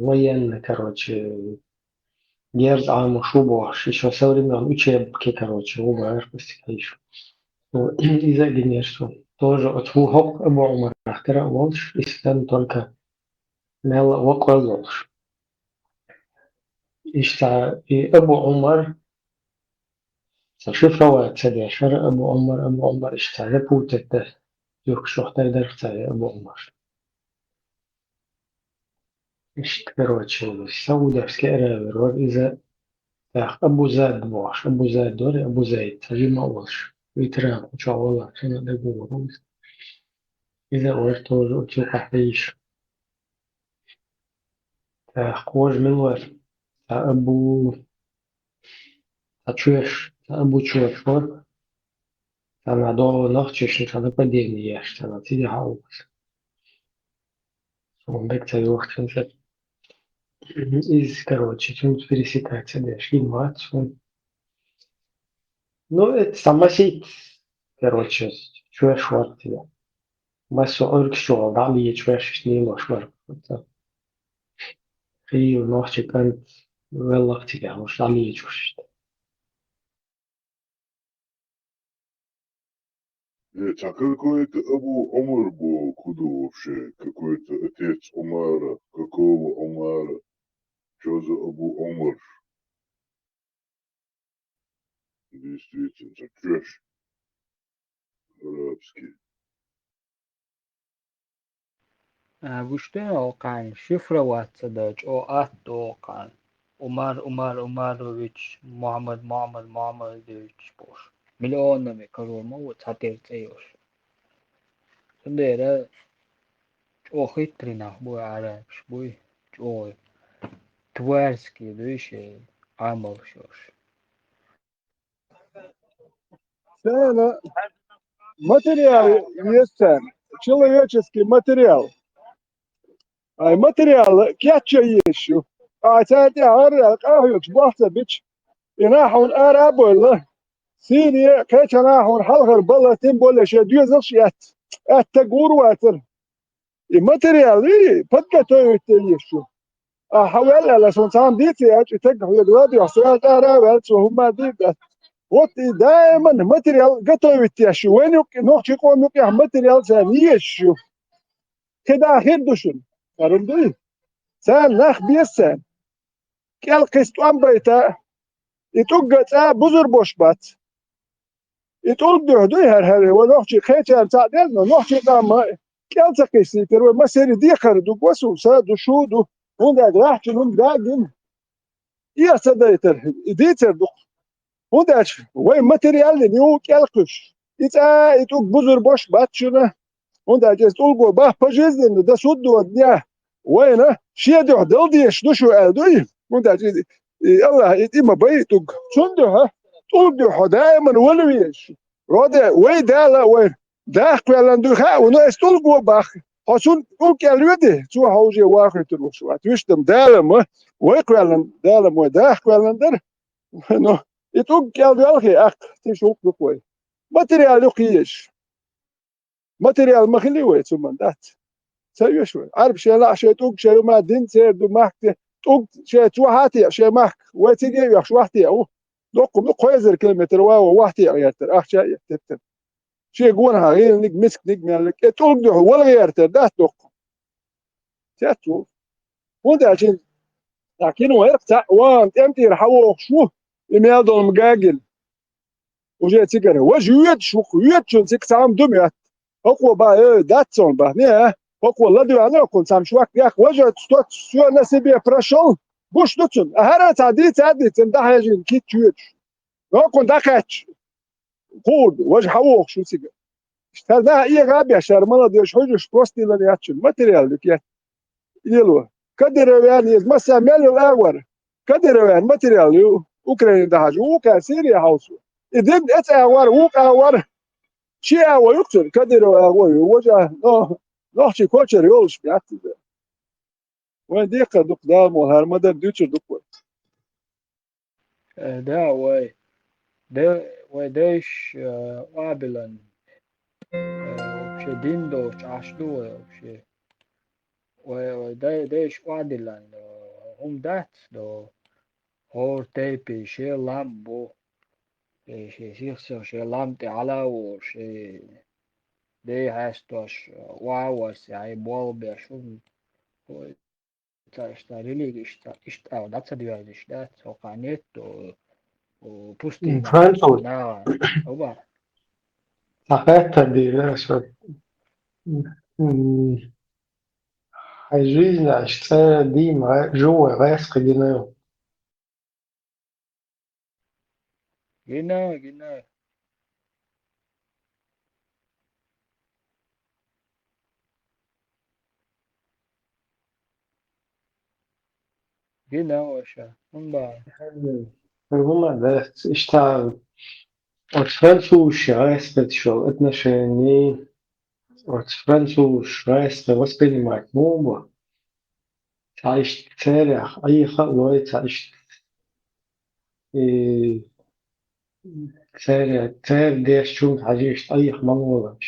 военный, короче, герз Ӏамош ву бохуш, ишо современный учебки, короче, ву бара, пусть хьийша. Иза а гинера суна. Тоже оцу ву хӀокху Абу Ӏумарах тера а волуш, иштта только мелла а воккъал а волуш. Иштта и Абу Ӏумар, сан шифровать ца деш хӀара Абу Ӏумар, Абу Ӏумар иштта запутать дан, юхкуш чохь тайдарх цара Абу Ӏумар. Иштта, короче, Саудовский Аравия вара иза, тӀаккха Абу Зад бохуш, Абу Зад вара, Абу Зайд, сан жима а волуш, ветеран кху чохь валар, шуна дагавогӀур ву иза. Иза а вара тоже оцу юкъахь хьийша. ТӀаккха кхожа мила вара? Цхьа Абу, цхьа Чоьш, цхьа Абу Чоьш вара. Цхьана догӀу нохчашна цхьа нападение еш, цхьана цига хьалха. Суна дага ца йоху цуьнца. Иза, короче, цуьнца пересекаться деш гина вац суна. Ну, это самосид, короче, чоьш вара те. Массо а Ӏуьргаш чу вала дӀа а лечу вешаш лелош вара. Хийла нохчи кӀант веллакх цига, уьш дӀа лечуш. Э, цхьа какой-то Абу Ӏумар боху, хӀун ду вообще? Какой-то отец Омара. Какого Омара? Чё за Абу Омар? Действительно, цхьа чоьш арабский. А, вуьш ду оккхана, шифровать ца дан, чӀогӀа атта ду оккхана. Умар, Умар Умарович, Мухьаммад, Мухьаммад Мухьаммадович бохуш. Миллионами карор ма ву цхьатерра цӀе йолуш. Цундела чӀогӀа хитрый нах буй, арабаш буй, чӀогӀа тварский дуй шайн Ӏамалш йолуш. Царна материал еза царна, человеческий материал. Ай материал кечъян езаш ю. Ай царна тӀехь гӀарра къахьоьгуш бохь ца бича, и нах хьуна ара а бевлла, Сири кхечанхьа хьуна хьалхара бала, тем более шайн доьзалш а эцна, атта гур вацара. И материал и подготовить езаш ю. Ахьа хьан ваьлла аьлла, суна цхьамма дийца яьлча, и таг хьоьга ладоьгӀна, со аьлла, ара а ваьлла, цо хӀумма а дийр дац. Вот и даиман материал готовить еш ю. Вайн юкъ-, нохчийн къоман юкъехь материал царна езаш ю. КхидӀа хир ду шуна. ХӀара дуй? Царна нах беза царна. КӀел кхин тӀом байта, и тӀулг а цӀа бузур бош бац. И тӀулг дуьхьа дуй хӀара, хӀара, вай нохчий кхечарна цхьаъ деза, но нохчий къам кӀел ца кхиссийтар, вай массерий декхар ду, госу, са ду, шу ду, хӀунда аьлча рахьчун хӀума дагина. И а ца дайтар, и дийцар ду-кх. ХӀунда аьлча вай материаллина ю кӀел кхуьссуш. И цӀа, и тӀулг бузур бош бац шуна. ХӀунда аьлча иза тӀулго бах пожизненно до судного дня. Вайна шен дуьхьа дала дезаш ду шу аьлла дуй. ХӀунда аьлча иза, и Аллах, и тӀе ма бай и тӀулг. Цунна дуьхьа, тӀулг дуьхьа хьо даиман вала везаш. Роде, вай Дала а вайна даха кхоьллина дуй хаьа вуно, аса тӀулго бах. Хьо цунна тӀулг кӀел веди, цо хьо уже вахийтур ву шу вац. Вуьшта-м Дала ма, вай кхоьллина, Дала ма вай даха кхоьллина дара. Но и тӀулг кӀел доьлхий, аккха, ци шулкъ ду-кх вай. Материал юкъа езаш. Материал ма хили вай, цу ман дац. Ца оьшу вай. Ӏарбаш шайн лаахь шайн тӀулг шайн ма дин церан ду махка, тӀулг шайн чу вахьа а теа, шайн махка. Вай цига а оьхуш вахьа теа ву. Доккха ма ду, кхо эзар километр ван ван вахьа теа гӀертар, ахча а эттар. Шен гонахьа гӀийланиг, мисканиг меллиг, э, тӀулг дуьхьа вала гӀертар дац доккха. Цец ву. ХӀунда аьлча, тӀаккха кино гӀеркъ цхьаъ ван, тӀем тӀера хьан вохуш ву, и мел долу ма гагина. Уже цигара. Важа йоьдуш ву-кх, йоьдучун цига цхьамма ду моьтту. ХӀокхо бах, э, дац цунна бах, не, а? ХӀокхо ладоьгӀна окхунна цхьамма шок яхка, важа стоц, всё на себе прошёл. Гуш ду цунна. А хӀара цхьа дийца а дийцина, дӀахьежийна кийча йоьдуш. ХӀокхунна дӀакхаьчча, кхуур ду, важа хьан вохуш ву цига. Шара нах эгӀа а беш, шара молодежь хьуьжуш, простила яц шуна, материал ю кет. Лело. Кадыровян еза, масса мел йолу агӀор. Кадыровян материал ю, Украина дахьаш ву, вукхаьр Сирия хьовсо. И дин эца агӀор, вукху агӀор. Ши агӀо ю-кх цуьнан, Кадыров агӀо ю, важа, но, нохчий кочара йолуш бац иза. Вайн декхар ду-кх, Дала мукъ лахь, хӀара ма-дарра дуьйцур ду-кх вай. Э, да, вай, да, вай дайша, э, къобалан, э, вообще дин долчу Ӏаш ду вай вообще. Вай, вай дай-, дайша охьадиллина, э, хӀума дац, до хӀора тайпе шен лам бу. Э, шен сих-сиха шен лам тӀе Ӏала а волуш, э, дей хьаьстош, охьа а воссий, хьайн болх беш хӀума. Вай Ца иштта религия иштта, иштта а дӀа ца доьжнаш дац, хӀокху нет, о, о, пустыня. Француз. Да, оба. Ца хаттар дийра, аса. М, хьайн жизнь аш цӀа дийна, жугӀой гӀаьс кхигина. Гина, гина. Гина, ваша. ХӀунда? ХӀума дац, иштта, оцу французашца гӀаьстина шел отношений, оцу французаш гӀаьстина воспринимать муха бу? Ца иштта церах Ӏеха а лой, ца иштта. И церан, церан дешчунга хьажийша, Ӏеха ма лолаш.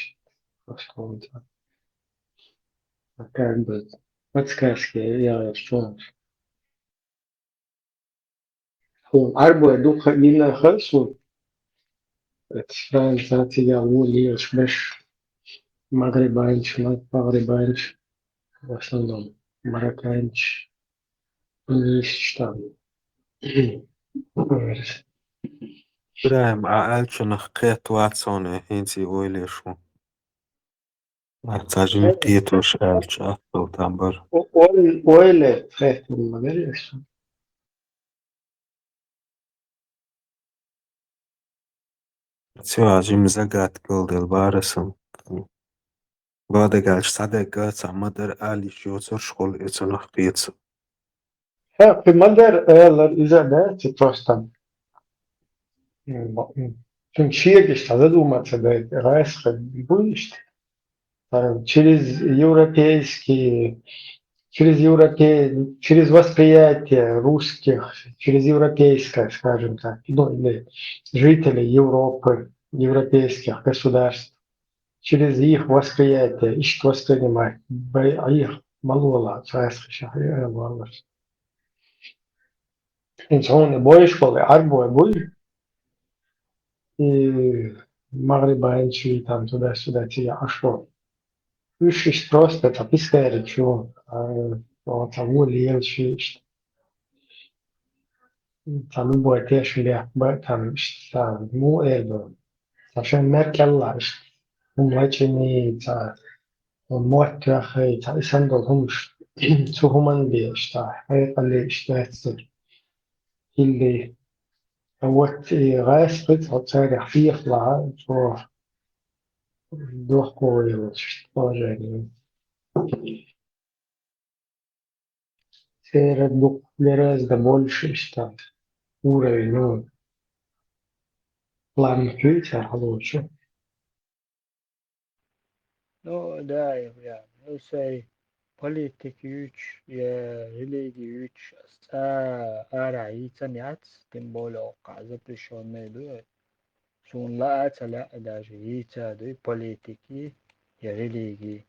Как бы подсказки яхаш чунаш. Хьуна Ӏарбой дукха гина хаза суна. Эцу Францехь цигахь вон лелаш берш, магрибанча, ма-, магрибанча, в основном марокканча, туристаш там. Ибрахим, Ӏа аьллачунах кхетта вац хьуна, хӀинца и ойла еш ву. Ца жима кхеташ аьлча, аттал там бара. О-, ой-, ойла кхетта ма-, ма-, ма-, Цо жима загадка йолу дела бара сан. Бадагалчу схьадагга цхьа ма-дарра ала йиш йоцурш хуьлу и цунах кхетам. Ха, кхин ма-дарра алар иза а дац, и просто. М, м. Цуьнан шегаш цхьа задуматься дайта, гӀайса хир бу иштта. А, через европейские, через европе-, через восприятие русских, через европейское, скажем так, ну, или жителей Европы, европейских государств, через их восприятие, иштта воспринимать, бай-, а их ма лолахь, цхьаьсса шаьхьа валлалц. ХӀинца хьуна бойуш болу Ӏарбой буй, и магрибанчий там туда-сюда цига Ӏаш волу. Уьш иштта просто цхьа пискаричу, а, цхьа вон лелаш иштта. Цхьа любой тешнабехк бан там иштта цхьа муха эр ду. Цхьа шайн мер кӀелла иштта. ХӀума лачкъийний, цхьа мотт тоьхний, цхьа и санна долу хӀумаш, цу хӀуманна бен иштта, хьекъале иштта лаьцна. Хилли, а вот и гӀайса кхин цхьа царех хьехалахь, цо дохко йолуш положение. Церан дукха гораздо больше иштта уровень, ну, план хуьйцу хьалочу. Ну, да, я, ну, сай политика юьйцуш, я религи юьйцуш, ас цкъа арахь йийцан яц, тем более оккхахь запрещённый ду. Суна лаа а ца лаьа даже йийца а дуй политики, я религи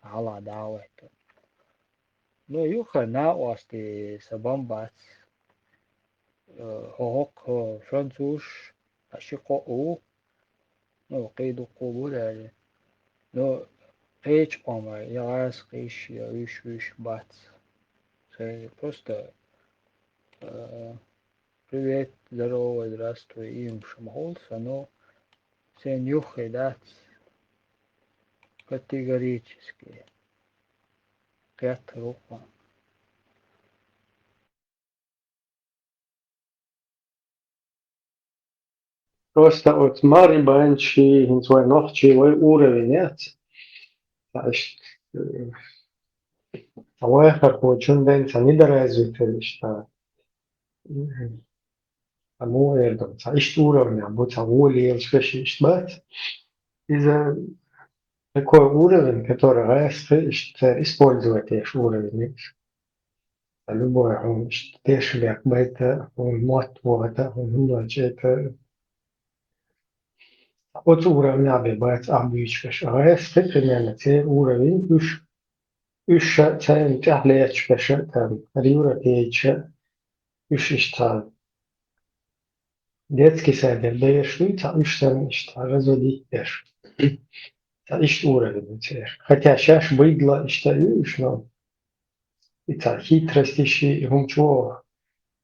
хьалха дӀа а вайтина. Ну, юха накъостий сан бан бац. Э, хӀокху французаш, а ши кхоъ ву, ну, кхин дуккха а бу даже. Ну, кхечу къоман я гӀайса кхиш, я уьш вуьш бац. Сайн просто, э, привет, здорово, здравствуй, иймаш ма хуьлу сан, ну, сайн юххе дац. Категорически. Кхетта руххо. Просто оцу магрибанчий, хӀинца вай нохчий, вай уровень яц. Цхьа иштта, э, цхьа вайхархочун ден цхьа недоразвитый иштта. Мгм. Цхьа муха эр ду, цхьа иштта уровнехь бу, цхьа вон лелаш берш иштта бац. Иза такой уровень, который гӀайса кхин иштта использовать еш уровень. Любой хьуна иштта тешнабехк байта, хьуна мотт вохийта, хьуна хӀума лачкъийта. Оцу уровня бен бац ахь буьйцуш берш. ГӀайс кхин примерно церан уровень уьш, уьш ша царна тӀехь лаьтташ берш а там, хӀара европейцаш а, уьш иштта цхьа детский садера берш дуй, цхьа уьш санна иштта разводить берш. Цхьа иштта уровень ю церан. Хотя шаьш быдла иштта ю уьш, но и цхьа хитростищий и хӀума чӀогӀа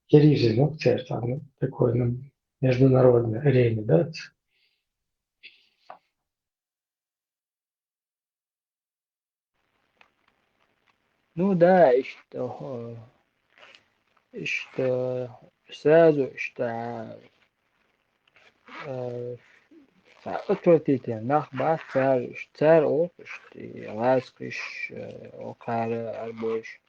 херийзина ю церан цхьа, ну, такой, ну, международная арена, да? Ну да, иштта, хӀо, иштта, сразу иштта, э, цхьа отвратительный нах бац цара, иштта, цара олуш, иштта, и гӀазкхиш, э, окхара арбойш.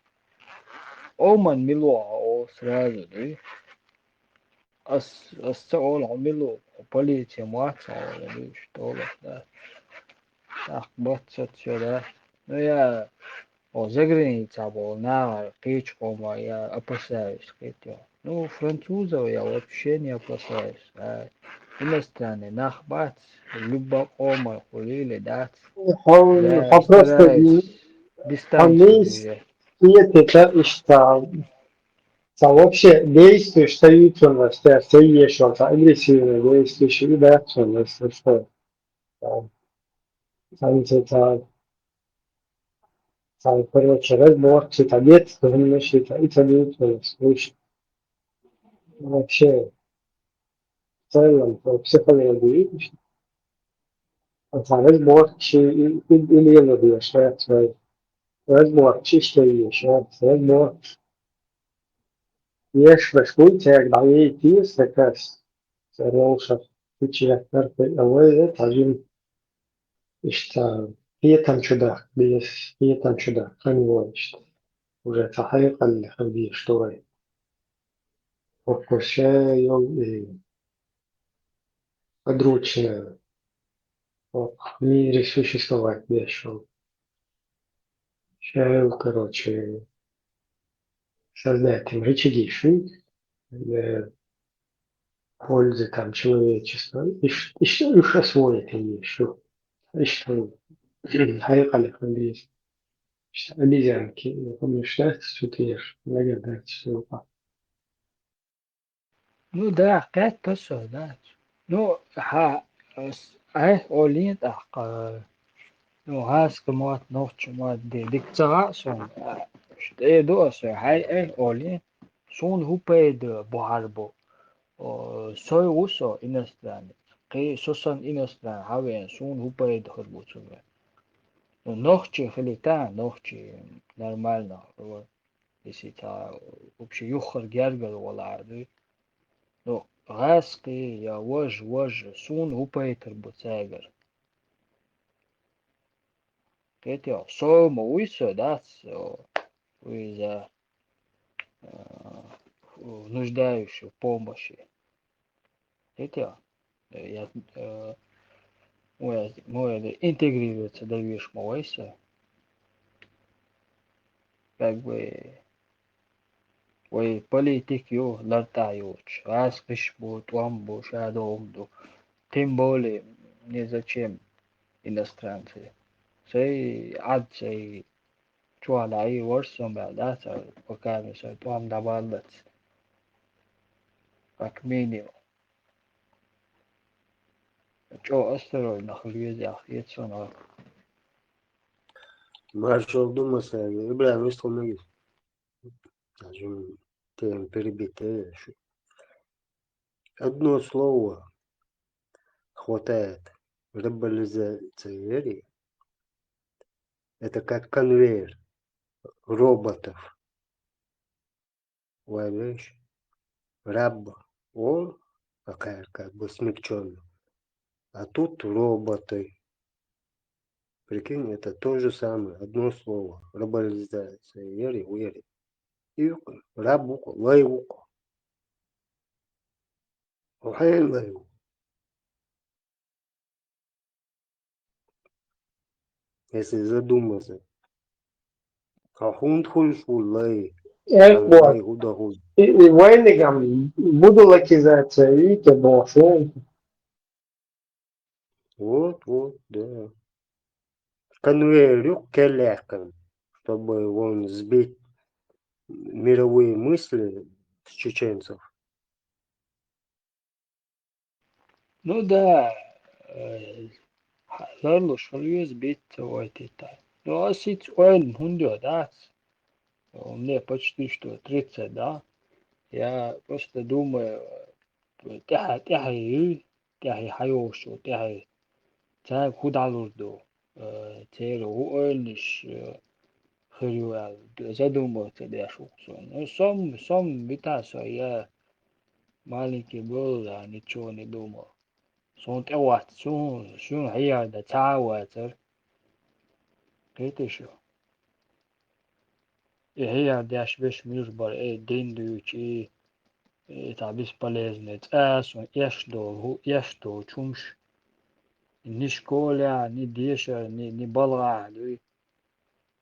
Оман мила ву хьо олу сразу, дуй? Ас, ас ца олу хьо мила ву, хьо полици ма вац хьо олу, дуй, иштта олуш, да. ТӀаккха бац сацо, да. Ну, я, о, заграницахь болу нахара кхечу къомах я опасаюсь, кхетий хьо. Ну, французов я вообще не опасаюсь. А иностранный нах бац, любой къоман хуьлийла дац. Хьо, я хьо просто стараюсь дистанцию держать. Хьо мейс кхетта иштта. Цхьа вообще действуешь, союзуьйтуш, цхьа ца ешал, цхьа агрессивный действуешь, и дац, если что. Цхьа, цхьа, цхьа, короче, разборчий, цхьа детский, хӀуманаш, цхьа, и ца дуьйцу, слушай. Вообще, в целом, по психологии, цхьа разборчий, и, и, и лело деш, да, цхьа разборчий, что ещё, разборчий. Еш веш вуй, цаьрга дӀаейта еза сан кас, сан ролшах, кхечу яхтар тӀе а вай, тхьажин иштта кхетам чу дахка деза, кхетам чу дахка хан вай иштта. Уже цхьа хьекъале хила дезаш ду вай. ХӀокхо ша йолу и подручная, хӀокху мире существовать деш йолу. Ша йолу, короче, создать им рычаги шуьга, для пользы там человечества. Иш-, иш-, уьш освоить им еза шу. Иштта хьекъале хила деза. Иштта обезьянки, хӀуманаш дац цу тӀера, нагахь дац цу юкъа. Ну да, кхетта со, да. Ну, хьа, ас, айхьа олийна тӀаккха, ну, гӀазкхи мотт, нохчи мотт де дика ца хаьа суна. ТӀе ду аса, хьай айхьа олийна, суна хӀун пайда бу хьара бу? О, со ву со иностранец. Кхин со санна иностранец хьавеана, суна хӀун пайда хир бу цуьнан? Ну, нохчи хилийта, нохчи нормально хир ву. Если цхьа вообще юххара гергара валахь дуй. Ну, гӀазкхи я важа, важа, суна хӀун пайда хир бу цаьргара? Кхетий хьо, сов ма вуй со, дац, о, вуй иза, а, нуждающий в помощи. Кхетий хьо? Э, я, э, ой, ой, интегрироваться дан веш ма вай со. Как бы, вай политик ю, лартӀахь йоцуш, гӀазкхиш бу, тӀом бу, ша догӀум ду. Тем более, незачем иностранцы. Сай Ӏад, сай чохь дӀаийвар со мел дац, пока сан тӀом дӀабаллалц. Как минимум. ЧӀогӀа осторожно хила веза, яхь, хета суна. Маршалла ду, масала, Ибрахим, вистхула мегаш. Даже тема перебитая шу. Одно слово хватает. Глобализация. Это как конвейер роботов. Вай веш, раб, он, какая, как бы смягчённо. А тут роботы. Прикинь, это то же самое, одно слово. Глобализация, ери, уери. И раб ву-кх, лай ву-кх. Хьенан лай ву? Если задуматься, а хӀунда хуьлуш ву лай? Э, а вот. Лай хӀун дан хуьлу? И, и вайнигам будулакизация, видите, боху. Вот, вот, да. Конвейер юкъе кхел яьккхина, чтобы вон сбить мировые мысли с чеченцев. Ну да, э, ларлуш хила веза битта вайтита. Ну, ас иц ойла хӀунда йо дац? У меня почти что тридцать, да? Я просто думаю, тӀехьа, тӀехьа ю, тӀехьа хьайогӀуш, тӀехьа цаьрга хӀун дӀалур ду, э, церан хӀун ойланаш, э, хир ю аьлла, задуматься деш ву со. Ну, сом, сом бита со, я маленький был, я ничего не думал. Сон тӀе вац, сон, шун хьияр да, ца а вацар. Кхетий шу? И хьияр деш веш муьлш бара, э, дин дуьйчу, и, и цхьа бесполезный, цкъа а сон эш долу, хӀу эш долу чумаш. Ни школехь, ни дешар, ни, ни балгӀахь дуй.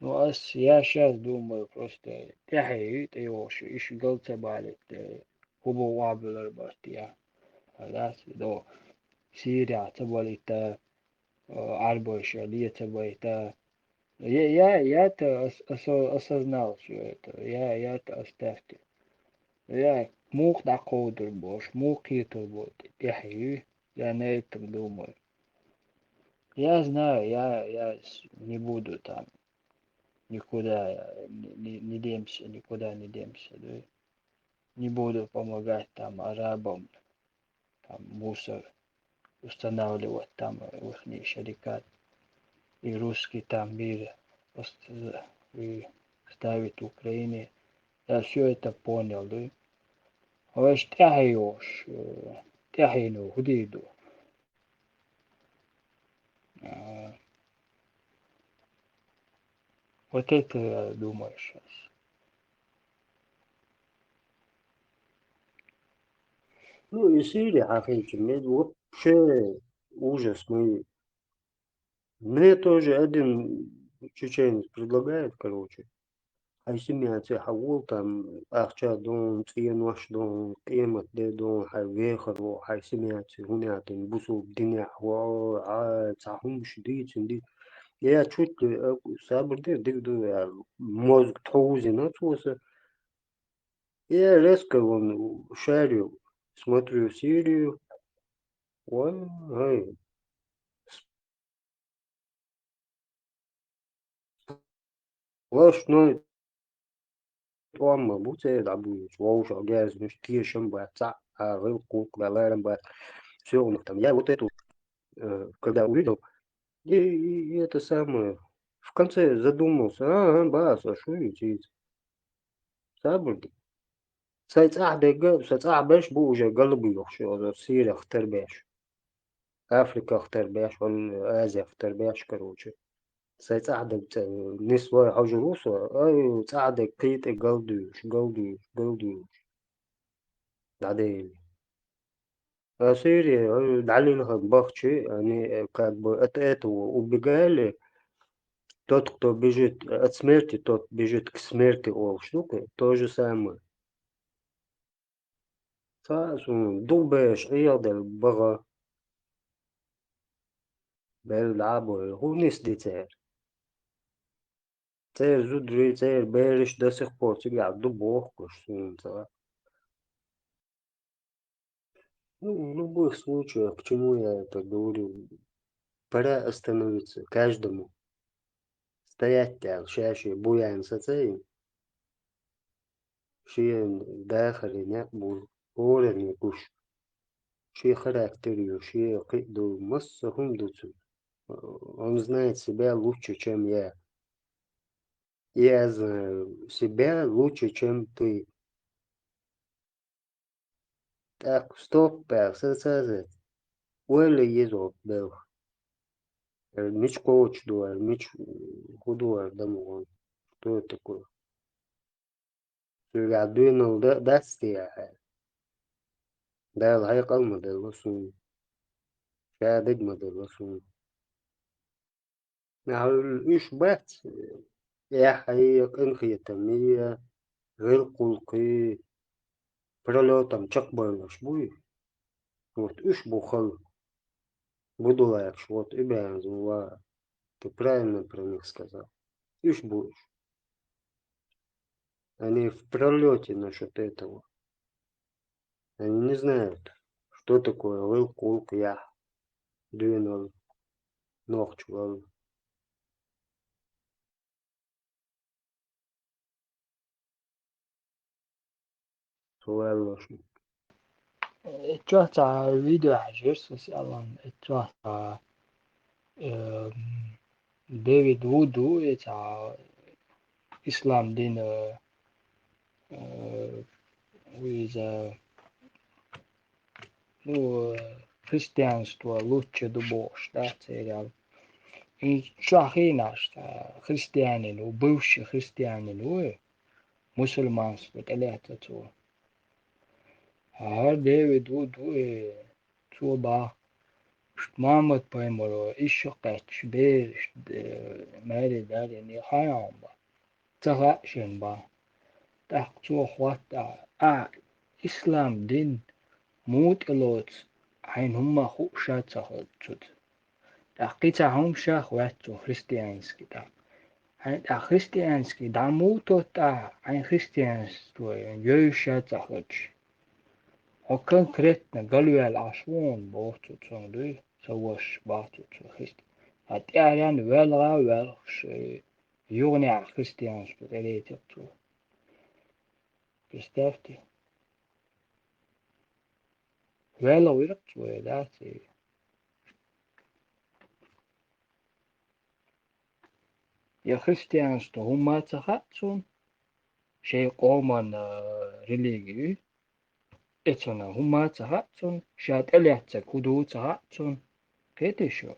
Ну, ас, я щас думаю, просто тӀаьхье ю тӀейогӀуш, иш гал ца балийта, хӀун боху охьабуьллур бара те. Хьалас, до, Сирехь ца балийта, э, Ӏарбойша ле ца байта. Я, я, я это ос-, осо-, осознал всё это. Я, я это оставьте. Я муха дӀакховдур бохуш, муха кхетар боху тӀе-, тӀаьхье ю, я на этом думаю. Я знаю, я, я с-, не буду там никуда, э, не, не, не демся, никуда не демся, да. Не буду помогать там арабам, там мусор устанавливать, там, э, ихний шарикат. И русский там мир ост-, и ставит в Украине. Я всё это понял, да. Хьо аша тӀаьхье йогӀуш, э, тӀаьхьено хӀун дийр ду? А, вот это я думаю щас. Ну, и Сирия, хьахийча, мне вообще ужас. Мы, мне тоже один чеченец предлагает, короче. Хьайн семьяца хьан волу там ахча дон, цӀенош дон, къемат де дон, хьайн вехар вон, хьайн семьяца хӀун яхь дина, бусулба динехь, ва-, а, цхьа хӀумаш дийцина ди. Я чуть ли, а, сабар де, дика ду, я мозг тхьовзина цо сан. Я резко вон шарю, смотрю Сирию. Вай, гай. Сплошной тӀом ма бу церан дӀабуьйлуш, вовшах герзнаш, тешам бац, цхьаъ а гӀиллакх-гӀуллакх бац, ларам бац. Всё у них там. Я вот эту, э, когда увидел, и, и, и это самое, в конце задумался, ага, бац, а шу ю цуьнца? Сабур де. Сайн цӀахь дерг, сан цӀахь берш бу уже галбуьйлуш, оцу Сирих тера беш, Африках тера беш, валла Азих тера беш, короче. Сайн цӀахь дерг цӀе нислой хьожур ву со, ай, цӀахь дерг кхин тӀе галдуьйлуш, галдуьйлуш, галдуьйлуш. ДӀадели. А Сирия, ой, дӀалилхина бахчи, они, э, как бы от этого убегали. Тот, кто бежит от смерти, тот бежит к смерти, олуш ду кхин. То же самое. Цхьа а суна дулбеш Ӏехаделла баха. Белла дӀа а бойла, хӀун нисди церан? Церан зударий, церан бераш до сих пор цигахь ду бохуш суна цкъа. Ну, в любых случаях, к чему я это говорю, пора остановиться каждому. Стоять аьлла, ша-шен буян сацай. Шен дахаре некъ бу, хӀоранна гуш. Шен характер ю, шен кхин а ду, масса хӀума ду цуьнан. Он знает себя лучше, чем я. Я знаю себя лучше, чем ты. ТӀаккха стоп аьлла, сацаза. Ойла еза оцу белха. Э, мича кхочуш ду аьлла, мича хӀун ду аьлла, дамогӀан? Что это такое? Цуьнгахь доьналла дан дац те ахьа? Дала хьекъал ма делла суна. Ша дага ма делла суна. Нахь уьш бац, эхь а, къинхетам а, гӀиллакх-гӀуллакхий, пролётом чекхбевллаш буй? Вот уьш бу хала. Будулаевич, вот, и Бензула. Ты правильно про них сказал. Ишь будешь. Они в пролете насчет этого. Они не знают, что такое лыл кулк я. Дуьнал нохчвал. Цо ваьллашна. Э, чохь цхьа видео хьажира со сиалан. Э, чохь цхьа, э, Дэвид Вуд ву, и цхьа ислам дин, э, э, ву иза, ну, э, христианство лучше ду бохуш, да, церан. И чохь хиъна аш, цхьа христианин ву, бывший христианин ву, мусульманство тӀелаьцна цо. ХӀара Дэвид Вуд ву, и цо баха, иштта Мухьаммад-пайхамаро ишшо кхаьчча бераш, э, маьре дарина хьан хьан баха. Ца хаьа шен баха. ТӀаккха цо хотту: а, ислам дин муха тӀелоцу, хьайна хӀумма хууш а ца хилча цуьнан. ТӀаккха кхин цхьа хӀума ша хоьтту цо христианский тӀаккха. Хьайна тӀаккха христианский дӀа муха тотту ахьа, хьайна христианство йовзуш а ца хилча? Хьо конкретно галваьлла Ӏаш ву хьуна, боху цо цунна, дуй, сан ваша, боху цо, цо христ-, а тӀаьхьаренна ваьлла а ваьлла, шен юханехь христианство тӀелетира цо. Представьте. Ваьлла вира цо, я дац и. Я христианство хӀумма а ца хаьа цунна, шайн къоман, а, религию, и цунна хӀумма а ца хаьа цунна, ша тӀелаьцнарг хӀун ду ца хаьа цунна. Кхетий шу?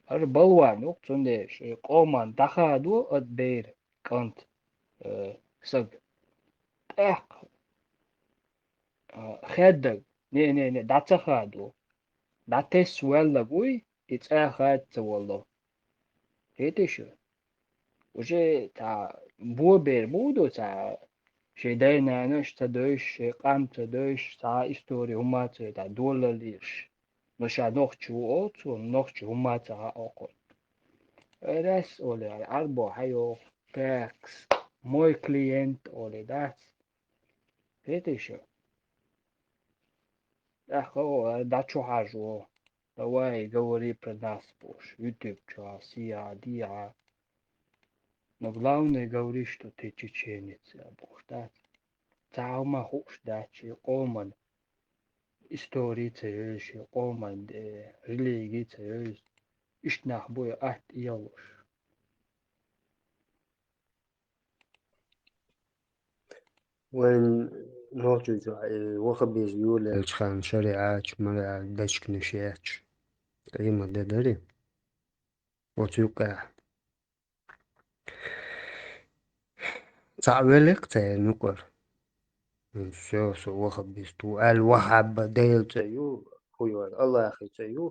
ХӀара балван ю-кх, цундела шайн къоман дӀахадо оцу бер, кӀант, э, саг. ТӀаккха, а, хеддаг, не, не, не, дӀа ца хадо. ДӀатесна воьлларг вуй, и цкъа а хадийта ца волларг. Кхетий шу? Уже цхьа бо бер муха ду, цхьа шайн дай-нанас ца девзаш, шайн къам ца девзаш, цхьа а истори хӀумма а ца, цхьа долалла еш. Но ша нохчи ву олу цо, нохчи хӀумма а ца хаьа кхунна. Раз олий, Ӏарбо хьан йоху, текс, мой клиент олий дац. Кхетий шу? ТӀаккха, о, дӀа чу хьажо. Давай, говори про нас, бохуш. YouTube чохь, сиа, диа. Но главное, говори, что ты чеченец, бохуш, да? Цхьа хӀума хууш дац шен къоман истори ца йовзуш, шен къоман, э, религи ца йовзуш. Иштта нах бу и атта эгӀалуш. Вайн нохчийчохь и ваххабизм юьйлаелча ханна шариӀаташ, мариӀаташ, дечканаш етташ, къемат де дарий? Оцу юккъехь. Цхьаъ велларг церан юкъара. Всё, со ваххабист ву аьлла, ваххаб Делан цӀе ю, хӀун ю, Аллахьан цӀе ю,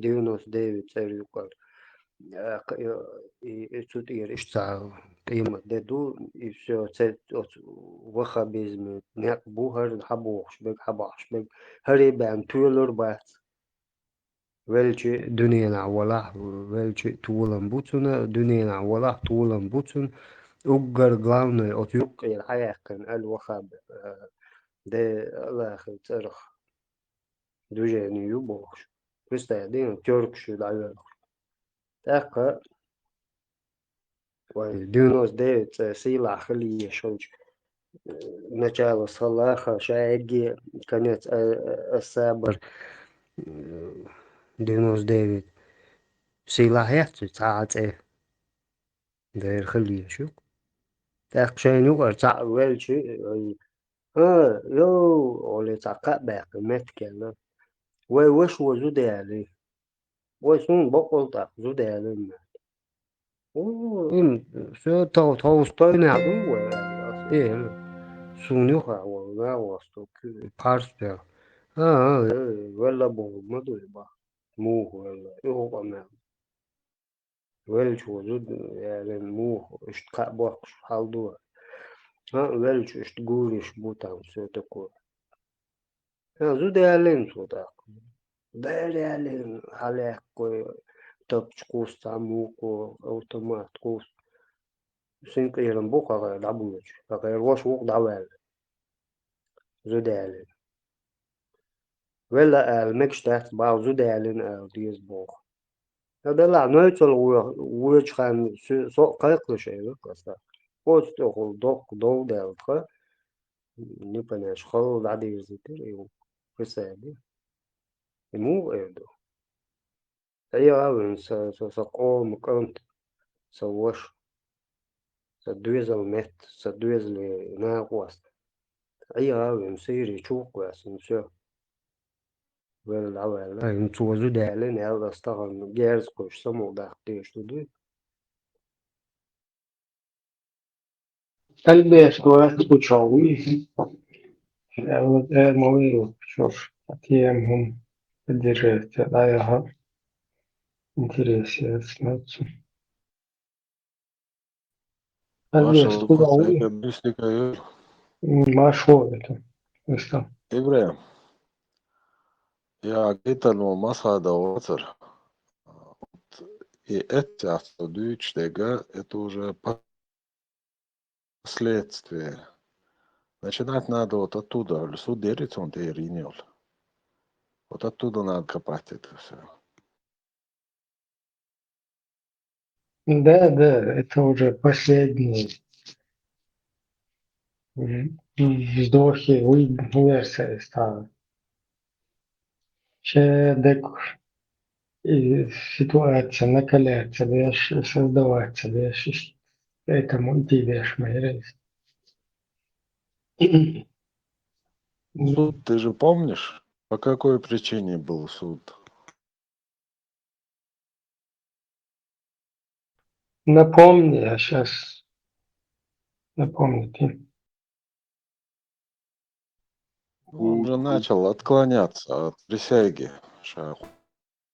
девяносто девять цӀера юкъара. Э, кх-, э, и, и цу тӀера иштта цхьа къемат де ду, и всё, церан оцу ваххабизман некъ бу хӀара, хьан бохуш берг, хьан бахьаш берг, хӀара бен тоьлур бац. Велча дуьненахь валахь, велча толам бу цунна, дуьненахь валахь, толам бу цунна. Уггар главное, оцу юккъера хьаяьккхина аьлла ваххаб, э, де Аллахьан цӀарах движение ю бохуш. Христа дина тёркаш ю дӀавоьлхуш. ТӀаккха вайн девяносто девять цӀе сийлахь хила езаш хилча, э, начало салаха, ша эгге конец, э, э, ас-сабр, э, девяносто девять. Сийлахь яц цхьа а цӀе. Дера хила езаш ю. ТӀаккха шайна юкъара цхьаъ велча, э, а, йо, олий цхьа кхаъ баьккхина меттиг аьлла. Вай ваша ву зуда ялий? Вай суна бакъволу тӀаккха зуда ялийна. О, им, всё, тхо-, тховса тойнехь ду вай, аьлла ас. Э, суна юххехь волу нагӀалт, пхьарс пел. А, а, э, велла бохург ма ду и бах. Муха велла? И хӀун къамел? Велча ву зуда ялийна муха? Иштта кхаъ боккхуш хьал ду. А, велча иштта гуриш бу там, всё такое. Ха, зуда ялийна цо тӀаккха. Дера ялийна, хьалаьхкой, тапча кхувс, цхьа муха, автомат кхувс. Синкъерам бу хьагӀар дӀабоьдуш, хьагӀар воша вукъа дӀаваьлла. Зуда ялийна. Велла аьлла, мегаш дац, бала зуда ялийна аьлла деза боху. Ша делахь нойцал воьдучу хенна со а кхайкхалуш элира аса. Оцу тӀехула доккха дов даьлла тхан, непонятно, халла дӀадирзийтира и хӀусади. И муха эр ду? Ӏеха вина сан, сан, сан къоман кӀант, сан ваша, сан доьзал метта, сан доьзале накъост. Ӏеха вина, Сири чу ву кхоьссина, всё. Велла дӀаваьлла. Ай, цо зуда ялийна аьлла, ас тахана герз кхуьйсуш самукъадаккха дезаш ду дуй? Альберт, вац кху чохь вуй. Э, вот, э, ма вуй, чохь, а тема хӀума поддержать, да, ага. Интерес яц, значит. Альберт, Маршал кху чохь вуй? Хасейка, Бюстика, Юр. М, Маршо это. Место. Ибрахим. Я гайтанул масхада вацар. И это авто дюйч дега, это уже последствия. Начинать надо вот оттуда, суд дерит он деринил. Вот оттуда надо копать это все. Да, да, это уже последний в-, вздохи, вы-, версия стала. Ше дек и ситуация накаляться деш, создаваться деш, поэтому идти деш, мои рейс. Суд, ты же помнишь, по какой причине был суд? Напомни, я щас напомню ты. Он же начал отклоняться от присяги, ша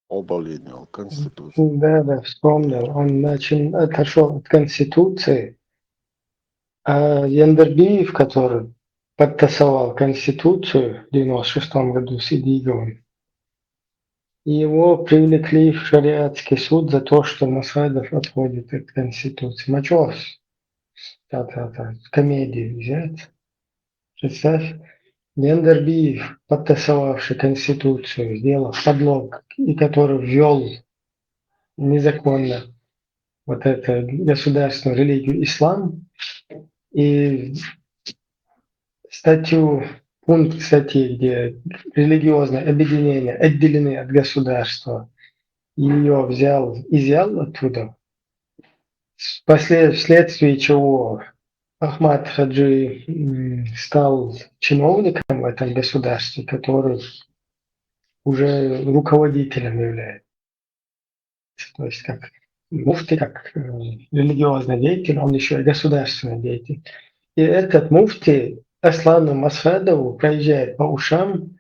оболинил Конституцию. Да, да, вспомнил. Он начал, отошёл от Конституции. А Яндербиев, который подтасовал Конституцию в девяносто шестом году с Идиговым, его привлекли в шариатский суд за то, что Масхадов отходит от Конституции. Мачос, та, та, та, комедию взять. Представь, Яндербиев, подтасовавший Конституцию, сделав подлог, и который ввёл незаконно вот эту государственную религию ислам, и статью, пункт статьи, где религиозные объединения отделены от государства, её взял, изъял оттуда, вслед-, вследствие чего Ахмад Хаджи, м, стал чиновником в этом государстве, который уже руководителем является. То есть как муфти, как, э, религиозный деятель, он ещё и государственный деятель. И этот муфти Аслану Масхадову проезжает по ушам,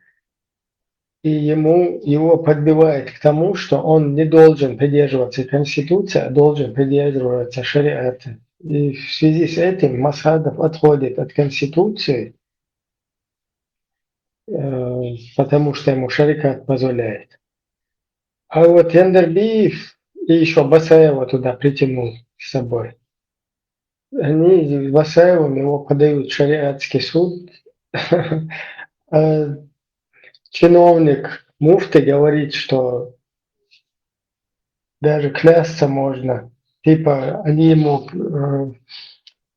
и ему, его подбивает к тому, что он не должен придерживаться Конституции, а должен придерживаться шариата. И в связи с этим Масхадов отходит от Конституции, э, потому что ему шариат позволяет. А вот Яндербиев и ещё Басаева туда притянул с собой. Они с Басаевым его подают в шариатский суд. А чиновник муфти говорит, что даже клясться можно. Типа, они ему, э,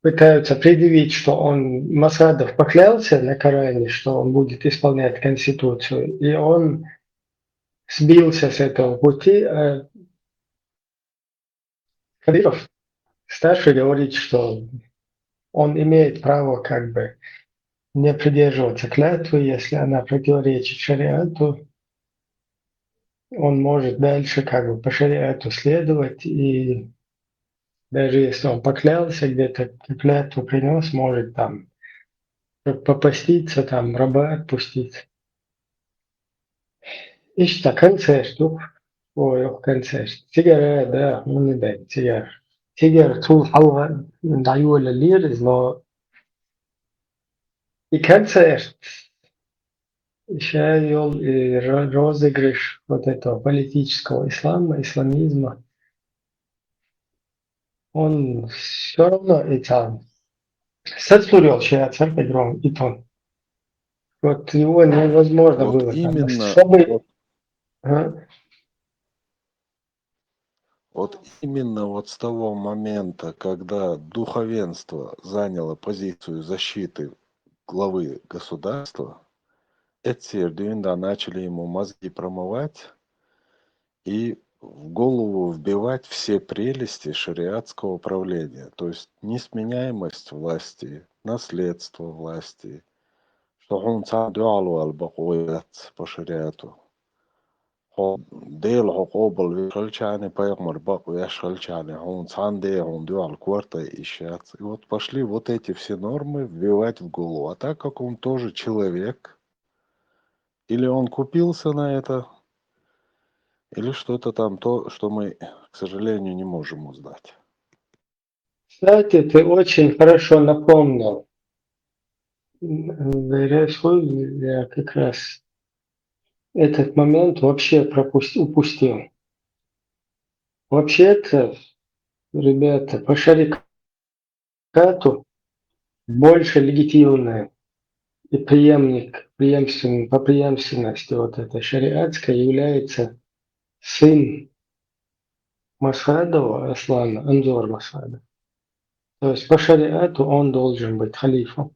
пытаются предъявить, что он, Масхадов, поклялся на Коране, что он будет исполнять Конституцию, и он сбился с этого пути, а Кадыров старший говорит, что он имеет право как бы не придерживаться клятвы, если она противоречит шариату. Он может дальше как бы по шариату следовать, и даже если он поклялся где-то, клятву принёс, может там попаститься, там раба отпустить. Иштта концерт ду. Ой, ох, концерт. Цигара, да, ну не дай, цигара. Цигара цул хьалха дӀайолаллера иза, но и концерт, Сейчас вёл и ро-, розыгрыш вот этого политического ислама, исламизма. Он всё равно и там сацурил сейчас, а, по-другому, и то. Вот его невозможно Вот было там, именно, чтобы, вот а? Вот именно вот с того момента, когда духовенство заняло позицию защиты главы государства, эти да начали ему мозги промывать и в голову вбивать все прелести шариатского правления, то есть несменяемость власти, наследство власти, что хьуна цхьа дуьхьал вала бакъо яц по шариату. Хьо Дела хьо къобалвеш хилчахьана, пайхамар бакъвеш хилчахьана, хьуна цхьанне хьуна дуьхьал корта йиш яц. И вот пошли вот эти все нормы вбивать в голову. А так как он тоже человек, или он купился на это, или что-то там то, что мы, к сожалению, не можем узнать. Кстати, ты очень хорошо напомнил. М, я как раз этот момент вообще пропус-, упустил. Вообще-то, ребята, по шарикату больше легитимная и преемник, преемственный, по преемственности вот этой шариатской является сын Масхадова Аслана, Анзор Масхадов. То есть по шариату он должен быть халифом.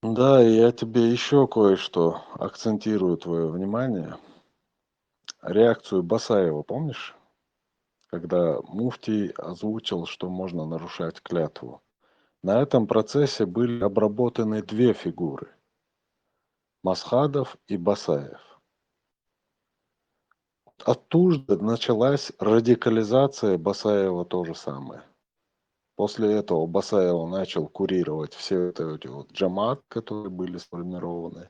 Да, и я тебе ещё кое-что акцентирую твоё внимание. Реакцию Басаева, помнишь? Когда муфтий озвучил, что можно нарушать клятву. На этом процессе были обработаны две фигуры: Масхадов и Басаев. Оттуда началась радикализация Басаева, то же самое. После этого Басаева начал курировать все вот эти вот джамаат, которые были сформированы.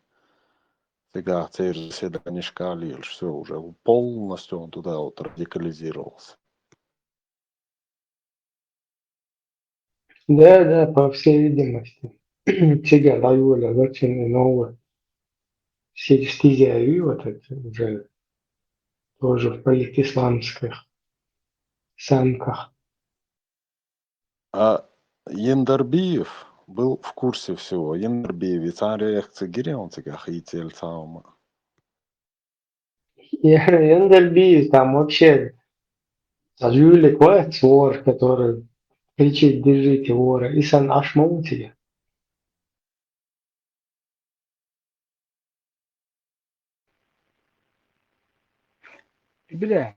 Цигахь церан заседанешкахь лелаш, всё, уже полностью он туда вот радикализировался. Да, да, по всей видимости. Цигахь дӀайолаелла, зачем и новый состязание, вот это уже тоже в политисламских самках. А Яндарбиев был в курсе всего. Яндарбиев, и цхьа реакция гирий хьуна цигахь хийцаелла цхьа хӀума? Я-, Яндарбиев там вообще жулик вац вора, который кричит: «Держите вора», и санна Ӏаш ма ву цигахь. Бля,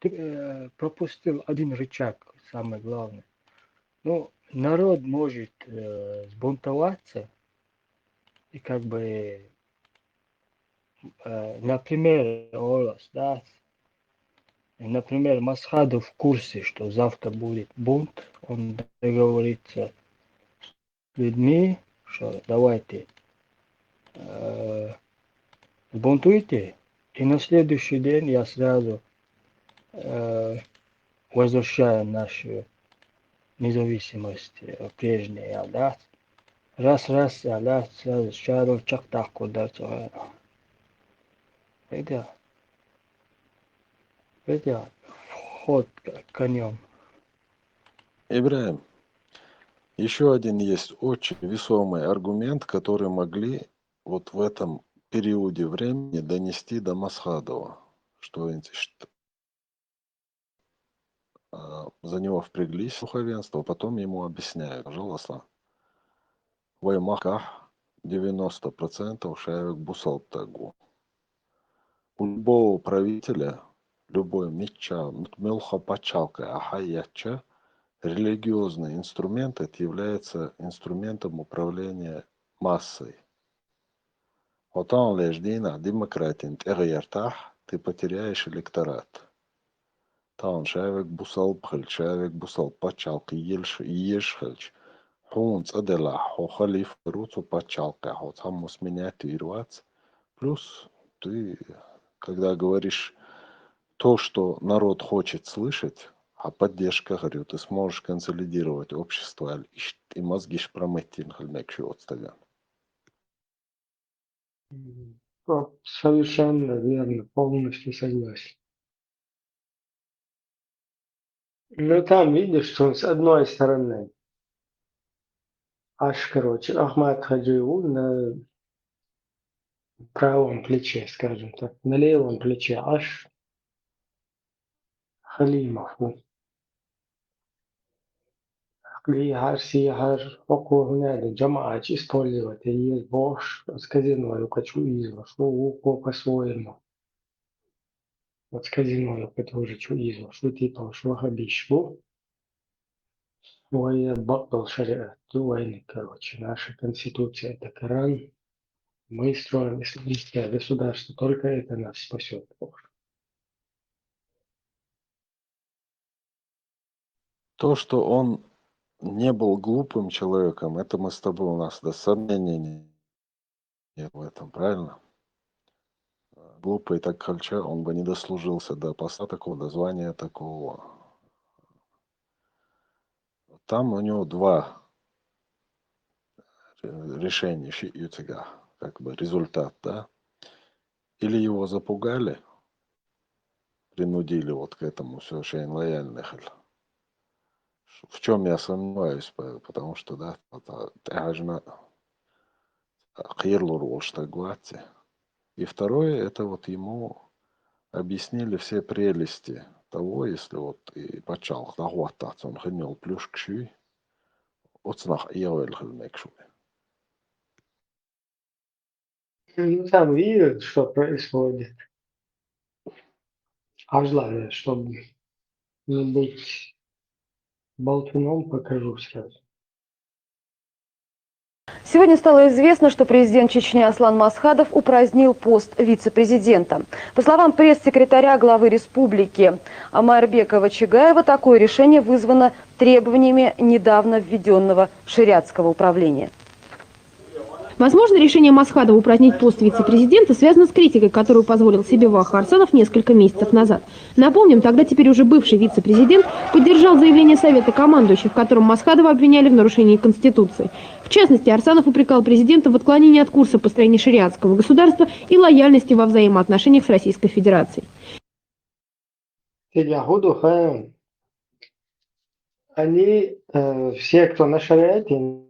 ты, э, пропустил один рычаг, самый главный. Ну, народ может, э, сбунтоваться и как бы, э, например, олас, да, и, например, Масхадов в курсе, что завтра будет бунт, он договорится с людьми, что давайте, э, бунтуйте, и на следующий день я сразу, э, возвращаю нашу независимость, э, прежнюю, да. Раз, раз, а, да, сразу чару чакхтахь кху дар цо. Это, это вход к-, конём. Ибрагим, ещё один есть очень весомый аргумент, который могли вот в этом периоде времени донести до Масхадова, что ин-, ш-, а, за него впряглись духовенство, потом ему объясняют: пожалуйста, вай махкахь девяносто процентов шаьвиг бусалба стаг ву. У любого правителя, любой мичча, муьлхха пачхьалкхе ахьа еттача, религиозный инструмент — это является инструментом управления массой. Хьо таханлерчу дийнахь демократин тӀегӀертахь, ты потеряешь электорат. Тахана шаьвиг бусалба хилча, шаьвиг бусалба пачхьалкх езаш, езаш хилча, хьуна цӀа делахь, хьо халифа ву цу пачхьалкхехь, хьо цхьаммо сменять вийр вац. Плюс ты, когда говоришь то, что народ хочет слышать, а поддержка, говорю, ты сможешь консолидировать общество, аль ишт и мозги промыть, хилмек ши отставен. Совершенно верно, полностью согласен. Ну, там видишь, что с одной стороны Аш, короче, Ахмат Хаджи на правом плече, скажем так, на левом плече Аш, Халимов. Хлий хар, си хар, около надо, джамаат использовать, есть бош, с казино я хочу из, шо у по-своему. Вот с казино я тоже хочу из, шо типа, шо ваххабиш бу. Вай бакъдал шариат, вайны, короче, наша конституция — это Коран. Мы строим исламское государство, только это нас спасет. То, что он не был глупым человеком, это мы с тобой, у нас до сомнений нет в этом, правильно? Глупый так хальча, он бы не дослужился до поста такого, до звания такого. Там у него два решения, ши ю цигахь, как бы результат, да? Или его запугали, принудили вот к этому, всё, шейн лояльный хил. В чем я сомневаюсь, по- потому что, да, вот, а, тӀехьажна кхерлур волш так гватти. И второе, это вот ему объяснили все прелести того, если вот и паччалх дагватта цун хиннел плюшк шуй, оцнах иявел хилмек шуй. Ну, там видят, что происходит. Ажла, чтобы не быть болтуном, покажу сразу. Сегодня стало известно, что президент Чечни Аслан Масхадов упразднил пост вице-президента. По словам пресс-секретаря главы республики Амарбекова Чигаева, такое решение вызвано требованиями недавно введенного шариатского управления. Возможно, решение Масхадова упразднить пост вице-президента связано с критикой, которую позволил себе Ваххар Арсанов несколько месяцев назад. Напомним, тогда теперь уже бывший вице-президент поддержал заявление Совета командующих, в котором Масхадова обвиняли в нарушении Конституции. В частности, Арсанов упрекал президента в отклонении от курса построения шариатского государства и лояльности во взаимоотношениях с Российской Федерацией. Тига худу хан. Они, э, все, кто на шариате,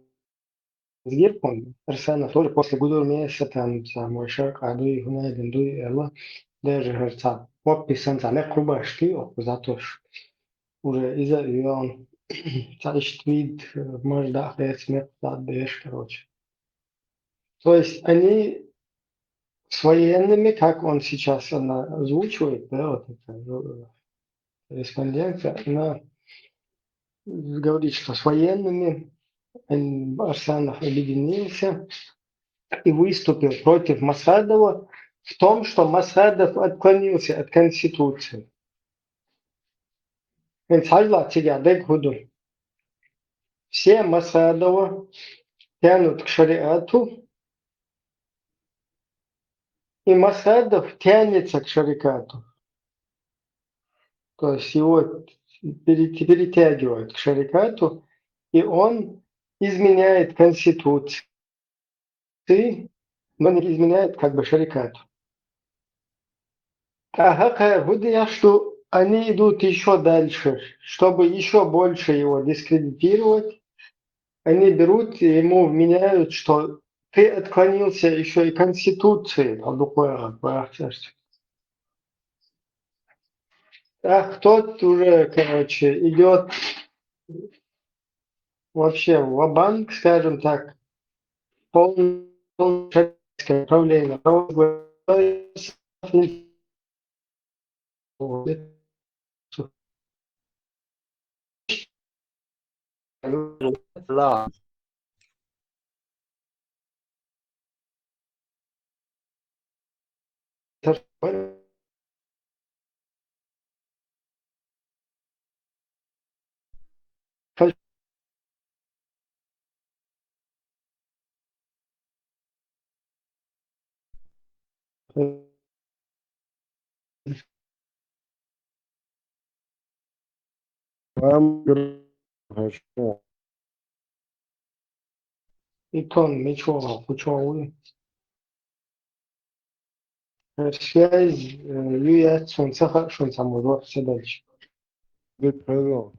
сгиркун, Арсанов тоже после гудур месяца там самой шаг, а дуй хунайден дуй эла, даже, говорит, подписан за не кубашки, за то, что уже из-за он, цаиштвид, э, может, да, хрец, короче. То есть они с военными, как он сейчас она озвучивает, да, вот эта, э, респондентка, она говорит, что с военными, м, Арсанов объединился и выступил против Масхадова в том, что Масхадов отклонился от Конституции. Хенц хьажла цига дег худу. Все Масхадова тянут к шариату, и Масхадов тянется к шариату. То есть его пере- перетягивают к шариату, и он изменяет Конституцию, но не изменяет как бы шариату. А хакая худу, что они идут еще дальше, чтобы еще больше его дискредитировать. Они берут и ему вменяют, что ты отклонился еще и Конституции. А тот уже, короче, идет вообще ва-банк, скажем так, полное, полное управление. Там гр-, хочу. И тон, ничего, почему вы? Связь, э, ю яц, шуна ца хаьа, шуна цхьа мур вац ца дальше. Дик хезал.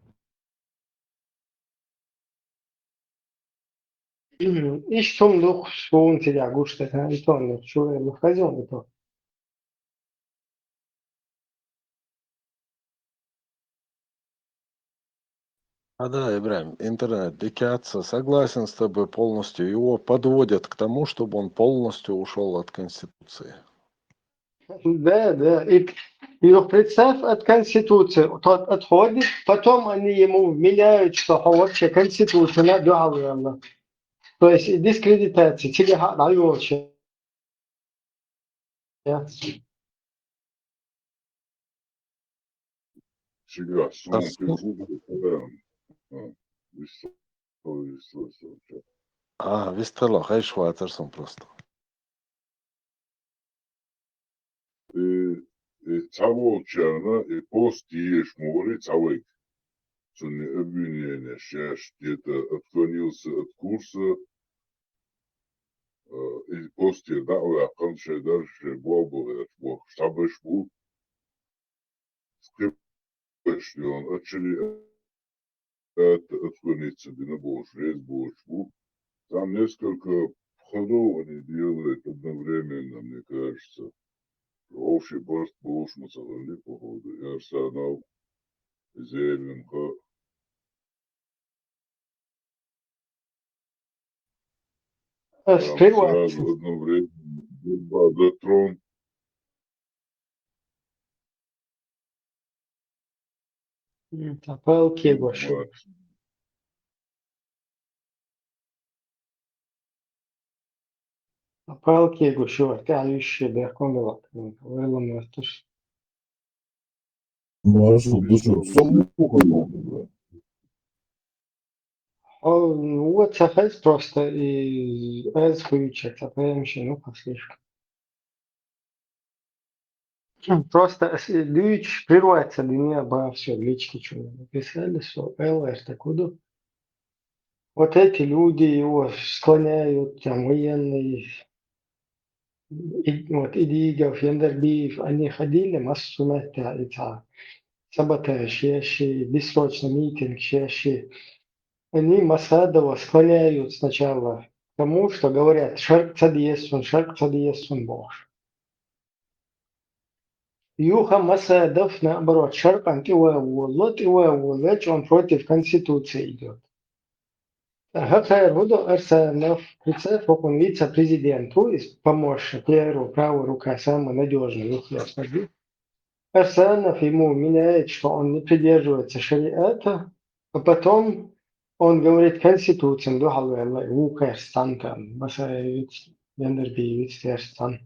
Ишта хӀума ду-кх суна цигахь гуш дерг, и тон, ну, чу вер, ну, хаза ю и тон. А, да, Ибрахим, интернет дикаца, согласен с тобой полностью. Его подводят к тому, чтобы он полностью ушёл от Конституции. Да, да. И, и представь, от Конституции тот отходит, потом они ему вменяют, что хьо вообще Конституцина дуьхьал ваьлла. То есть дискредитация, цигахь а дӀайолча. Я. Цигахь суна Ас- А, вист хилла, вист хилла, вист хилла, хезаш вацара суна просто. И, и цхьаволчарна и пост езаш ма варий цхьа вайга. Цунна обвинение шаьш где-то отклонился от курса, э, и постера дӀа а ваьккхина, шайн дарж, шайн болх бу гӀерташ бохкуш цхьаберш бу. Кхиберш йолу ачари а, а, отклониться дина бохуш, реза бохуш бу. Там несколько ходов они делают одновременно, мне кажется. Вовши барт болуш ма ца хилли, походу, и Арсанов, и Зеленко. Ас Там приготовлю. Сразу одновременно борьба за трон. М, ткъа палкегош. М, вот. Ткъа палкегош, тӀаьхьа йиш бехкон белахь, вай ламасташ. Маша, ты что, в самбуху? О, ну вот, ца хеза просто и аз хуюча, ца поймешь, ну, послушай. Просто с-, дуьйцуш прерваться дина бах всё в личке чу написали, что Л Р такой. Вот эти люди его склоняют, там, военные, и, вот, Идигов, Яндарбиев, они ходили массу меттехь и цхьа саботаж еш, бессрочный митинг еш. Они Масхадова склоняют сначала к тому, что говорят, шаркъ ца деза цунна, шаркъ ца деза цунна бохуш. Юха Масхадов, наоборот, шаркъана тӀе ван волало, тӀе ван волале, он против Конституции идёт. ХӀокхара хӀун до Арсанов, представь, хӀокхуьнан вице-президент ву иза, помощник, первая, правая рука, самая надёжная, юххера саги. Арсанов ему вменяет, что он не придерживается шариата, а потом он говорит, Конституцина дуьхьал ваьлла, и вукхерс цхьаьна там, Масаевиц, Яндарбиевиц, терс цхьаьна.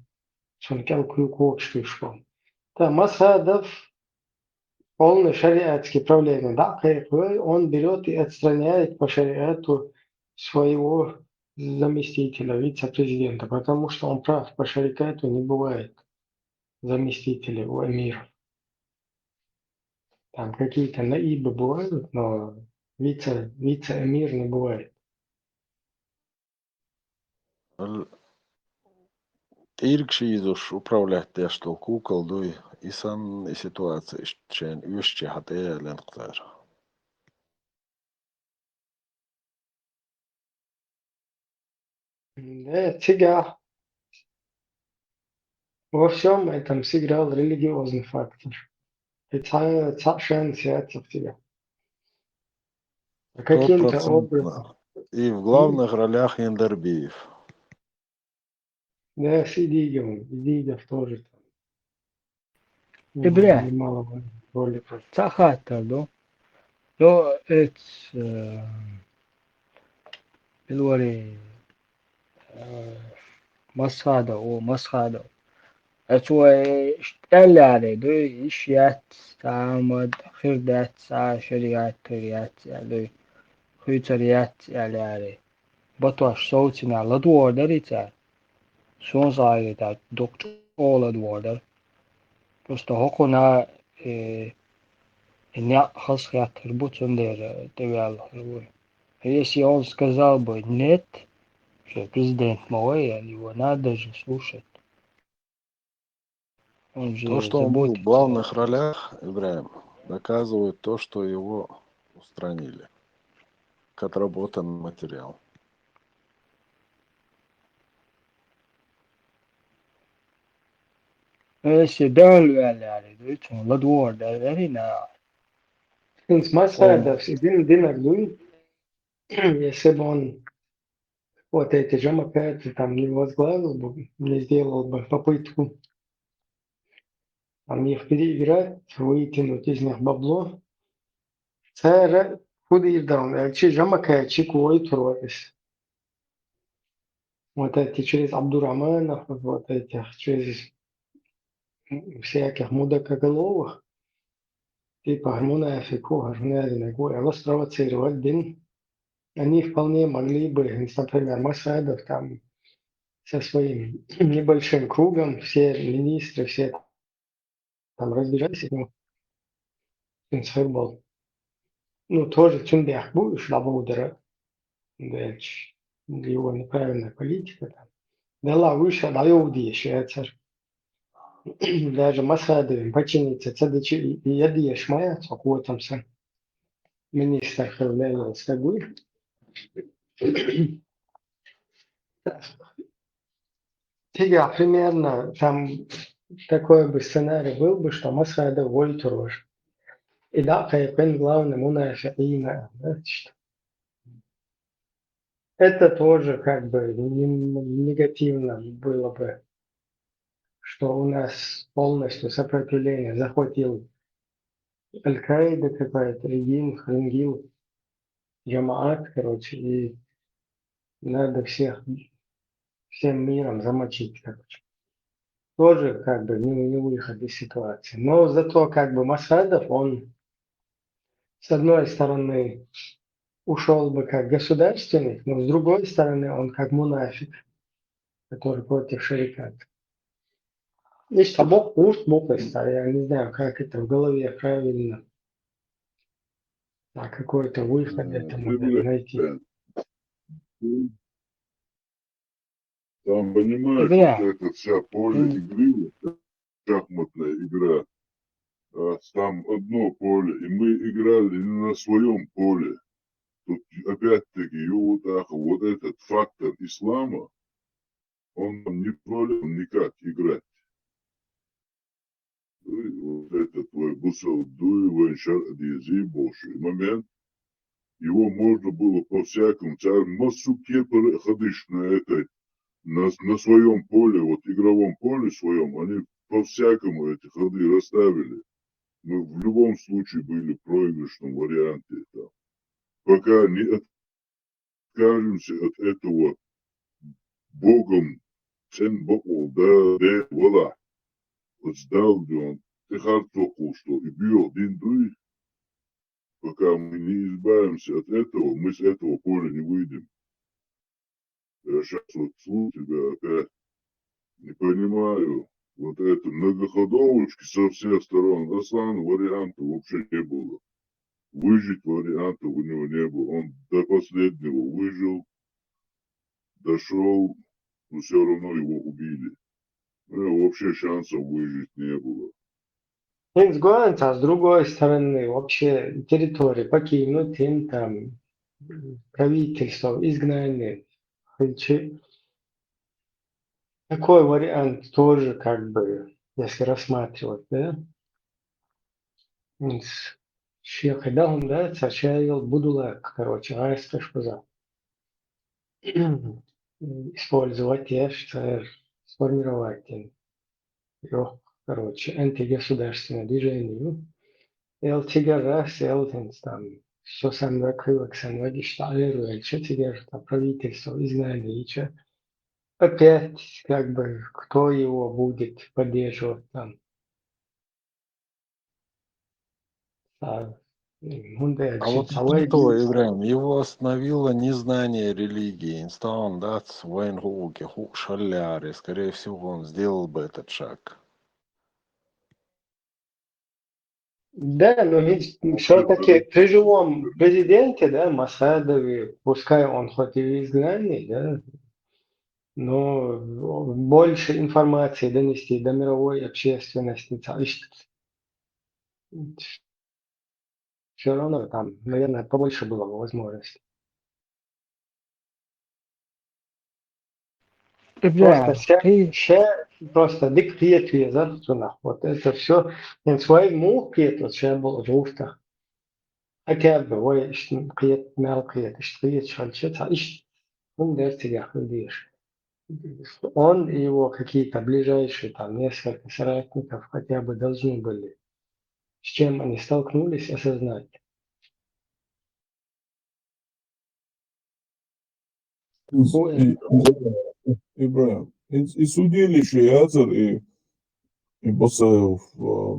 Цунна кӀел кхуьйкхочуш туьйш бу. Та Масхадов полный шариатский правление дӀа а кхайкхой, он берёт и отстраняет по шариату своего заместителя, вице-президента, потому что он прав, по шариату не бывает заместителей у эмиров. Там какие-то наибы бывают, но вице, вице-эмир не бывает. Ал-, тӀиргаш йийзуш управлять деш долу кукал дуй, и санна, и ситуация иштта шайна оьшучехь тӀеялина кхара. Да, цигахь во всём этом сыграл религиозный фактор. И цхьа, цхьа шанс яцара цигахь. Каким-то образом. Сто процентов. И в главных ролях Яндарбиев. Да, с Идигом. Идигов тоже там. Ибрахим. Немало роликов. Цхьа хаттар ду. Ну, эц, э, билвари, э, Масхадов, о, Масхадов. Эц вай аьлларе, дуй, иш яц, цхьа а ма хир дац, цхьа а шариат хир яц, аьлла, дуй, хуьйцур яц, аьлларе. Батош совцина ладогӀар дара и цара. Суна схьахетарехь, дукха чӀогӀа ладогӀар дара. Просто хӀокхунна, э, И некъ хаза хеттар бу, цундела тӀеваьлла хир ву. А если он сказал бы нет, что президент ма вай, его надо же слушать. Он же... То, что он был в главных ролях, Ибрагим, доказывает то, что его устранили. Как отработан материал. Если да, луэли, дуй, цун ладвор да, вери на. Хинц масса, да, все дин, динар дуй. Если бы он вот эти Джамакаевы там не возглавил бы, не сделал бы попытку там их переиграть, вытянуть из них бабло. Цара худир даун, э, чи Джамакаевы, чи кой троис. Вот эти через Абдурахманов, вот этих, через всяких мудакоголовых, типа Мунафику, Гармунарина, Гуэла спровоцировать дин. Они вполне могли бы, например, Масхадов там со своим небольшим кругом, все министры, все там разбежались от него. Инсфербол. Ну, тоже цундех будешь, лабудера. Дальше. Его неправильная политика там. Да ла выше, да и удишь, я царь. Даже Масхадовым подчиниться, цадычи и, и я дишь моя, цокотом сан. Министр хранения с тобой. Тига примерно там такой бы сценарий был бы, что Масхадов вой тур. И да, кайпен главный мунафикина, да, что это тоже как бы нем-, негативно было бы, что у нас полностью сопротивление захватил Аль-Каида какая-то, ИГИЛ, ХРИНГИЛ, Джамаат, короче, и надо всех, всем миром замочить, короче. Тоже как бы не, не выход из ситуации. Но зато как бы Масхадов, он с одной стороны ушел бы как государственник, но с другой стороны он как мунафик, который против шариката. Есть там бог, уж бог, я не знаю, как это в голове правильно. А какой-то выход этому найти. Там, понимаешь, вот это вся поле игры, вот шахматная игра. А там одно поле, и мы играли не на своем поле. Тут опять-таки, и вот так, вот этот фактор ислама, он нам не позволял никак играть. Ну, и вот это твой бусал дуй, венчар адизи, большой момент. Его можно было по-всякому, царь массу кепары ходишь на этой, на, на своем поле, вот игровом поле своем, они по-всякому эти ходы расставили. Мы в любом случае были в проигрышном варианте там. Пока не откажемся от этого Богом цен бакъол да, де вала. От сдал он, ты харцокъул, что и бьёл дин дуй. Пока мы не избавимся от этого, мы с этого поля не выйдем. Я щас вот слушаю тебя опять. Не понимаю. Вот это многоходовочки со всех сторон. Аслан вариантов вообще не было. Выжить вариантов у него не было. Он до последнего выжил, дошёл, но всё равно его убили. У него вообще шансов выжить не было. Хинц гуанца, а с другой стороны, вообще территории покинуть, им там правительство, изгнание. Хинчи. Такой вариант тоже, как бы, если рассматривать, да? Хинц шехе дахун, да, цачайл будула, короче, гайс кашпаза. Использовать, я считаю, сформировать. Ёх, короче, антигосударственное движение. Эл тигар раз, эл там, всё сам вакривак сам вагиш, та эр вэльча тигар, там, правительство, изгнание, ича. Опять, как бы, кто его будет поддерживать там? А, м, он, да, а вот этого, Ибрагим, его остановило незнание религии. Инстаун дац вайн хуки, ху шаляри. Скорее всего, он сделал бы этот шаг. Да, но ведь всё-таки при живом президенте, да, Масхадове, пускай он хоть и в изгнании, да, но больше информации донести до мировой общественности. Всё равно там, наверное, побольше было бы возможностей. Просто ща, ща просто дика кхетавезар цунах. Вот это всё. Хьайна вай муха кхетац ша болчу гӀуртах? Хотя бы вай иштта кхета, мел кхета, иштта кхеташ хилча, цхьа иштта хӀума дара цигахь хила дезаш. Он и его какие-то ближайшие, там, несколько соратников хотя бы должны были, с чем они столкнулись, осознать. Из, и, и, ИбрахӀим, и, и судилище яцара, и, и Басаев, а,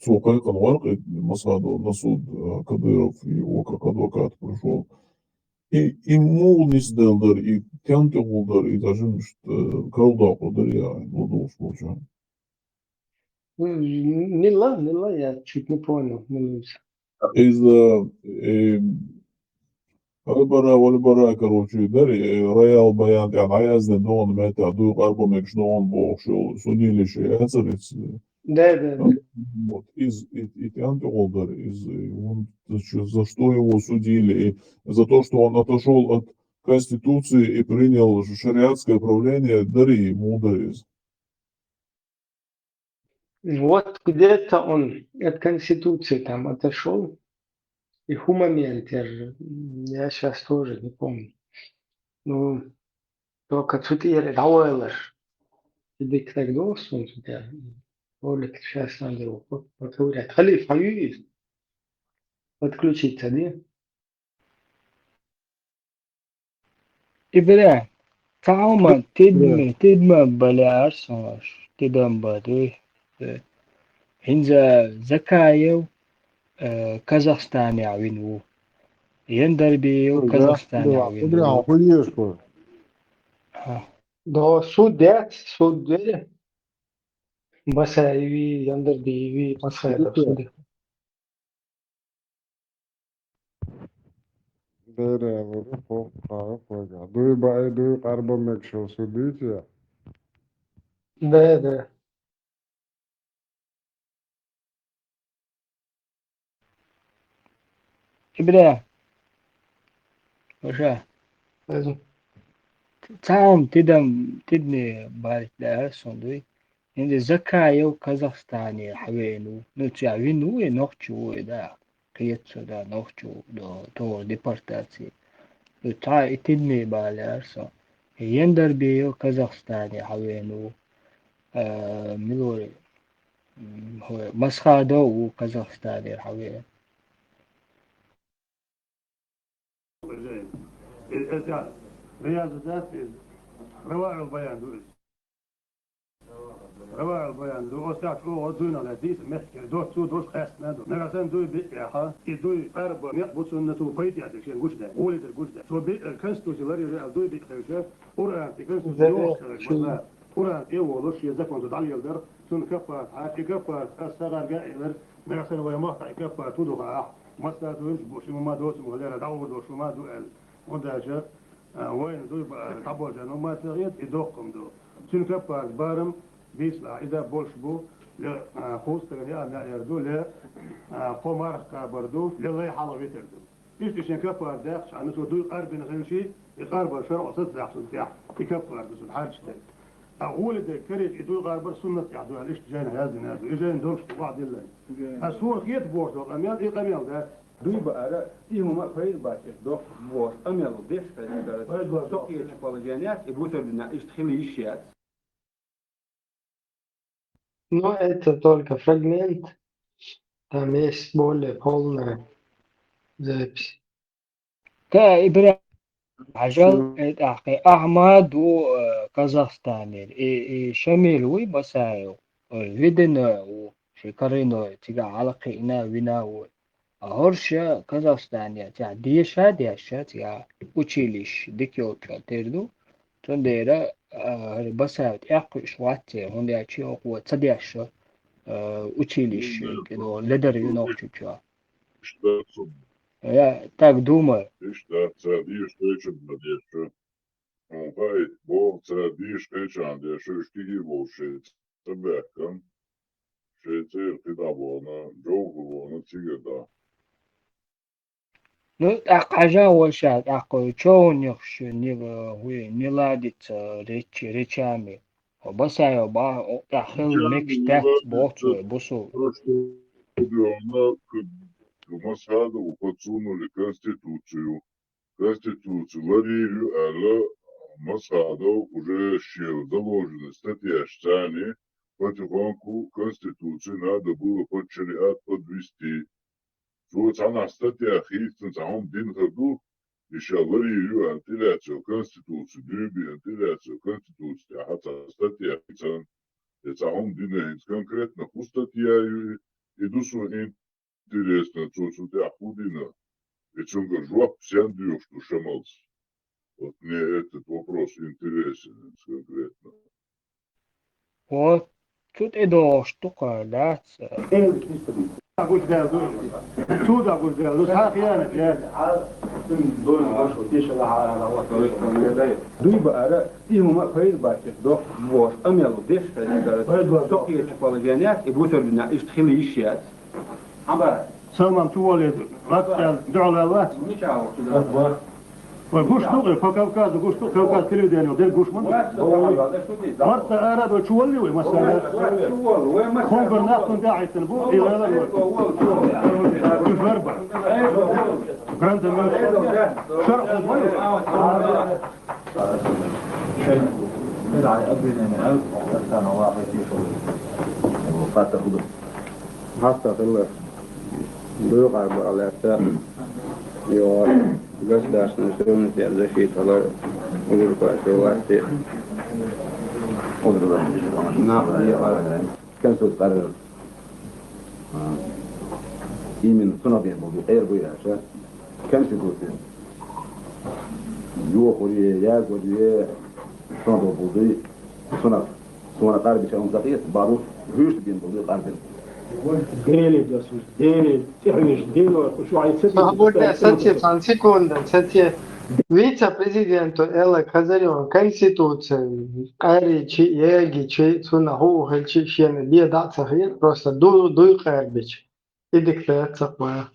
цо кхайкхина вара-кх и Масхадов Насуд, а, Кадыров, и его как адвокат пришёл. И, и муха нисделла дара, и стенна тӀехула дара, и даже, э, карладоккхур дара, я, ну, долуш болчарна. М, мила, мила, я чуть не понял, мила иза. Иза, э, Аль-Бара, Аль-Бара, короче, дара, э, Роял Баян тӀехь дӀаяздина догӀу меттехь дуй къарбо мегаш догӀу бохуш йолу судилище яцара иза. Да, да, да. Вот, из, и, и стенна тӀехула дара, из, и он, за чё, за что его судили? И за то, что он отошёл от Конституции и принял шариатское правление, дара и муха дара иза. Вот где-то он от Конституции там отошёл. И хӀун момент, я же, я щас тоже не помню. Ну, только цу тӀера дӀавойлаш. И дика стаг доху суна цу тӀера. Ролик щас надо его по-, поковырять. Халиф, хьан ю иза? Подключиться, да? ИбрахӀим, цхьа хӀума тидаме, тидаме балаьара суна, тидам бан дуй. ХӀинца Закаев, э, Казахстанехь вина ву. Яндарбиев Казахстанехь вина ву. ИбрахӀим, хӀун еза хьуна? Хьа. До суд яц, суд дера. Басаеви, Яндарбиеви, Басаеви суд. Дера, вара хо-, хо-, хо-, дуй баьи, дуй къарбан мегаш йолу суд дуьйцу я? Да, да. ИбрахӀим. Ваша. Цхьа хӀума тидам, тидаме балаьара суна дуй. ХӀинца Закаев Казахстане хьавеана ву. Ну, цигахь вина ву и нохчо ву и, да. Кхета со, да, нохчо ву, да, тохара депортаци. Ну, цхьа и тидаме балаьара со. И Яндарбиев Казахстане хьавеана ву. А, мила вара, м, хӀо, Масхадов ву Казахстанера хьавеана. Иза, иза, иза, Раваил Баян ду иза. Раваил Баян ду, оцу тӀехь чӀогӀа дуьйна лаьцна дийца мехкера, доццу долуш къаьстина ду. Нагахь санна дуй биъ яхьа, и дуй къарбан некъ бу цунна, цо пайда эцна шен гучудаьлла, гӀоле дерг гучудаьлла. Цо биъ конституци ларйира аьлла дуй биъ хевша, Къуръан тӀе конституци йохуш хиларг база. Къуръан тӀе а волуш, шен закон цо дӀалеладар, цунна каппарат хьаьжча, и каппарат ас сагӀарга а элира, нагахь санна вайн махкахь и каппарат хӀун ду хаахь, массара а дуьйцуш бу, ши ма доцу ма лера, дӀагӀур долуш ма ду аьлла. ХӀунда аьлча, а, вайна дуй баара дӀабожа, ну, ма ца хета, и доккха ма ду. Цуьнан каппарат барам бийцалахь, и дан болуш бу, я, а, кхузза стагана яа маьӀер ду, я, а, кхо марха кхабар ду, я лай хьалха витар ду. Иштта шен каппарат даьккхича, хьан цо дуй къарбина хилчий, и къарбан шарӀо сацахь цунна тӀехь, и каппарат ду цунна хьаьрча дерг. Ткъа гӀоле дерг карийча, и дуй къарбар суннат тӀехь ду аьлла, иштта жайнахь яздина ду. И жайна долуш тӀе вахь диллина. Ас суна хеташ бохуш долу къамел, и къамел дац. Дуй баара, и хӀума пайда бац, доккха бохуш, къамел деш хезна дара. Со кхечу положениях и гуттар дина иштта хила йиш яц. Но это только фрагмент. Там есть более полная запись. Ка ИбрахӀим, хьажал, э, тӀаккха Ахьмад ву, э, Казахстанера, и, и Шамил вуй Басаев, э, Веденной ву, ши кариной, цигахь хьалакхиъна, вина ву. А хӀорш Казахстане цигахь деша а деш, цигахь училище дика йолчохь тера ду. Цундела, а, хӀара Басаев тӀекхуьуш вац церан, хӀунда аьлча хӀокхо ца дешшо. э, училище, кӀино ледар ю Нохчийчоа. Иштта дац хӀума. Я так думаю. Иштта дац, цара дийша кхечунна дешча. Хьуна хаийта, боху, цара дийша кхечунна дешча, уьш кхиъ а волуш шайн цӀа баьхкина, шайн цӀера кхидӀа бахана, жовхӀар вахана цигара дӀа. Ну, тӀаккха хьажа ваша, тӀаккха чо хӀун яхаш, не, хӀуй, не ладится речи, речами. Хьо Басаев бахьа, тӀаккха хилла мегаш дац, боху цо, бусу. Масхадов подсунули Конституцию. Конституцию ларийр ю аьлла, Масхадов уже шен заложенный статьяш царни потихоньку Конституцию надо было под шариат подвести. Цо цхьаннахь статья хийцина цхьа хӀума дина хир ду, и ша ларийр ю аьлла тӀелаьцна Конституцию, дуьйбина тӀелаьцна Конституцию тӀехь цхьа статья хийцина, и цхьа хӀума дина хӀинца конкретно хӀун статья ю и, и ду суна интересно, цо цу тӀехь хӀун дина, и цуьнгара жоп сен доьхуш ду Шамалс. Вот мне этот вопрос интересен конкретно. Вот, цу тӀедогӀуш ду-кх, дац. Гуш даьлла ду. Цо дан гуш даьлла ду. Цхьа хиянат яц. Дуй баара, и хӀума пайда бац, дохк бохуш, къамел деш хьаьжча, со кхечу положениях и бусурбина иштта хила йиш яц. Салман, чу валле, вац аьлла, дуьхьал вац. Вай гуш ду, по Кавказу гуш ду, Кавказ телевидение дерг гуш ма ду. Марта ара до чу валли вай, масала. Хонгар нах тун дахьайтан бу, и вала вай. Уж варба. Гранда мёс. Шар худ валли. Хатта хилла. Дуй къарба лаьцна. Йо, государственный суверенитет защита хилар, узурпа власти. Нах декъар. Конституция къарар. А, именно цунах бен болу, эр бу яша. Конституция. Йохуре, язгуре, цунах болу дуй, цунах. Суна къарбича он закъет, бару, хӀуьйшта бен болу къарбин. Дели досу, дели, тихвиш, дели, шу айца. Свободная статья, сан секунда, статья. Вице-президенту Элла Казарёва Конституция, къаричи, егичи, цуна хӀу хилчи, шена бе дац хир, просто ду, дуй къарбичи. И диктат цакъва.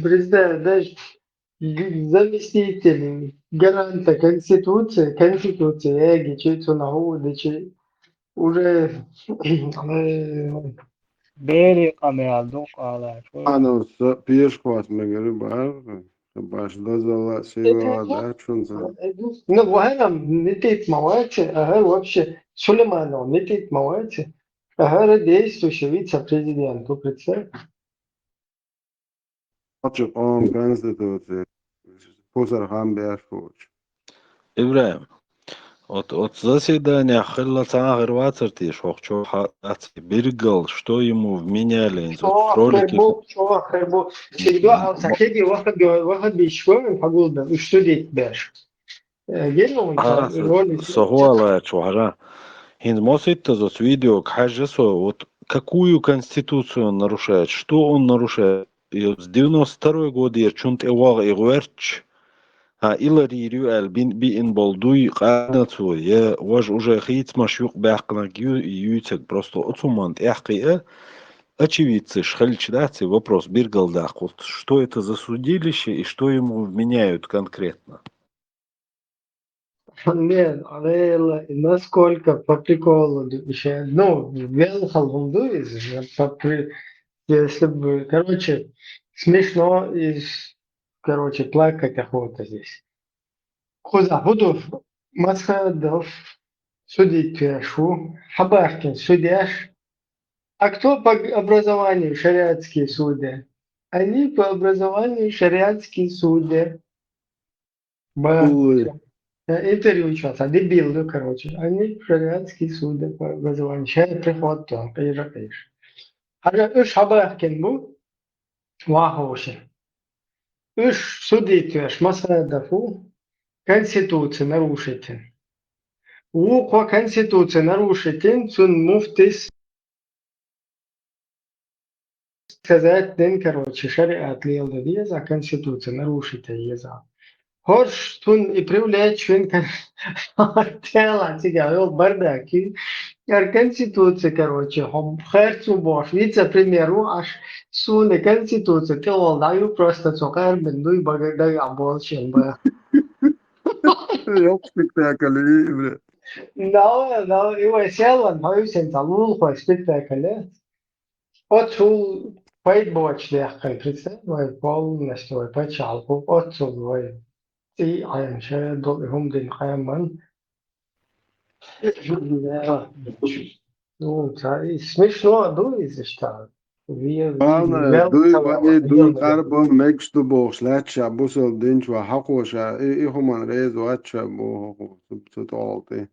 Представь, даже г-, заместитель гаранта Конституции, Конституции, эгичи, цунаху, дичи, уже, э, бери къамел ду къалаш. Ана са пешхвас мегали бар, баш дазала сила да чунца. Ну, ваһарам нитит мавачи, ага, вообще, Сулейманов нитит мавачи, ага, действующий вице-президент, представь. Ача къом конституция. Пусар хам беш хуч. ИбрахӀим, от, от заседаниях хилла цхьа а хир вацар те, хӀокху чохь а дац биргал, что ему вменяли, хӀинца оцу ролике. Чохь хир бу, чохь хир бу. Сирдо алса хеди вахаби, вахаби школин хьагулдан, уж судить беш. Э, гел вон, а, ролик. Со хӀуалачу хьажа. ХӀинца моситтаза оцу видеога хьаьжжа со, вот какую конституцию он нарушает, что он нарушает? И оцу девяносто второй годера чун тӀе вогӀу и гӀоьрташ, а, и ларийр ю аьлла бин-, биъна болу дуй къана цо, я важа уже хийцамаш юкъабаьккхинарг ю, и юьйцург просто оцу хӀуманна тӀехь кхиа, очевидцаш хилча дац и вопрос биргал даккхалц, что это за судилище и что ему вменяют конкретно? Не, Лейла, и насколько по приколу ещё, ну, велхал хӀума ду иза, по при-, если бы, короче, смешно и, короче, плакать охота здесь. Кхуза хӀу ду, Масхадов судить веш ву, хьабаьхкина судьяш. А кто по образованию шариатские судьи? Они по образованию шариатские судьи. Ба. Ой. Э, интервью чохь, дебил ду, короче. Они шариатские судьи по образованию. Шаьра приход тон, къежа къеш. Хьажа уьш хьабаьхкина бу, ваховши. Уьш судить веш Масхадов ву, конституция нарушитель. Вукхо конституци нарушить йина, цунна муфтис сказать дина, короче, шариат леладе деза, конституци нарушить е еза. ХӀорш цунна и привлечь вина, кор-, тела цига йол бардак. Яр конституци, короче, хӀо харцо бош. Вице-премьер ву аш, суна конституци тӀехула дӀаю, просто цо къарбина дуй бага дага болчен ба. Йокх спектакль, и, бля. Да, да, и вай селан, хьо юсен ца лулхой спектакль, э? Оцул пайда боч дехкан, представь, вай полностью вай паччахьалкху, оцул вай цӀий Ӏемаш, дол и хӀума дина къаман. Да. Ну, ца и смешно ду иза иштта. Ве-, Ана, вел дуй, ца вани, дуй, вел къарбо мегаш ду бохуш лаьтташ ша бусалба динчу ван хьакхо ша, и, и хӀуманна реза вац ша боху, цу, цу тӀолтӀе.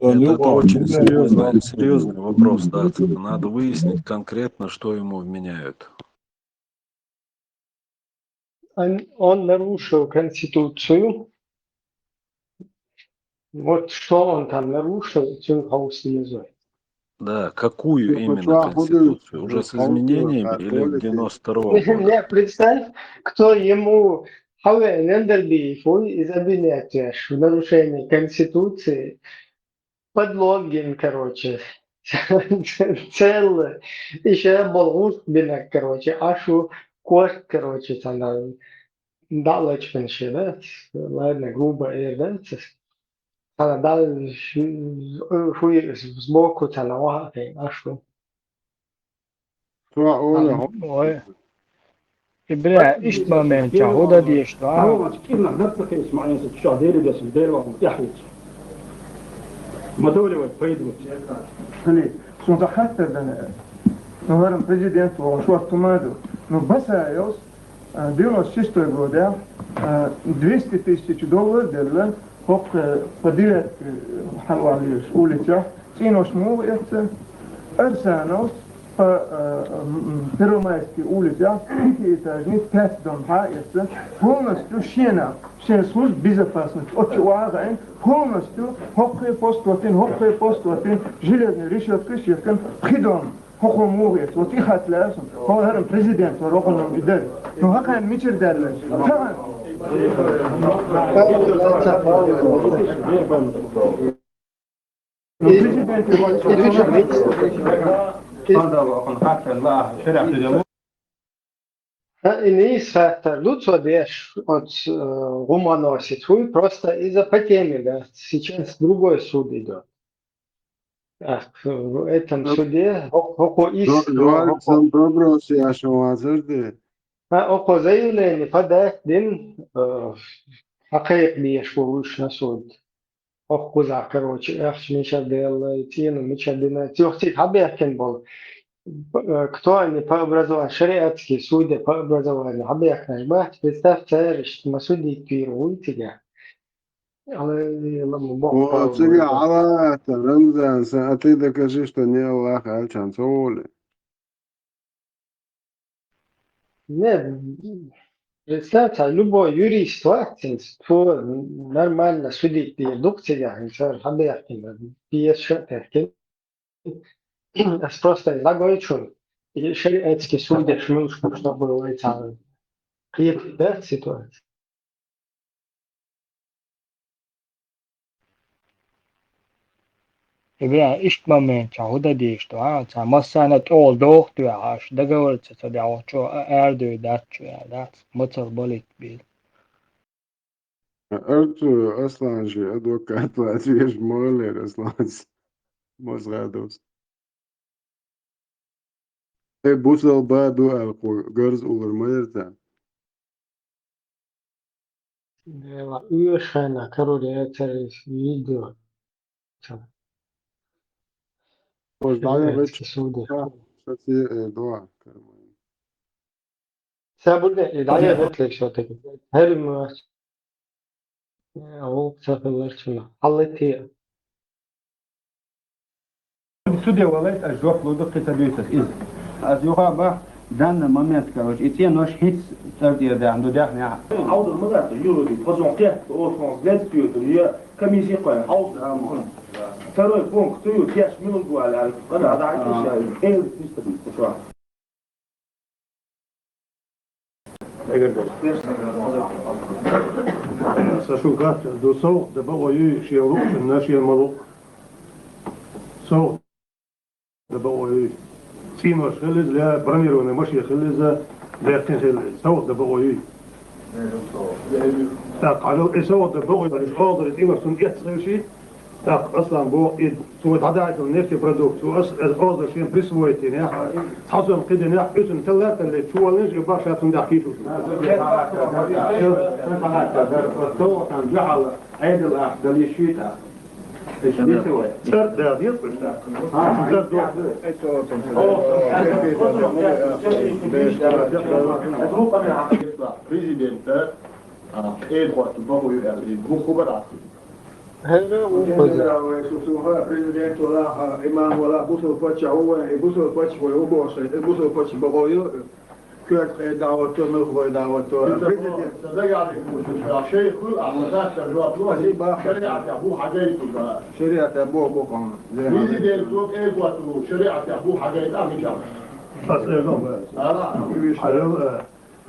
Это очень серьёзный, серьёзный вопрос, да. Надо выяснить конкретно, что ему вменяют. Он, он нарушил Конституцию. Вот что он там нарушил, цуьнан хьовса деза. Да, какую именно Конституцию? Уже с изменениями или девяносто второго года? Не, представь, кто ему, хьавеана Нендербиев ву, из обвинять веш в нарушении Конституции. Подлог гина, короче. Целый. И ше болу гӀуллакх бинарг, короче, Ӏаш ву корта, короче, цхьана дӀа а лачкъина ше, да? Ладно, грубо эр, да? Цхьана дӀа, фу, фу, сбоку цхьана вахьа хье, Ӏаш ву. Цо олу хьо- Ой. И, бля, иштта момент, ча, хӀун дан дезаш ду, а? Ровно, кӀирнах дар ца хилча, ма айса, ча дери десу, дери вахна, тӀехьица. Ма довле вай пайда вац. Хали, суна ца хаттар дана. Ну, варам президент вогӀун шорта ма ду. Ну, Басаевс, а, девяносто шестой годехь, а, двести тысяч доллар делла, хӀокху, по девятке, хьалваллеш улицехь, цӀенош муха эцна? Арсановс по, э, м, м, Первомайский улицехь пятиэтажный пять дом хьа а эцна, полностью шена, шен служба безопасности, оцу охьа а хаийна, полностью хӀокхе пост ватин, хӀокхе пост ватин, железный решёткаш а яьккхина, пхи дом, хӀокхо муха эцна. Вот и хаттар лаьа суна, хӀара президент вара, хӀокхо и дара. Ну, хӀокхо мичара даьлла? Тахан. Ха, и нийса хаттар ду цо деш, оцу, э, гӀумано сиц хуй, просто иза по теме, да, сейчас другой суд идёт. Так, в этом суде хӀо-, хӀокхо ис-, Жо-, Жорик, хӀокхо сан доброс я шун вазар де. Ха, хӀокхо заявление подать дина, э, хьакхайкха дезаш ву вуьш на суд. ХӀокхузахь, короче, ахча мичара делла, цӀенош мичара дина, цо цига хьабаьхкина болу. Э, кто они по образованию? Шариатский судья по образованию хьабаьхкинарш бац, представь, цара иштта ма судить вийр вуй цига. Аллах, Аллах, Бог. О, цига хьалаатта, Рамзан, сан, а ты докажи, что не Аллах аьлча ца волу. Не, представь, любой юрист вац, цо нормально судить дийр ду-кх цигахь, цара хьабаьхкина, пьеса ша а техкина. Ас просто дӀагойту шуна, и шариатский судьяш муьлш бу, чтобы вай цхьа кхетар дац ситуация. Э, бля, иштта момент чохь хӀун дан дезаш ду, а? Цхьа массарна а тӀехула доху тоьхьаш, договориться ца деш, чо а-, арадевр дац чу, аьлла дац, мацалла балийта беза. Арцу Аслан шен адвокат вац веш, моллера Асланца. Мазгадовс. Э, бусалба ду аьлла, кху гарз улар ма яра царна. Дела, оьшуш хенахь карур яцара иза видео. Ош дӀаяхьа Шариатский суде. Ша, ша се, э, дуа карман. Ша бурде, и дӀаяхьа всё-таки. ХӀара ма. Э, гӀуллакх ца хиларчунна. Хьаллатте. Суде валайта, аш жоп луду, кхин ца дуьйцуш иза. Ас юха бах, Данный момент, короче, и цӀенош хӀинца цӀердаьхна ду, даьхна. Хьалдур ма дац, юридик, хозон кхетта, оцхьон злец пьютер, я комиссия кхоьллина, хьалдур. Второй пункт, ты ю, кеш минут гуали, али, къада, ада, али, кеш, али, эл, нистабит, ты что? Са шу гатта ду, совгӀат да бакъо юй, шен лукъ, шен на шен ма лукъ. СовгӀат да бакъо юй. ЦӀенош хила иза, ле, бронированный машен хила иза, лаьккхина хила иза. СовгӀат да бакъо юй. ТӀаккха хьажал, и совгӀат да бакъо юй, хьажал, озари цӀенош цунна эцна хила ши. ТӀаккха Аслан боху, и цо дӀадаьхьа нефтепродукт, цо ас, ас оза шен присвоить динехь, цхьа сом кхидинехь, уьцун талла а талле, чу валлинчу и бахша цунна дехкийчу. Сан дуьхьал Ӏедал ахча дала йиш юй тӀаккха? Эш дийца вай? ЦӀарт да, деза уьш тӀаккха? ХӀа, цӀарт ду. Президента, а, кӀел хӀотта бакъо ю аьлла, и буху бара. ХӀара ву президент вала, имам вала, бусалба паччахь ву вайн, и бусалба паччахь ву бохуш, и бусалба паччахь бакъо ю, коьрта къе дӀахӀотто, муьлхха вай дӀахӀотто. Президент. Ца дагахь дика, шайх хуьлу, ахьа дастар жоп ло, шариатехь бу хьагайта. Шариатехь бу, бу хьуна. Президент ву кӀел хӀотта ву, шариатехь бу хьагайта, мичахь? Ас эгам бу. Ара. Хьажал, э,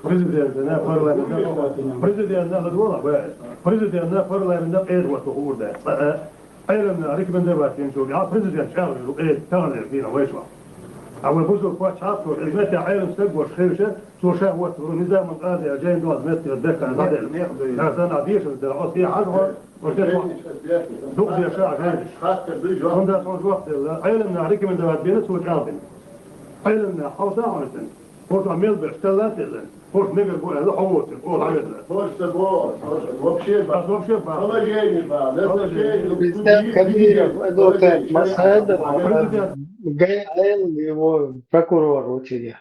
Президентна парламентна, президентна ладогӀа, бе, президентна парламентна кхетаватта хуур дац. Цкъа а Ӏеламнаха рекомендовать динчул тӀаьхьа президент чӀагӀлур ду, э, таханлера дийнахь вайшимма. А вай бусалба паччахьо, хӀизмете Ӏелам стаг волуш хилча, цо ша ватталур, Низамул-Къази а жайна долу метте дехкана дӀаделла. Аса нах дешар дара, оцу тӀехь хьажа, оцу тӀехь дукха деша а жайнаш. ХӀунда аьлча хьуна жоп делла, Ӏеламнаха рекомендовать бина, цо чӀагӀдина. Ӏеламнаха хьовса а хьуна иза. ХӀорш мел беш, стелла а теллина. ХӀорш мегар бу аьлла, хьо воцург, оха хьавеза. ХӀорш ца боху, хӀорш вообще бан. Ас вообще бан. Положение бан, назначение, Президент Кадыров, адвокат Масхадов, Президент. Г Л его прокурор у тебя.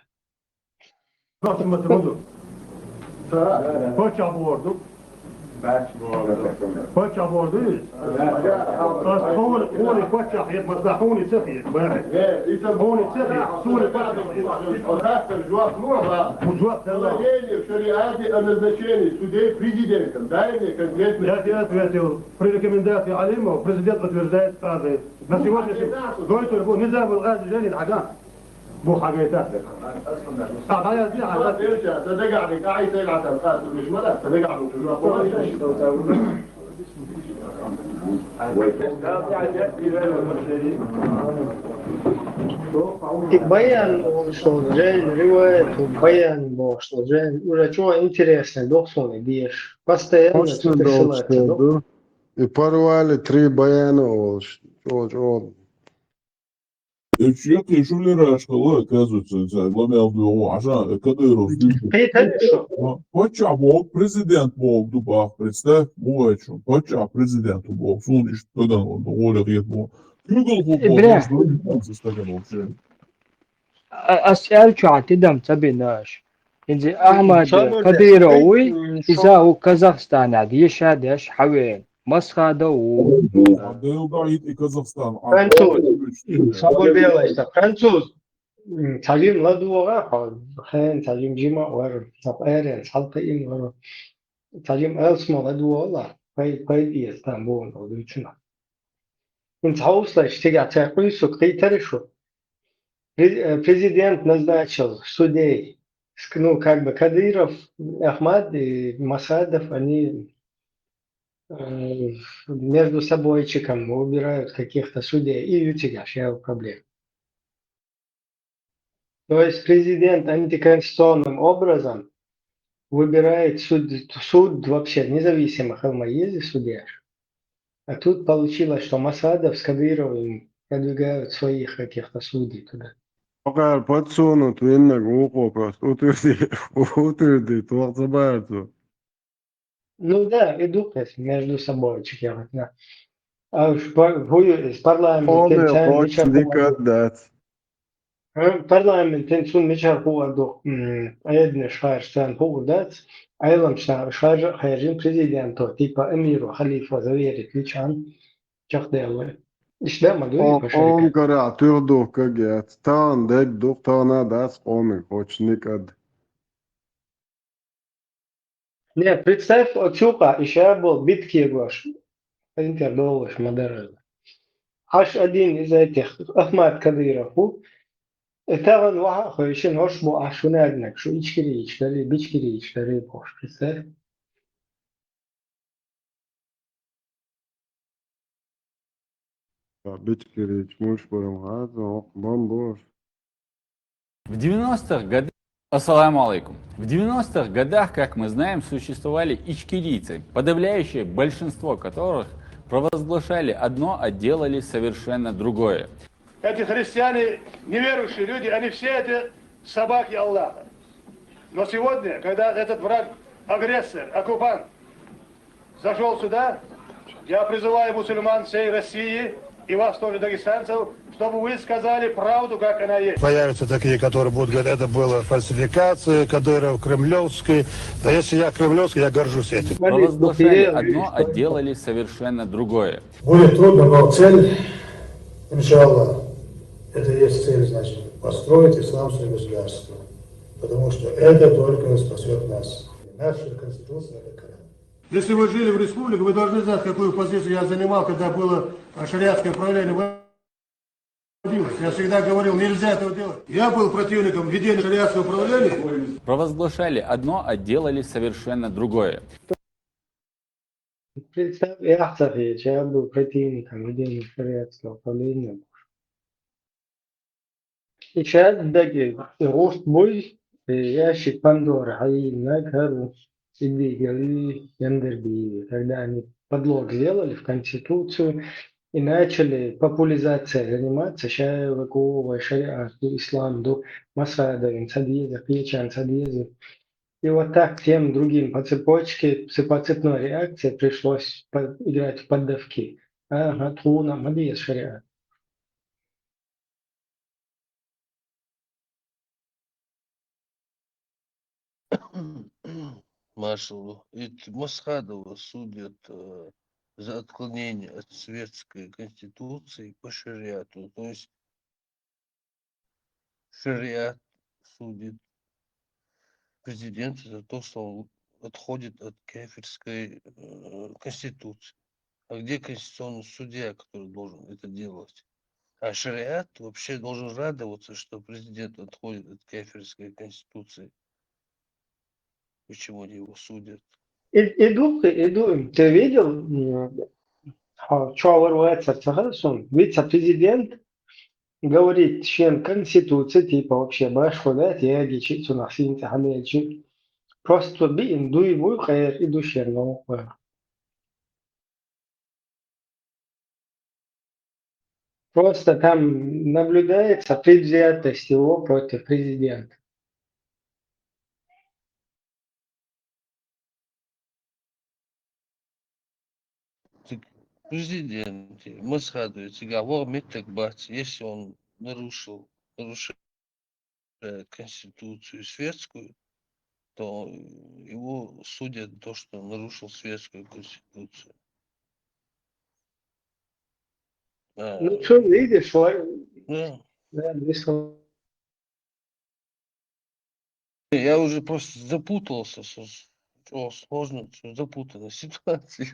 Вахтамат Муду. Паччахь бохург ду. Паччахь бохург ду иза? Ас хьуна, хьуна паччахь хета, масала, хьуна ца хета, бахьи. Хьуна ца хета, суна паччахь хета. Хаттар жоп ло, ва? Хьуна жоп делла. Положение в шариате о назначении судей президентом. Дай мне конкретный. Я тебе ответил. При рекомендации Алимова президент утверждает казы. На сегодняшний день. Дойтур бу, нельзя было, а, движение, ага. Бу хьагайта. А, хьаяздина, хьаяздина. И баян, что жен, риваят, баян, бо, что жен, уже чего интересно, дохсоны, беш. Постоянно что-то ссылается, да? И порвали три баяна, о, что, что. Эчу юкъе шу лераш хала, оказывается, цара ламел дуьгӀу, Ӏаша, Кадыров дуьйцу. Кхетарий шу? Паччахь боху, президент боху ду бах, представь, бу вай чу. Паччахь президент боху, суна иштта стагана ван, гӀоле хета боху. Куьйгалхо боху, Ибрахим. Стагана вообще. А, ас аьлла чохь тидам ца бина аша. ХӀинца Ахьмад Кадыров вуй, иза ву Казахстанехь, деша деш хьавена. Масхадов ву. Дел даийта и Казахстан. Француз. Саго белайса. Француз. М, цхьа жима ладогӀа, хьо, хен, цхьа жима жима а вара, цхьа пӀерен, цхьалкхиъна вара. Цхьа жима алсмо ладогӀа ла, пай-, пайда эца там боху дуьйцуна. ХӀинца хьовсалаш, цигахь цхьа къуьйсург кхийтарий шу? Пре-, э, президент назначил судей. Ск-, ну, как бы Кадыров, Ахмад и Масхадов, они, э, между собойчиком выбирают каких-то судей и ю цигахь шел проблем. То есть президент антиконституционным образом выбирает суд, суд вообще независимо хила ма еза судья. А тут получилось, что Масхадов с Кадыровым продвигают своих каких-то судей туда. Пока подсунут виннаг вукхо просто утверди, утверди, тохца баарцу. Ну да, и ду кхес между собой чекерать, да. А уж по-, хӀу ю иза парламентан Полный царна хоч мичара дика хуур ду? Дац. Хм, парламентан цунна мичара хуур ду, м, Ӏедалаш харжа царна хуур дац, Ӏеламча харжа а хаьржина президенто, типа эмиро, халифо заверить личан чекхдаьлла. Иштта ма дуй, Къо-, по шарикату. Къомкъара туьха духкаг яц. Тахана дерг ду, тахана дац къомиг кхочу никъад. Не, представь, оцу юкъа и ша болу битка егош, интер долуш ма дара. Аш один из этих, Ахмат Кадыров ву. И тахана ваха а хойшина, хӀорш бу аш хӀун аьллинарг, шу ичкерийча дарий, бичкерийча дарий бохуш, представь. Ха, бичкерийча муш барам хаза, ох, бомбош. В девяностых годах... Ассаламу алейкум. В девяностых годах, как мы знаем, существовали ичкерийцы, подавляющее большинство которых провозглашали одно, а делали совершенно другое. Эти христиане, неверующие люди, они все это собаки Аллаха. Но сегодня, когда этот враг, агрессор, оккупант зашёл сюда, я призываю мусульман всей России и вас тоже, дагестанцев, чтобы вы сказали правду, как она есть. Появятся такие, которые будут говорить, это была фальсификация, Кадыров, кремлевский. Да если я кремлевский, я горжусь этим. Провозглашали одно, а делали совершенно другое. Будет трудно, но цель, иншаллах, это и есть цель, значит, построить исламское государство. Потому что это только спасёт нас. Наша Конституция — это Коран. Если вы жили в республике, вы должны знать, какую позицию я занимал, когда было, а, шариатское правление вводилось. Я всегда говорил, нельзя этого делать. Я был противником введения шариатского правления. Провозглашали одно, а делали совершенно другое. Представь, я ца хеташ, я был противником введения шариатского правления. И ша даги гӀуллакх буй, э, ящик Пандоры хьайиллинарг хӀара ву, и дигали яндер бийли. Когда они подлог сделали в Конституцию и начали популизацией заниматься, ша ваго вай шариат ду, ислам ду, Масхадовн ца деза, кхечан ца деза. И вот так тем другим по цепочке, ц-, по цепной реакции пришлось по-, играть в поддавки. Ага, тхуна ма деза шариат. Маршалу. Ведь Масхадова судят, э, за отклонение от светской конституции по шариату. То есть шариат судит президента за то, что он отходит от кафирской, э, конституции. А где конституционный судья, который должен это делать? А шариат вообще должен радоваться, что президент отходит от кафирской конституции. Почему они его судят? И, и ду, и ду, ты видел, м, а, чавар вацар цахар сон, вице-президент говорит, шен конституция, типа, вообще башхо дац, ягичи, цунах синца хьалелчи. Просто биъна дуй буй, къера и ду шен новкъа. Просто там наблюдается предвзятость его против президента. Так президент, Масхадович, говорит, так бац, если он нарушил, нарушает, э, конституцию светскую, то его судят то, что нарушил светскую конституцию. А, ну, что, видишь, вот, да. Да, без слов. Я уже просто запутался, с-, с-, о, сложно, с-, запутанная ситуация.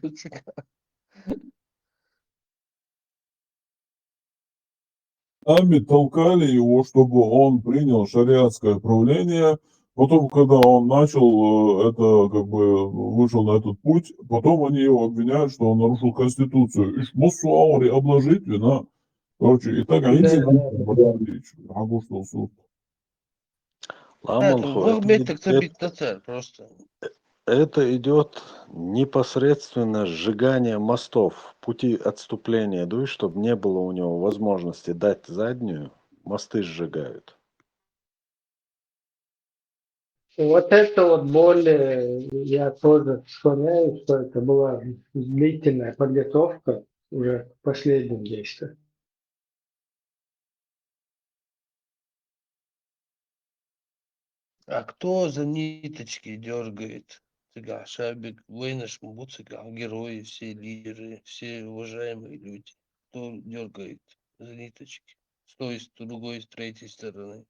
Нами толкали его, чтобы он принял шариатское правление. Потом, когда он начал, э, это, как бы, вышел на этот путь, потом они его обвиняют, что он нарушил конституцию. Иш муссу аури обложить вина. Короче, и так, да, один, да, да. Ламал хо, это, это, это идёт непосредственно сжигание мостов, пути отступления, да, чтобы не было у него возможности дать заднюю, мосты сжигают. Вот это вот более, я тоже склоняюсь, что это была длительная подготовка уже к последним действиям. А кто за ниточки дёргает? Цигахь шабик вайнаш ма бу цигахь, герои, все лидеры, все уважаемые люди. кто дёргает за ниточки с той, с другой, с третьей стороны?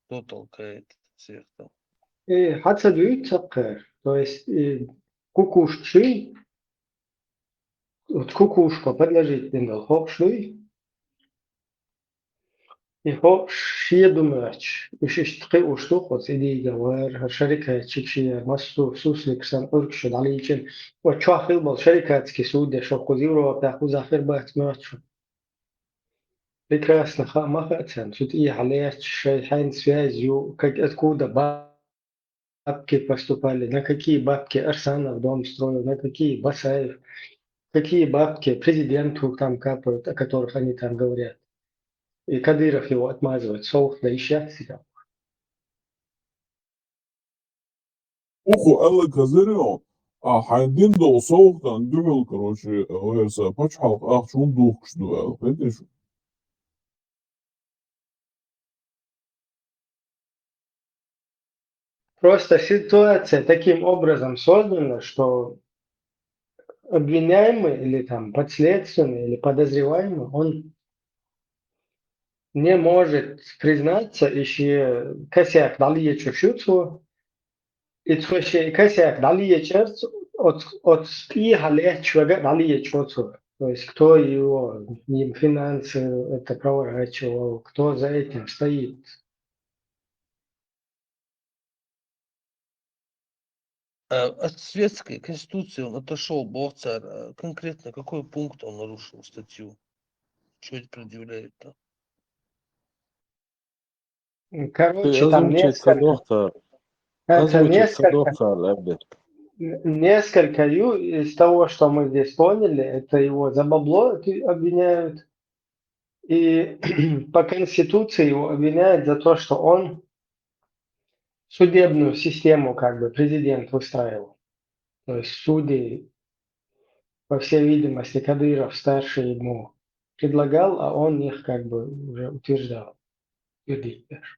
Кто толкает всех там? Э, хьаца дуьйцу цаккхар. То есть, э, кукушка шуй, вот кукушка подложить дин дол хокъуш дуй. И хокъуш шеду моьттуш. Уьш иштта кхиуш ду, хо цӀи дийга вар, хӀара шарикатчик шия, массо суслик сан Ӏуркуш дӀалийчина. Вот чохь хила болу шарикатский судья шо кхуза Европа, кхуза хир бац моьттуш. Прекрасно, хаа ма хаьа царна, цу тӀехьа лаьтташ шайн хьайн связь ю, как откуда бабки поступали, на какие бабки Арсанов дом строил, на какие Басаев, какие бабки президенту там капают, о которых они там говорят. И Кадыров его отмазывает, совгӀат дан йиш яц цигахь. Уху аьлла казарел, а хьайн дин долу совгӀатан дуьхьал, короче, вайса пачхьалкх ахча хӀунда духкуш ду аьлла, кхетий шу? Просто ситуация таким образом создана, что обвиняемый или там подследственный или подозреваемый, он не может признаться, и шен косяк дӀалечу шуьцо, и цо шен косяк дӀалечарца, оц, оц тӀехьа лаьтташ вага дӀалечу оцо. То есть, кто его, им финансы это проворачивал, кто за этим стоит. А от светской конституции он отошел, боху цара, а конкретно какой пункт он нарушил, статью? Что предъявляют-то? Короче, там Озвучить несколько, кадохта, это озвучить несколько, кадохта лабит. н- несколько ю из того, что мы здесь поняли, это его за бабло ты- обвиняют. И по Конституции его обвиняют за то, что он судебную систему как бы президент выстраивал. То есть судей, по всей видимости, Кадыров старший ему предлагал, а он их как бы уже утверждал. Утвердить даже.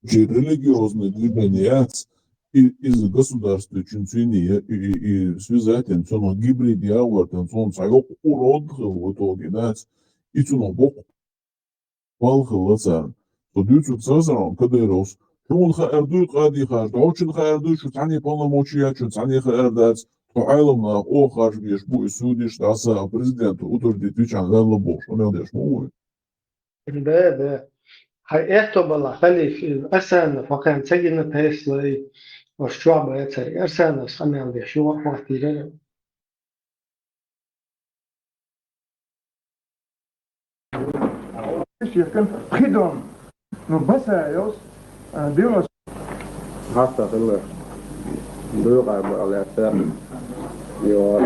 Чи религиозный движение яц, и, из государстве чун цуьнан и, и, и связать, цунах гибрид ягӀор, цунах цхьа йоккха урод хила в итоге дац, и цунах боккха балхалла царна. Со дуьйцург цазаран Кадыровс, хьуна хаар дуй къадихаш, дӀочун хаар дуй, шу цхьаьний полномочия, шу цхьаьний хаар дац, тхо Ӏеламнах оха харжа беш бу и судиш, дӀаса президенту утвердить вичахьа ваьлла бохуш, хӀун мел деш ма ву вай? Да, да. Хьан эхто бала халиф Арсанов, хьан ца гина Теслай, ош чохь бацар Арсановс къамел деш, юха хӀоттийра. Шекан пхидом. Ну, Басаевс, а, девяносто. Хьаста хилла дойкъа бала лаьцна, йо,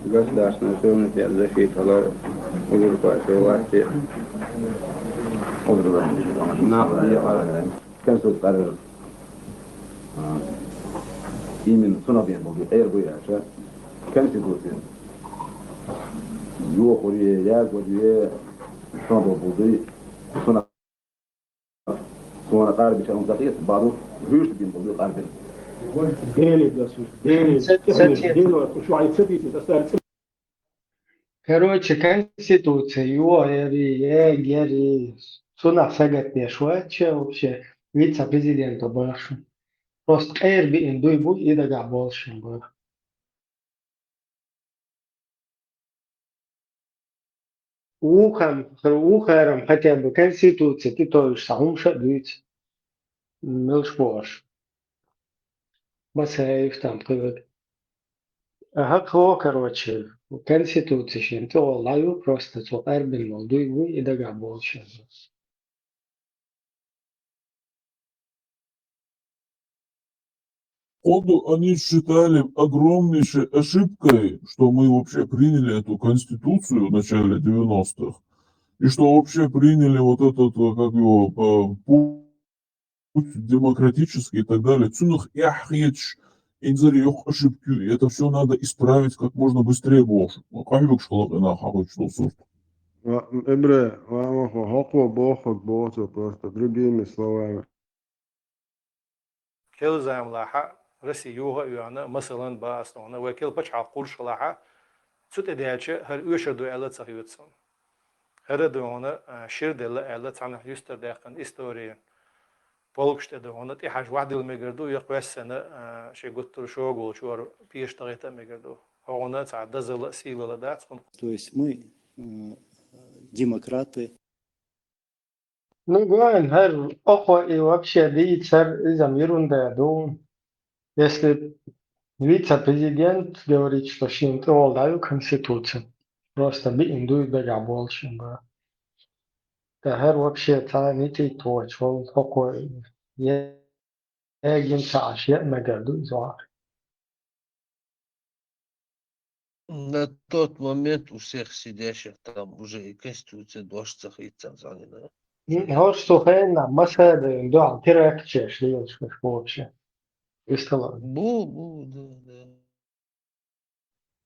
государственный суверенитет защита хила, узурпа власти. Узурпа. На, на, консульт къарар. А, именно цунах бен болу, къера бу яша, Конституцин йохуре, ягоре, цунах болу дуй, цунах, цунах къарбича он закъет, баду, хӀуьйшта бен болу, къарбин. Дели дасу, дели, Сати, сати. Дели, шу ай цепи, это старый цепи. Короче, Конституция, йохари, ягери, цунах сагатдеш вац вообще, вице-президента бахшу. Просто къера биъна дуй бу, и дагахь болуш бу. Вукхам, вукхарам хотя бы Конституция тӀетовжуш цхьа хӀума ша а дуьйцу. Мелш бохуш. Басаев там кхуьниг. ХӀокхо, короче, Конституция шен тӀехула ю, просто цо къарбина болу дуй ву и дагахь болуш. Походу, они считали огромнейшей ошибкой, что мы вообще приняли эту конституцию в начале девяностых, и что вообще приняли вот этот, э, как его, э, путь демократический и так далее. Цунах эхь хеташ, инзаре йоккха ошибка ю, и это всё надо исправить как можно быстрее бохуш. Къахьоьгуш хала къинах хьахуьйтуш долу сурт. Ва-, Эбре, ва-, ва-, хӀокхо бохург боху, просто другими словами. Кел заманахь Россия юха а йоьхна, масалан, бан ас тхуна, вай кел пачхьалкх кхуьуш хилахь, Цу тӀе даьлча, хӀара оьшур ду аьлла ца хета суна. ХӀара ду хьона, а, шира делла аьлла, цхьаннахьа юстара даьккхина истори. Полкаш тӀе ду хьона, тӀехьажа вахьдилла мегар ду, я кхоьссина, а, ши гуттара шога волчара пеша тӀагӀайта а мегар ду. Хьона цхьа дозал а, сийлал а дац хьона. То есть мы, м, демократы. Ну, гуайн, хӀара охо и вообще дийцар, иза ерунда ду. Если вице-президент говорит, что шин тӀе волдаю Конституция, просто биъин дуй дагахь болчун ба. ТӀаккха хӀара вообще цхьа ницкъ воцуш волу хӀокхо е-, егина ца Ӏаш еа мегар ду иза вахар. На тот момент у всех сидящих там уже и Конституция дош ца хийццалц Ӏанина. ХӀорш цу хенна масада дуьхьал терактчеш лелаш вообще. Истала. Бу, бу, да, да.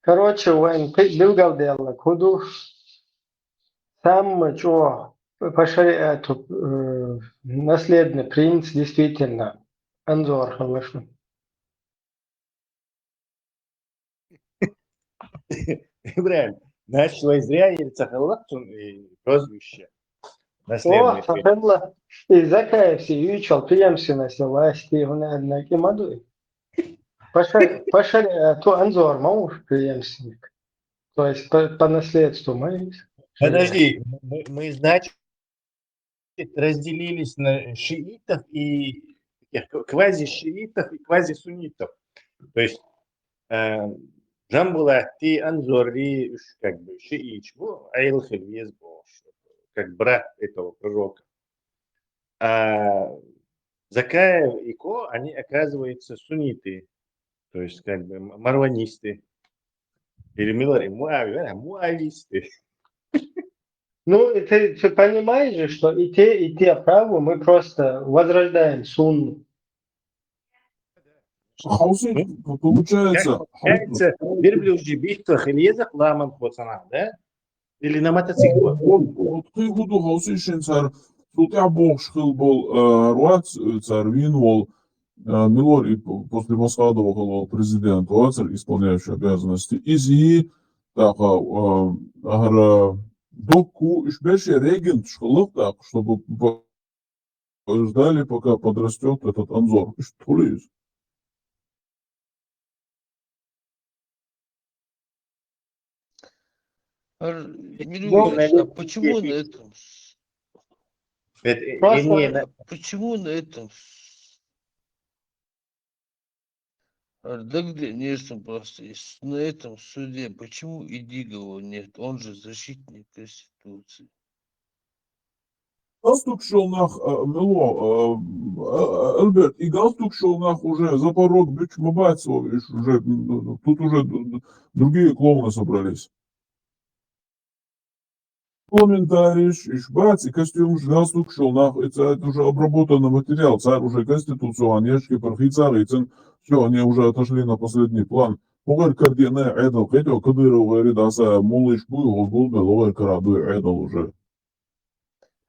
Короче, вайн кхин билгалделла хӀун ду? Самый чӀогӀа по шариату, э, наследный принц действительно Анзор хилла шуна. Ибрахим, значит, вай зря ира ца хилла цун и прозвище. О, наследный принц. Ца хилла. И Закаевс юьйцуш преемственность власти, хӀунда аьлла кӀи ма ду и. По шари-, по шариату Анзор ма ву преемственник. То есть по, по наследству мы. Подожди, мы, мы, значит, разделились на шиитов и таких к-, квазишиитов и квазисуннитов. То есть, э, Джамбулатти, Анзорри, уж как бы шииташ бу, Ӏела хила веза бохуш, как брат этого пророка. А Закаев и ко, они, оказывается, сунниты, то есть как бы м-, марванисты. Или милар и муави-, а, муависты. Ну, и ты, ты понимаешь же, что и те, и те правы, мы просто возрождаем сунну. Хьовсий, получается, Получается, верблюжья битва хила еза ламан кхо цхьанахь, да? Или на мотоцикле? Вот, вот кхин хӀун ду хьовсий шен цара, цул тӀаьхьа бохуш хилла болу, а, вац, цара вийна волу, а, милор и п-, после Масхадова хилла волу президент, вацара исполняющий обязанности. Иза и, тӀаккха, а, хӀара докку, уьш берше регенташ хилла тӀаккха, чтобы п-, ждали, пока подрастёт этот Анзор. Иштта хуьлу иза? Ар-, Мирон, а почему на этом с-, Это, э, Просто не, на- почему на этом с-, Ардагде нерсом просто, и с-, на этом суде почему Идигова нет? Он же защитник Конституции. Галстук шел нах, а, Мило, а, а, Альберт, и галстук шел нах уже за порог бич мабацо, иш уже, м, тут уже д-, д-, другие клоуны собрались. Парламентарийш, иш бац, и костюмаш, галстук шел нах, и ца-, это уже обработанный материал, цар уже конституционный ящики пархица гицин, всё, они уже отошли на последний план. Погар кардиана Эдал, кхетё, Кадыров гайри даса, мулыш буй, гогул бел, огар кара дуй Эдал уже.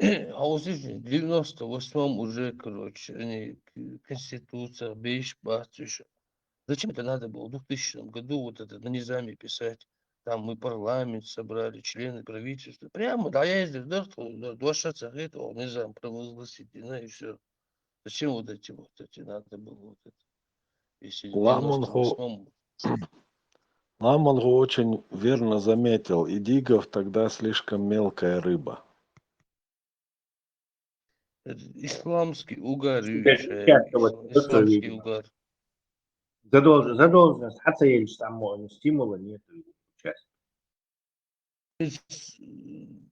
А вот здесь в девяносто восьмом уже, короче, они к-, конституция, бейш бац ещё. Зачем это надо было в двухтысячном году вот это на Низаме писать? Там мы парламент собрали, члены правительства. Прямо, да, я ездил, да, что, да, два шатса, это, о, Низам провозгласить, и, ну, и всё. Зачем вот эти вот, эти надо было вот это? Если в Ламан девяносто восьмом хо-, Ламан хо очень верно заметил, Идигов тогда слишком мелкая рыба. Исламский угар, Сейчас, Юрий, сейчас, вот, ис-, вот, исламский видимо. Угар. Задолж-, задолженность, хьаца елча, там, мо-, стимула нету сейчас. То есть, м,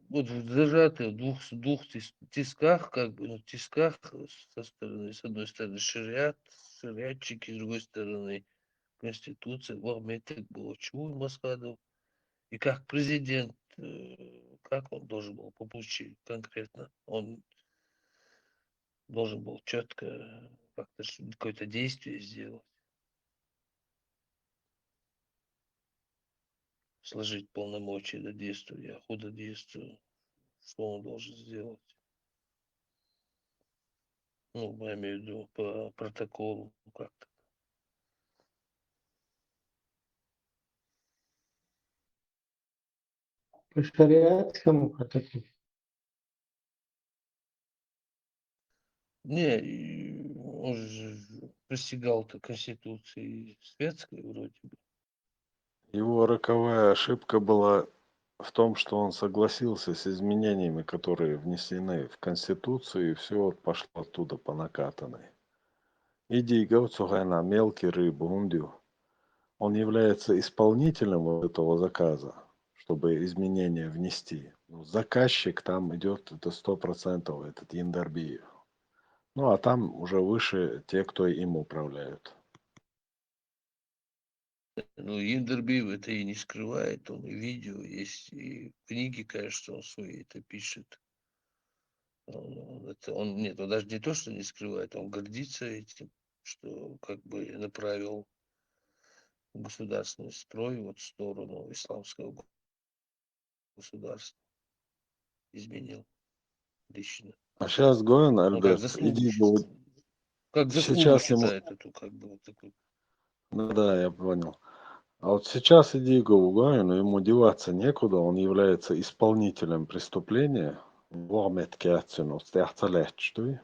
вот в зажатых в двух, с-, двух тис-, тисках, как бы, ну, тисках со стороны, с одной стороны, шариат, шариатчики, с другой стороны, конституция, вах меттиг болчу Масхадов. И как президент, э, как он должен был по пути конкретно? Он должен был чётко как-то ш-, какое-то действие сделать. Сложить полномочия, да, действия, а худа действия. Что он должен сделать? Ну, я имею в виду по протоколу как-то. по шариатскому протоколу. Не, и он же присягал-то Конституции светской вроде бы. Его роковая ошибка была в том, что он согласился с изменениями, которые внесены в Конституцию, и все вот пошло оттуда по накатанной. Иди, говорит, цу хенахь мелкий рыба, хӀунда ю? Он является исполнителем вот этого заказа, чтобы изменения внести. Но заказчик там идет, это сто процентов, этот Яндарбиев. Ну, а там уже выше те, кто им управляют. Ну, Яндарбиев это и не скрывает, он и видео есть, и в книге, кажется, он свои это пишет. Он, он это, он, нет, он даже не то, что не скрывает, он гордится этим, что как бы направил государственный строй вот в сторону исламского государства. Изменил лично. А сейчас Гоин, Он как Альберт, заслугу иди, считает. говорит, Как заслугу сейчас ему- считает эту, как бы вот такую. Ну да, я понял. А вот сейчас иди, говорит, Гоин, но ему деваться некуда, он является исполнителем преступления. Вормет кяцин, вот стяхца лечь, ты?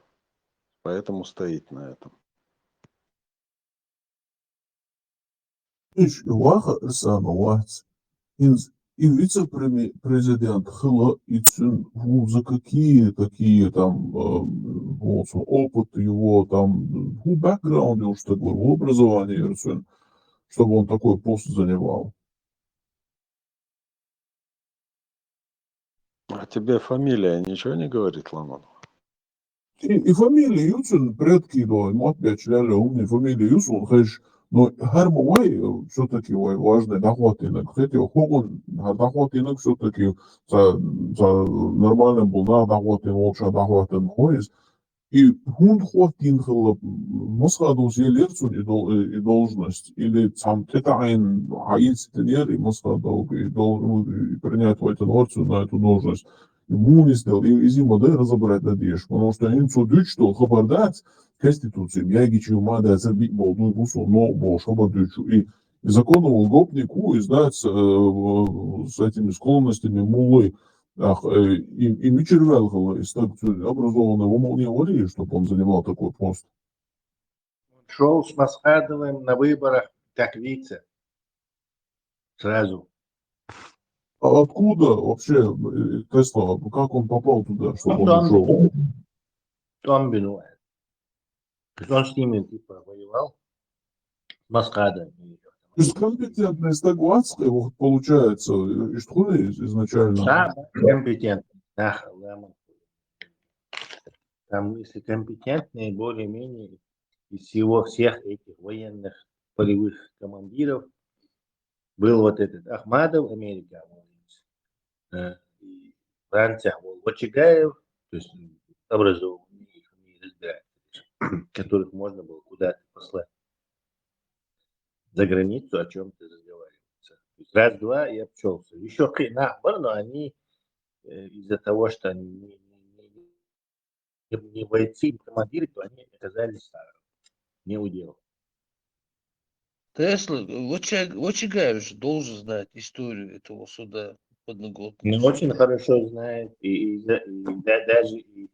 Поэтому стоит на этом. Иш ваха Арсана вац. Инз и вице-президент хила, и цун, ну, за какие такие там, э, вот, опыт его там, ну, бэкграунд, я уж так говорю, образование цун, чтобы он такой пост занимал. А тебе фамилия ничего не говорит, Ламан? И, и фамилия ю цун, предки, да, ему отвечали, умный фамилия ю цун, хэш, но хар ма вай, э, всё-таки вай важный доход инок, хотя хогон, а доход инок всё-таки за, за нормальным был, на доход ин, лучше доход ин хойс. И хун ход ин хлоп, Мосхадус е лерцун и дол-, и должность, или сам тетаин, а институт и Мосхадов, и дол-, и принять в эту норцу на эту должность. И мунис дал, и, и зима, да, разобрать надеешь, потому что им цу дуть, что хабардать, Конституции, я гичи мада, забить болду, бусу, но бо, хабардучу, и, и закону гопнику, и знать, э, с этими склонностями мулы, ах, э, и, и мичервел хала, и стак цу образованный, в умолне вали, чтобы он занимал такой пост. Он шёл с Масхадовым на выборах как вице. Сразу. А откуда вообще, э, Тесла, как он попал туда, чтобы Ну, он он шёл? Томбину. Он с ними типа воевал. С Масхадовым. То есть компетентный стагуатский, вот, получается, э, из, изначально. Да, да, компетентный. Да, Ламан. Там, если компетентный, более-менее из всего всех этих военных полевых командиров был вот этот Ахмадов, Америка, э, и Франция, вот, Вачигаев, то есть образованные, их не разбирать, которых можно было куда-то послать за границу, о чем-то разговариваться. То есть раз-два и обчелся. Еще набор, но они э, из-за того, что они не, не, не, не бойцы, не командиры, то они оказались а, не у дела. Тесла, Вачаг-, Вачигаев же должен знать историю этого суда подноготного. Ну, очень хорошо знает, и, и за- и да- даже и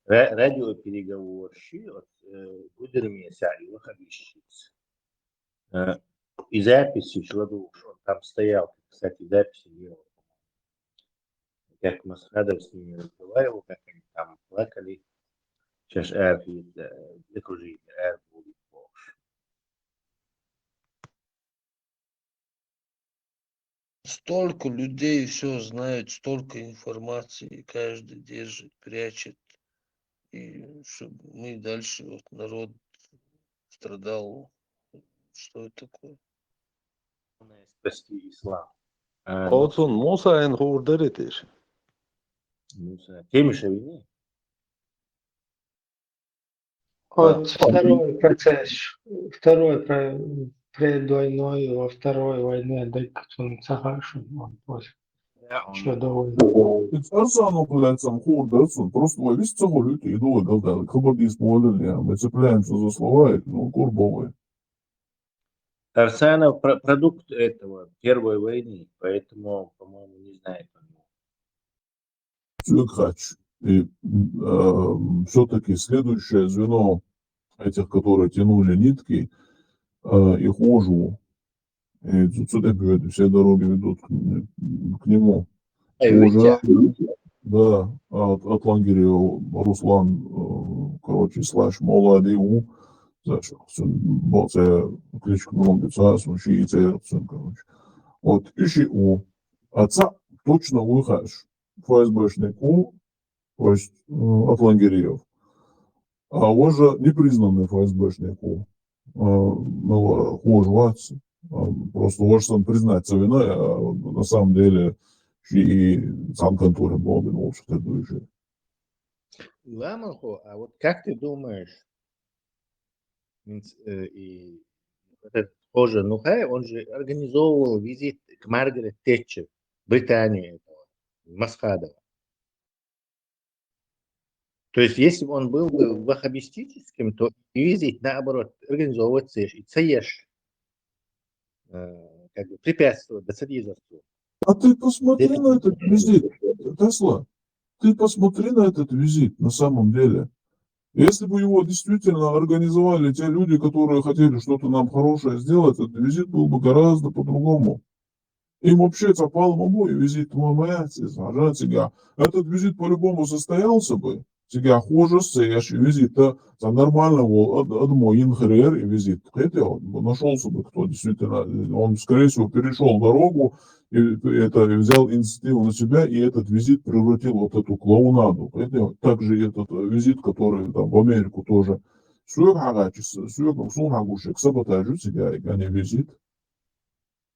ра- радиопереговорщик, вот, э, Гудермия Сари, ваххабистец. Э, и записи Шладуш, он там стоял, кстати, записи не было, по-моему. Как Масхадов с ними разговаривал, как они там плакали. Сейчас Арфи, да, окружили, Арфи. Столько людей все знают, столько информации каждый держит, прячет. И чтобы мы дальше, вот народ страдал. Что это такое? Спасти ислам. А, Оцун Муса эн хурдаритиш. Муса. Теми же вини. Вот второй процесс, второй про-, перед войной, во второй войне, да, он Сахашин, он после, Да, он еще до войны. Арсану, блядь, сам хурдарсун. Просто вай вис цогулют и до галдал. Хабардис молен, я. Мы цепляемся за слова, ну, курбовые. Арсанов про- продукт этого первой войны, поэтому, по-моему, не знает он его. цуьк хач. И все-таки следующее звено этих, которые тянули нитки, э, и хожу. И цу-, цу тӀе бьёт, все дороги ведут к, к нему. Уже, да, от, от лагеря Руслан, э, короче, слэш молодый у, знаешь, цун, бо-, цу кличка, ну, бицас, он ши, цу, короче. Вот, и ши у. А цу точно уйхаш. ФСБшник у, то есть, э, от лагерей. А уже непризнанный ФСБшник у. Э, ну, хожу вац. Э, просто уже сам признать со виной, а на самом деле и сам конторе был, в общем-то, дуйши. Ламанхо, а вот как ты думаешь, м, э, и вот этот Хожа Нухай, он же организовывал визит к Маргарет Тэтчер в Британию этого, Масхадова. То есть, если бы он был бы ваххабистическим, то и визит, наоборот, организовывать цееш, и цееш, э, как бы препятствовать да цадизарцу. А ты посмотри на этот визит, Тесла. Ты посмотри на этот визит на самом деле. Если бы его действительно организовали те люди, которые хотели что-то нам хорошее сделать, этот визит был бы гораздо по-другому. Им вообще цапал маму и визит мамаяци, сажатига. Этот визит по-любому состоялся бы. Сега хожа цееш и визит, да, за нормального од-, одного инхрер и визит. Хотя нашелся бы кто действительно, он, скорее всего, перешёл дорогу, и это взял инициативу на себя, и этот визит превратил вот эту клоунаду. Хотя также и этот, э, визит, который там в Америку тоже. Сюек хагачис, сюек, сюек хагушек, саботажу себя, а не визит.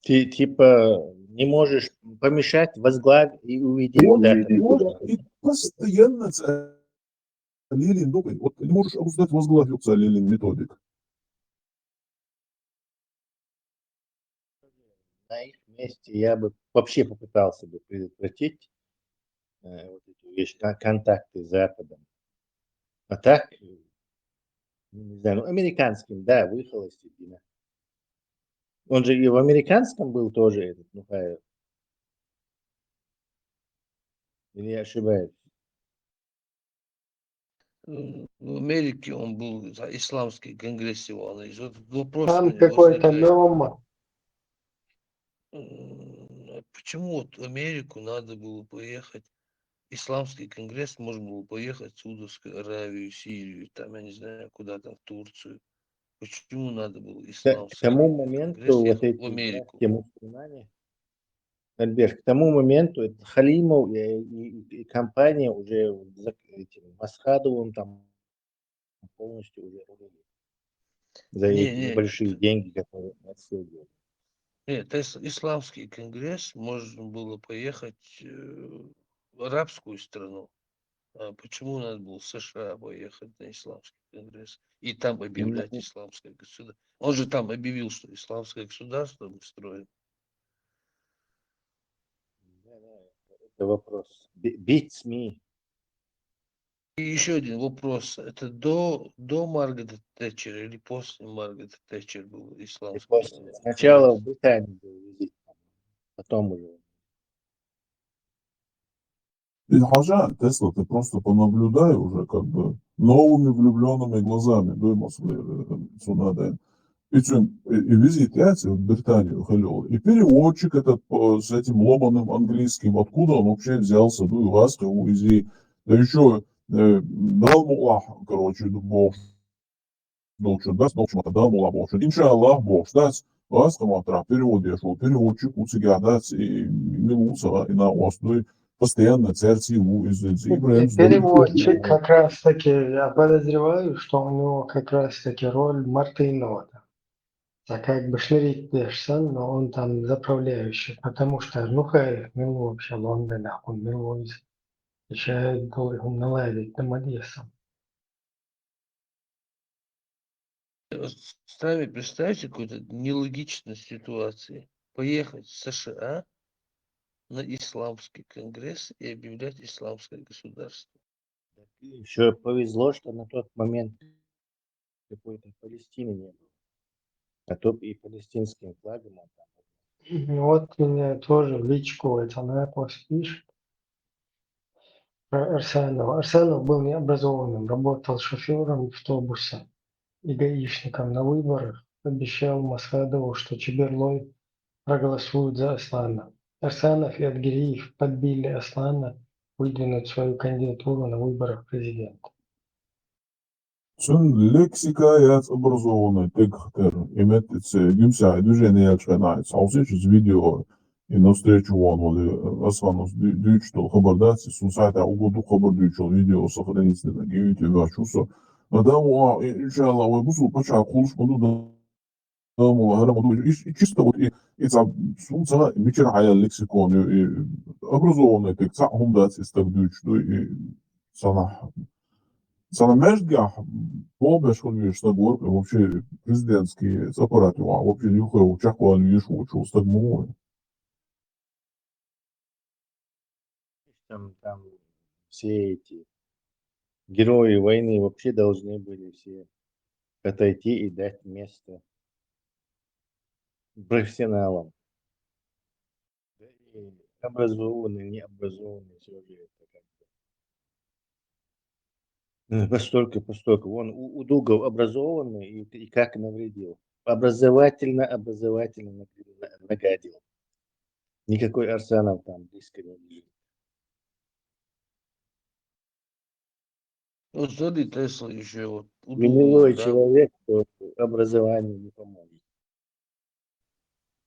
Ты, типа, не можешь помешать, возглавь и уведи куда-то. Вот, и постоянно ц-, лилин дубы. Вот не можешь обуздать, возглавь, ца лилин методик. На их месте я бы вообще попытался бы предотвратить, э, вот эту вещь, кон-, контакты с Западом. А так, э, ну, не знаю, ну, американским, да, выхолостить, да. Он же и в американском был тоже, этот Нухаев. Или я ошибаюсь? М, в Америке он был, за исламский конгресс его анализировал. Вот этот вопрос. Там какой-то возникает. Лёма. М, а почему вот в Америку надо было поехать? Исламский конгресс можно было поехать в Саудовскую Аравию, Сирию, там, я не знаю, куда там, в Турцию. Почему надо было исламский конгресс ехать в Америку? К тому моменту вот эти мусульмане, Альберт, к тому моменту этот Халимов и, и, и компания уже за этим Масхадовым там полностью уже рулили. За эти небольшие деньги, которые отсылали. Нет, то есть исламский конгресс можно было поехать, э, в арабскую страну. А почему надо было в США поехать на исламский конгресс и там объявлять исламское государство? Он же там объявил, что исламское государство мы строим. Да, да, это вопрос. Be-, beats me. И ещё один вопрос. Это до, до Маргарет Тэтчер или после Маргарет Тэтчер был исламский конгресс? И после. Сначала в Британии был визит, потом уже. Ин хьажа, Тесла, ты просто понаблюдай уже, как бы, новыми влюблёнными глазами, дуй мас, э, цунадайн. И цун, и, и визит яц, и вот Британию халёл. И переводчик этот, э, с этим ломаным английским, откуда он вообще взялся, дуй васка у изи, да ещё, э, дал мулах, короче, ну, бог. Долчун, бас долчун, мата дал мула болчун. Иншаллах, бохш, дас, бас, кама, тра, перевод ешул, переводчик у цига дас, и милуса, и на остуй, постоянно церти у из, из, и Ибраим. Переводчик как раз таки, я подозреваю, что у него как раз таки роль Мартынова. Так как бы шнырить дешсан, но он там заправляющий, потому что, ну, хай, милу вообще Лондон, а он милу из. Ещё я думаю, он наладить, там, одессам. Сами представьте какую-то нелогичность ситуации. Поехать в США на исламский конгресс и объявлять исламское государство. Так ещё повезло, что на тот момент какой-то Палестины не было. А то б и палестинским флагом он там. Вот мне тоже в личку это Найпос пишет. про Арсанова. Арсанов был необразованным, работал шофёром автобуса и гаишником на выборах, обещал Масхадову, что Чеберлой проголосует за Аслана. Арсанов и Адгириев подбили Аслана выдвинуть свою кандидатуру на выборах президента. Цун лексика яц образованный тегхтер. Имет ца гимса движение яч хана. Саусич видео и навстречу вон вали Асланус дючтол хабар дац, сун сайта угоду хабар дючтол видео сохранится на YouTube чусо. Надам ва, иншаллах, ва бусу пача кулш муду да. Мула хара муду. И чисто вот и и ца сун ца мичер хая лексикон и образованный тег ца хум дац истаг дючту и сана сана межгах бо бешхул виш на горб вообще президентский аппарат ва вообще юхе учах ва виш учу стаг мула. Там, там все эти герои войны вообще должны были все отойти и дать место профессионалам. Да и образованный, необразованный, все же это как бы. Э, Постольку, постольку. Вон у, у Дугов образованный и, и как навредил. Образовательно, образовательно нагр- на- нагадил. Никакой Арсанов там близко не лежит. Ну, смотри, Тесла еще вот у Гнилой Дугова, да, человек, то образованию не поможет.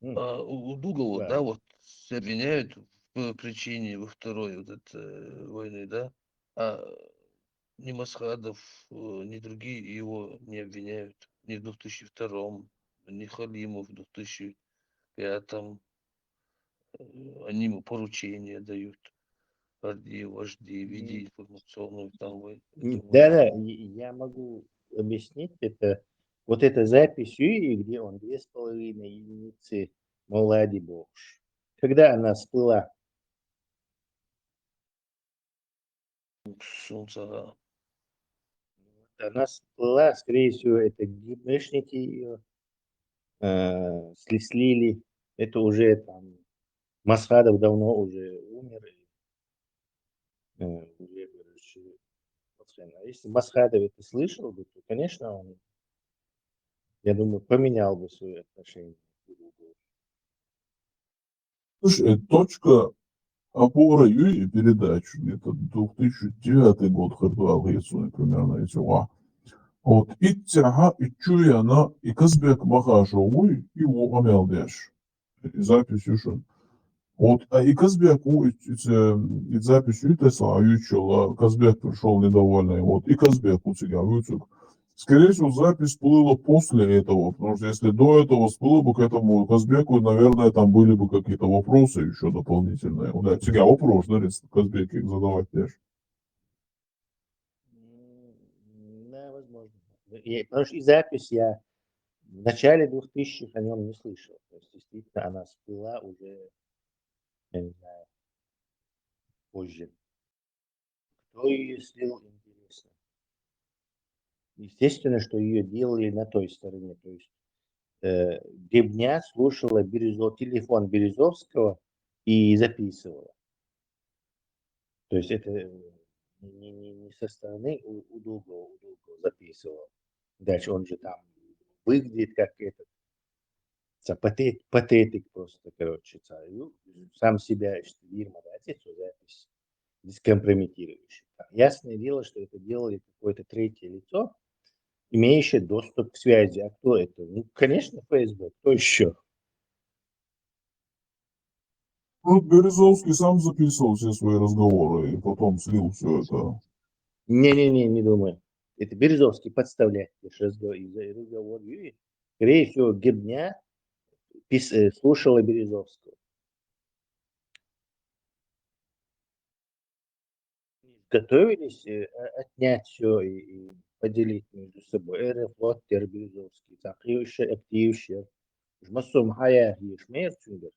М, а, у, у Дугова, Да. да, вот обвиняют в причине во второй вот этой э, войны, да, а ни Масхадов, э, ни другие его не обвиняют, ни в двух тысячи втором, ни Халимов в двух тысячи пятом. Э, Они ему поручения дают, орди, вожди, веди м, информационную там войну. м, Да-да, и- и я могу объяснить это. Вот эта запись Юи, где он две с половиной единицы Маулади Бокш. Когда она всплыла? Солнце, ага. Она всплыла, скорее всего, это ГБшники ее э, сли- слили. Это уже там Масхадов давно уже умер. И, э, уже, короче, вот хрен. А если Масхадов это слышал бы, то, конечно, он, я думаю, поменял бы свое отношение к Дугову. Слушай, э, точка опоры Юи передач где-то две тысячи девятый год хардуал яцуни примерно эти ва. Вот итцяха ичуяна и Казбек Махашову и во амялдеш. И запись юшун. Вот, а и Казбеку и, и, и запись ю Тесла ючила, Казбек пришел недовольный. Вот, и Казбеку цыга выцук. Скорее всего, запись всплыла после этого, потому что если до этого всплыло бы к этому Казбеку, наверное, там были бы какие-то вопросы еще дополнительные. Вот, да, цыга вопрос, да, рец Казбеке задавать дальше. М, Да, возможно. И- Потому что и запись я в начале двухтысячных о нем не слышал. То есть, действительно, она всплыла уже, я не знаю, позже. Кто ее слил, интересно. Естественно, что ее делали на той стороне. То есть э, Гребня слушала Березов, телефон Березовского и записывала. То есть это э, не, не, не со стороны у, у Дугова, у Дугова записывала. Дальше он же там выглядит как этот ца- патет, патетик просто, короче, ца- ну, сам себя, значит, вирма, да, здесь вот запись дискомпрометирующий. Ясное дело, что это делали какое-то третье лицо, имеющее доступ к связи. А кто это? Ну, конечно, ФСБ. Кто еще? Ну, Березовский сам записывал все свои разговоры и потом слил все это. Не-не-не, не думаю. Это Березовский подставляет. Я сейчас говорю, из-за разговор Юрий. Скорее всего, Гибня пис- э, слушала Березовского. Готовились э, о- отнять все и, и поделить между собой. Аэрофлот, Березовский, там, активище, активище. Массом хая, шмерцюндер.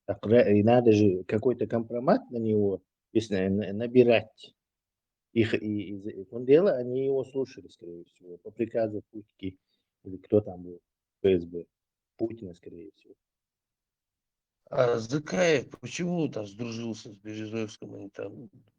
Так, ре- и надо же какой-то компромат на него, если на- на- набирать. Их и, и за- и он дело, они его слушали, скорее всего, по приказу Путьки, или кто там был, ФСБ. Путина, скорее всего. А Закаев почему там сдружился с Березовским? Они там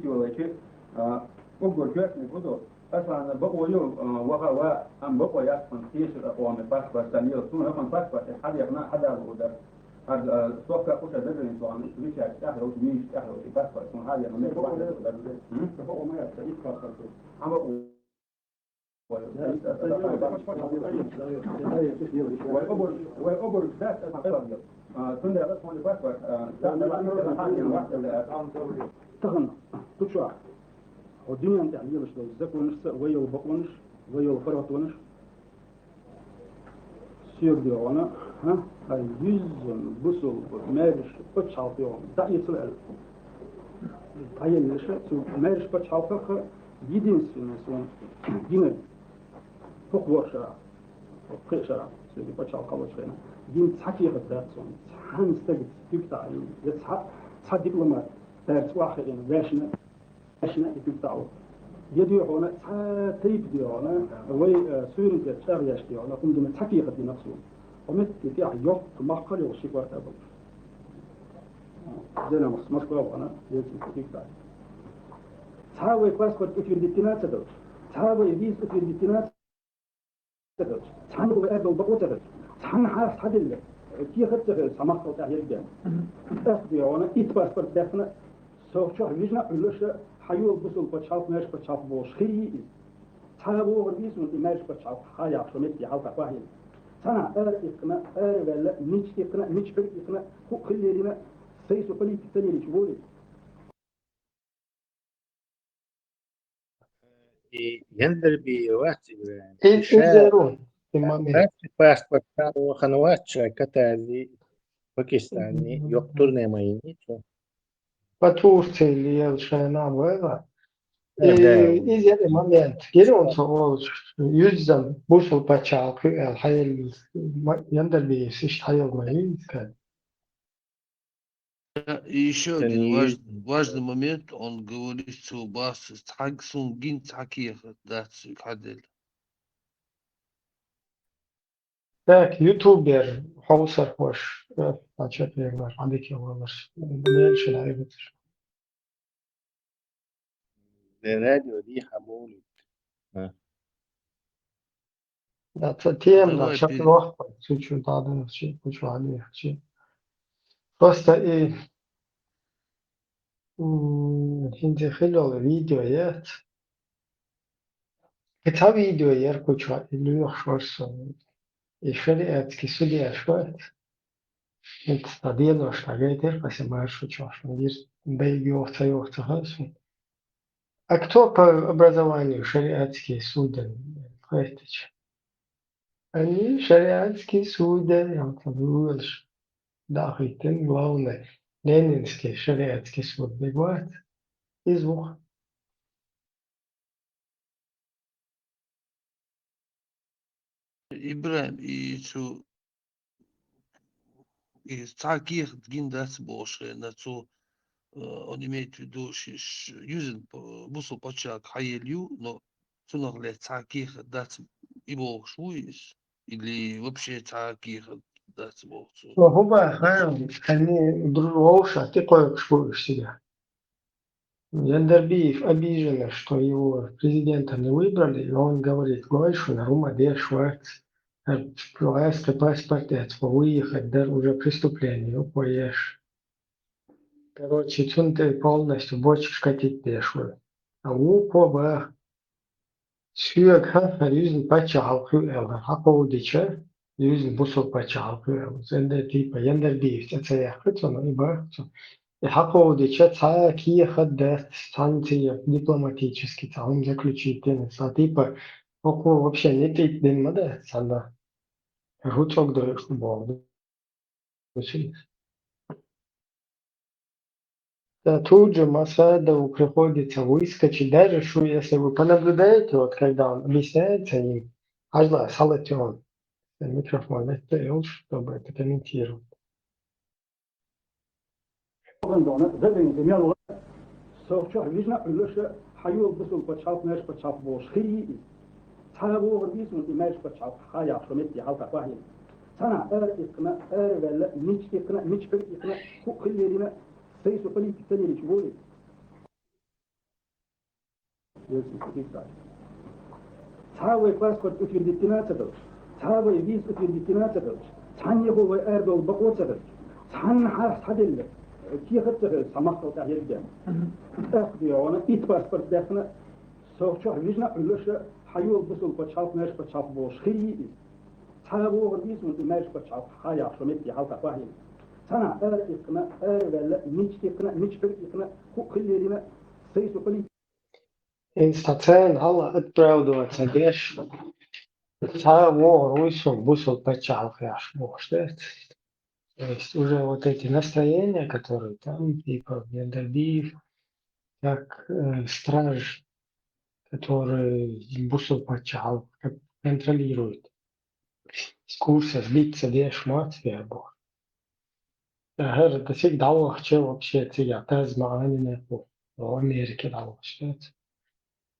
Итт йолча, а, уггар коьртаниг хӀу ду, аса бакъо ю, а, ваха ва, ам бакъо яц хьона тешар а оаме паспорт санна йила. Цунна хьона паспорт хьадехна, хьадала дар. Хьад, а, сохка кхуша дагарын цу хьона, вича тӀехьа йолча, мийша тӀехьа йолча паспорт цунна хьадехна, мийша тӀехьа йолча дар. Хьа бакъо. Вай обур, вай обур дац, аса къайла дел. А, цундела тхона паспорт, а, ца-, тахан, туча, хӀу дуьнен тӀехь лелаш долу законашца, вай йолу бакъонаш, вай йолу паргӀатонаш, соьга дегӀана, хьа? Хьай юьззина бусулба маьрша пачхьалкх йогӀана дӀаэцала аьлла. ДӀаеллаша, цу маьрша пачхьалкхах единственный суна гина хӀокху ворхӀ шарахь, хӀокху пхеа шарахь, соьга пачхьалкх кхаллачу хенахь, гина цхьа кехат дац суна, цхьана стагаца куьг тӀехь а, я цхьа, цхьа дипломат, цаьрца охьахиъна, ваьшна, ваьшна и куьг тӀехь а. Я дуьйхьуна, цхьа тайпа дуьйхьуна, вай, э, суверенитет чӀагӀъеш дуьйхьуна, хӀума дуьйна цхьа кехат дина суна. Хьо метта тӀехь йоккха махкара йолу ши квартал болуш. Динамас Москва вахана, Ельцин куьг тӀехь. Цхьа вай паспорт утвердить дина а ца долуш, цхьа вай виза утвердить дина а ца долуш, цхьаьна вай аьрдал бакъо ца долуш, цхьаьна хьаста хьаделла, кехат ца хилла, цхьа махкал тӀехь ерг бен. ТӀаккха дуьйхьуна, итт паспорт баьккхина, со чохь вижна а, Ӏуьллуш а, хьан йолу бусулба пачхьалкх, маьрша пачхьалкх бохуш хир йий иза? Цхьа а вогӀур вий суна и маьрша пачхьалкх, хьан яхаш, метте хьалха пахьина. Цхьанахь ара иккхина, ара ваьлла, мича иккхина, мича хьуьра иккхина, хӀуъа хила лерина, сай со политик ца лерича вуй. И Яндарбиев вац, Ибрагим. И, и ша изерун, и момент. Паспорт, паспорт ша вахана вац, ша Катази, Пакистани, йоккхурне ма йинни цо. По Турции лел шайна вайла. Э, И да. Изер и момент. Гири он со олуш, юззам бусул пачхьалкх ю эл хьаеллис, ма-, Яндарбиев сиш хьаел ма йинни кад. И ещё Тани один важ-, важный момент, он говорит, что бас цхьаг сун гин цхьа кехат дац хьадел. Так, ютубер, хьовсархош, э, а чё ты говоришь, а дыке говоришь, меньше нравится. Де радио ди хьаболуьйту. А. Да, ца тема, да, давай щас пере- лохпа, чуть-чуть надо, чи-, кучу али, чи. Просто и, м, хинди хилол видео есть. И ца видео ер кучу, и лух шорсон. И шариатский судья шват. Ит ца денош, а гайтер, пасемар шу чош, гир, дай ёх, ца ёх, ца хасу. А кто по образованию шариатский судья? Хватит. Они шариатский судья, я вот говорю, да, хитин, главное, Ленинский шариатский суд бегват. Из двух. Ибрагим, и цу, и цхьа кехат гин дац бохуш хенна цу, э, он имеет в виду, ш-, ш-, юзан п-, бусул пачхьалкх хьаелла ю, но цунах ле цхьа кехат дац и бохуш вуй иза? Или вообще цхьа кехат дац боху цо? Ну, хӀума, ха, они дру-, вовша, ты кое-что. Яндарбиев обижен, что его президента не выбрали, и он говорит: «Гой, шу на рума деш вац, э, гӀазкхи паспорт эцхо выехать дар уже преступление, укхо еш». Короче, цунна тӀе полностью бочкаш катить деш ву. А вукхо бах, соьга хӀара юзан паччахьалкх ю аьлла, хьакховдича, юзан бусул паччахьалкх ю аьлла. Цундела типа Яндарбиев цӀе ца яьккхи цунна, и бах цо. И хьакховдича, цхьа кехат дац, цхьаьнца дипломатически цхьа хӀума заключить дина. Цхьа типа, хӀокхо вообще не тӀитӀдина ма дац цхьанна. ХӀу цӀогдойуш боху. Да, тут же Масадову приходится выскочить. Даже шу, если вы понаблюдаете, вот когда он объясняется им, ажла салатион, микрофон это, чтобы это комментировать. Сох чохь вижна Ӏуьллуша, хьайола бусул пачхьалкх, маьрша пачхьалкх бохуш хир йий иза? Цхьа а вогӀур вий суна и маьрша пачхьалкх, хьан яхаш метте хьалха пахьина. Цхьанахь ара иккхина, ара ваьлла, мича иккхина, мича хьуьра иккхина, хӀуъа хила лерина, сай со политик ца лерича вуй. Цхьа а вай паспорт утвердить дина а ца делча, цхьа а вай виза утвердить дина а ца делча, цхьаннехула вай арадовла бакъо а ца хилча, цхьаннахьа схьаделла, кехат а ца хилча, цхьа махкал тӀехь ерг ден. ТӀаккха дегӀана итт паспорт даьккхина, сох чохь вижна Ӏуьллуша, хьайола бусул пачхьалкх, маьрша пачхьалкх бохуш хир йий иза? Цхьа а вогӀур вий суна и маьрша пачхьалкх, хьан яхаш метте хьалха пахьина. Цхьанахь ара иккхина, ара ваьлла, мича иккхина, мича хьуьра иккхина, хӀуъа хила лерина, сай со политик. Инстацен гьала отправдываться деш. Цхьа а вогӀур вуй суна бусул паччахьалкх яхаш бохуш дац. То есть уже вот эти настроения, которые там, типа, Гендербиев, как, э, страж, который бусул паччахьалкх как контролирует, с курса сбиться деш мац вер бу. ХӀара дасиг дӀавахча вообще цига таз маӀани некъу. Америке дӀавахча дац.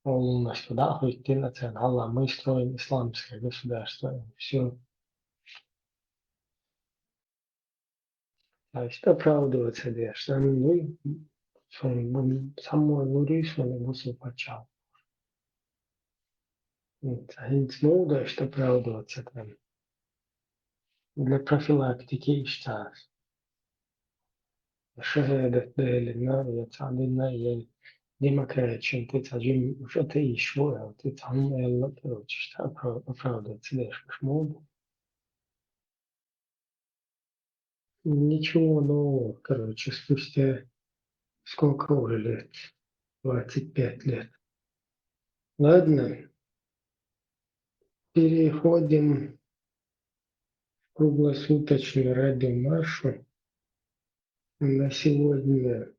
Олунаш дӀа а хӀоьттина, царна гьалла мы строим исламское государство. Всё. То есть оправдываться деш. Сан, ну, сон, сан мой лури, сон бусул паччахь. М, цхьа хӀинца муха ду иштта оправдываться там? Для профилактики иштта. Шахадат делина, я цхьа дина, я демократичен, ты цхьа жим, уж атеист ву, я ты цхьа хӀума аьлла, короче, иштта опра-, оправдываться деш, уж муха ду? Ничего нового, короче, спустя сколько уже лет? Двадцать пять лет. Ладно, переходим в круглосуточный радиомаршал. На сегодня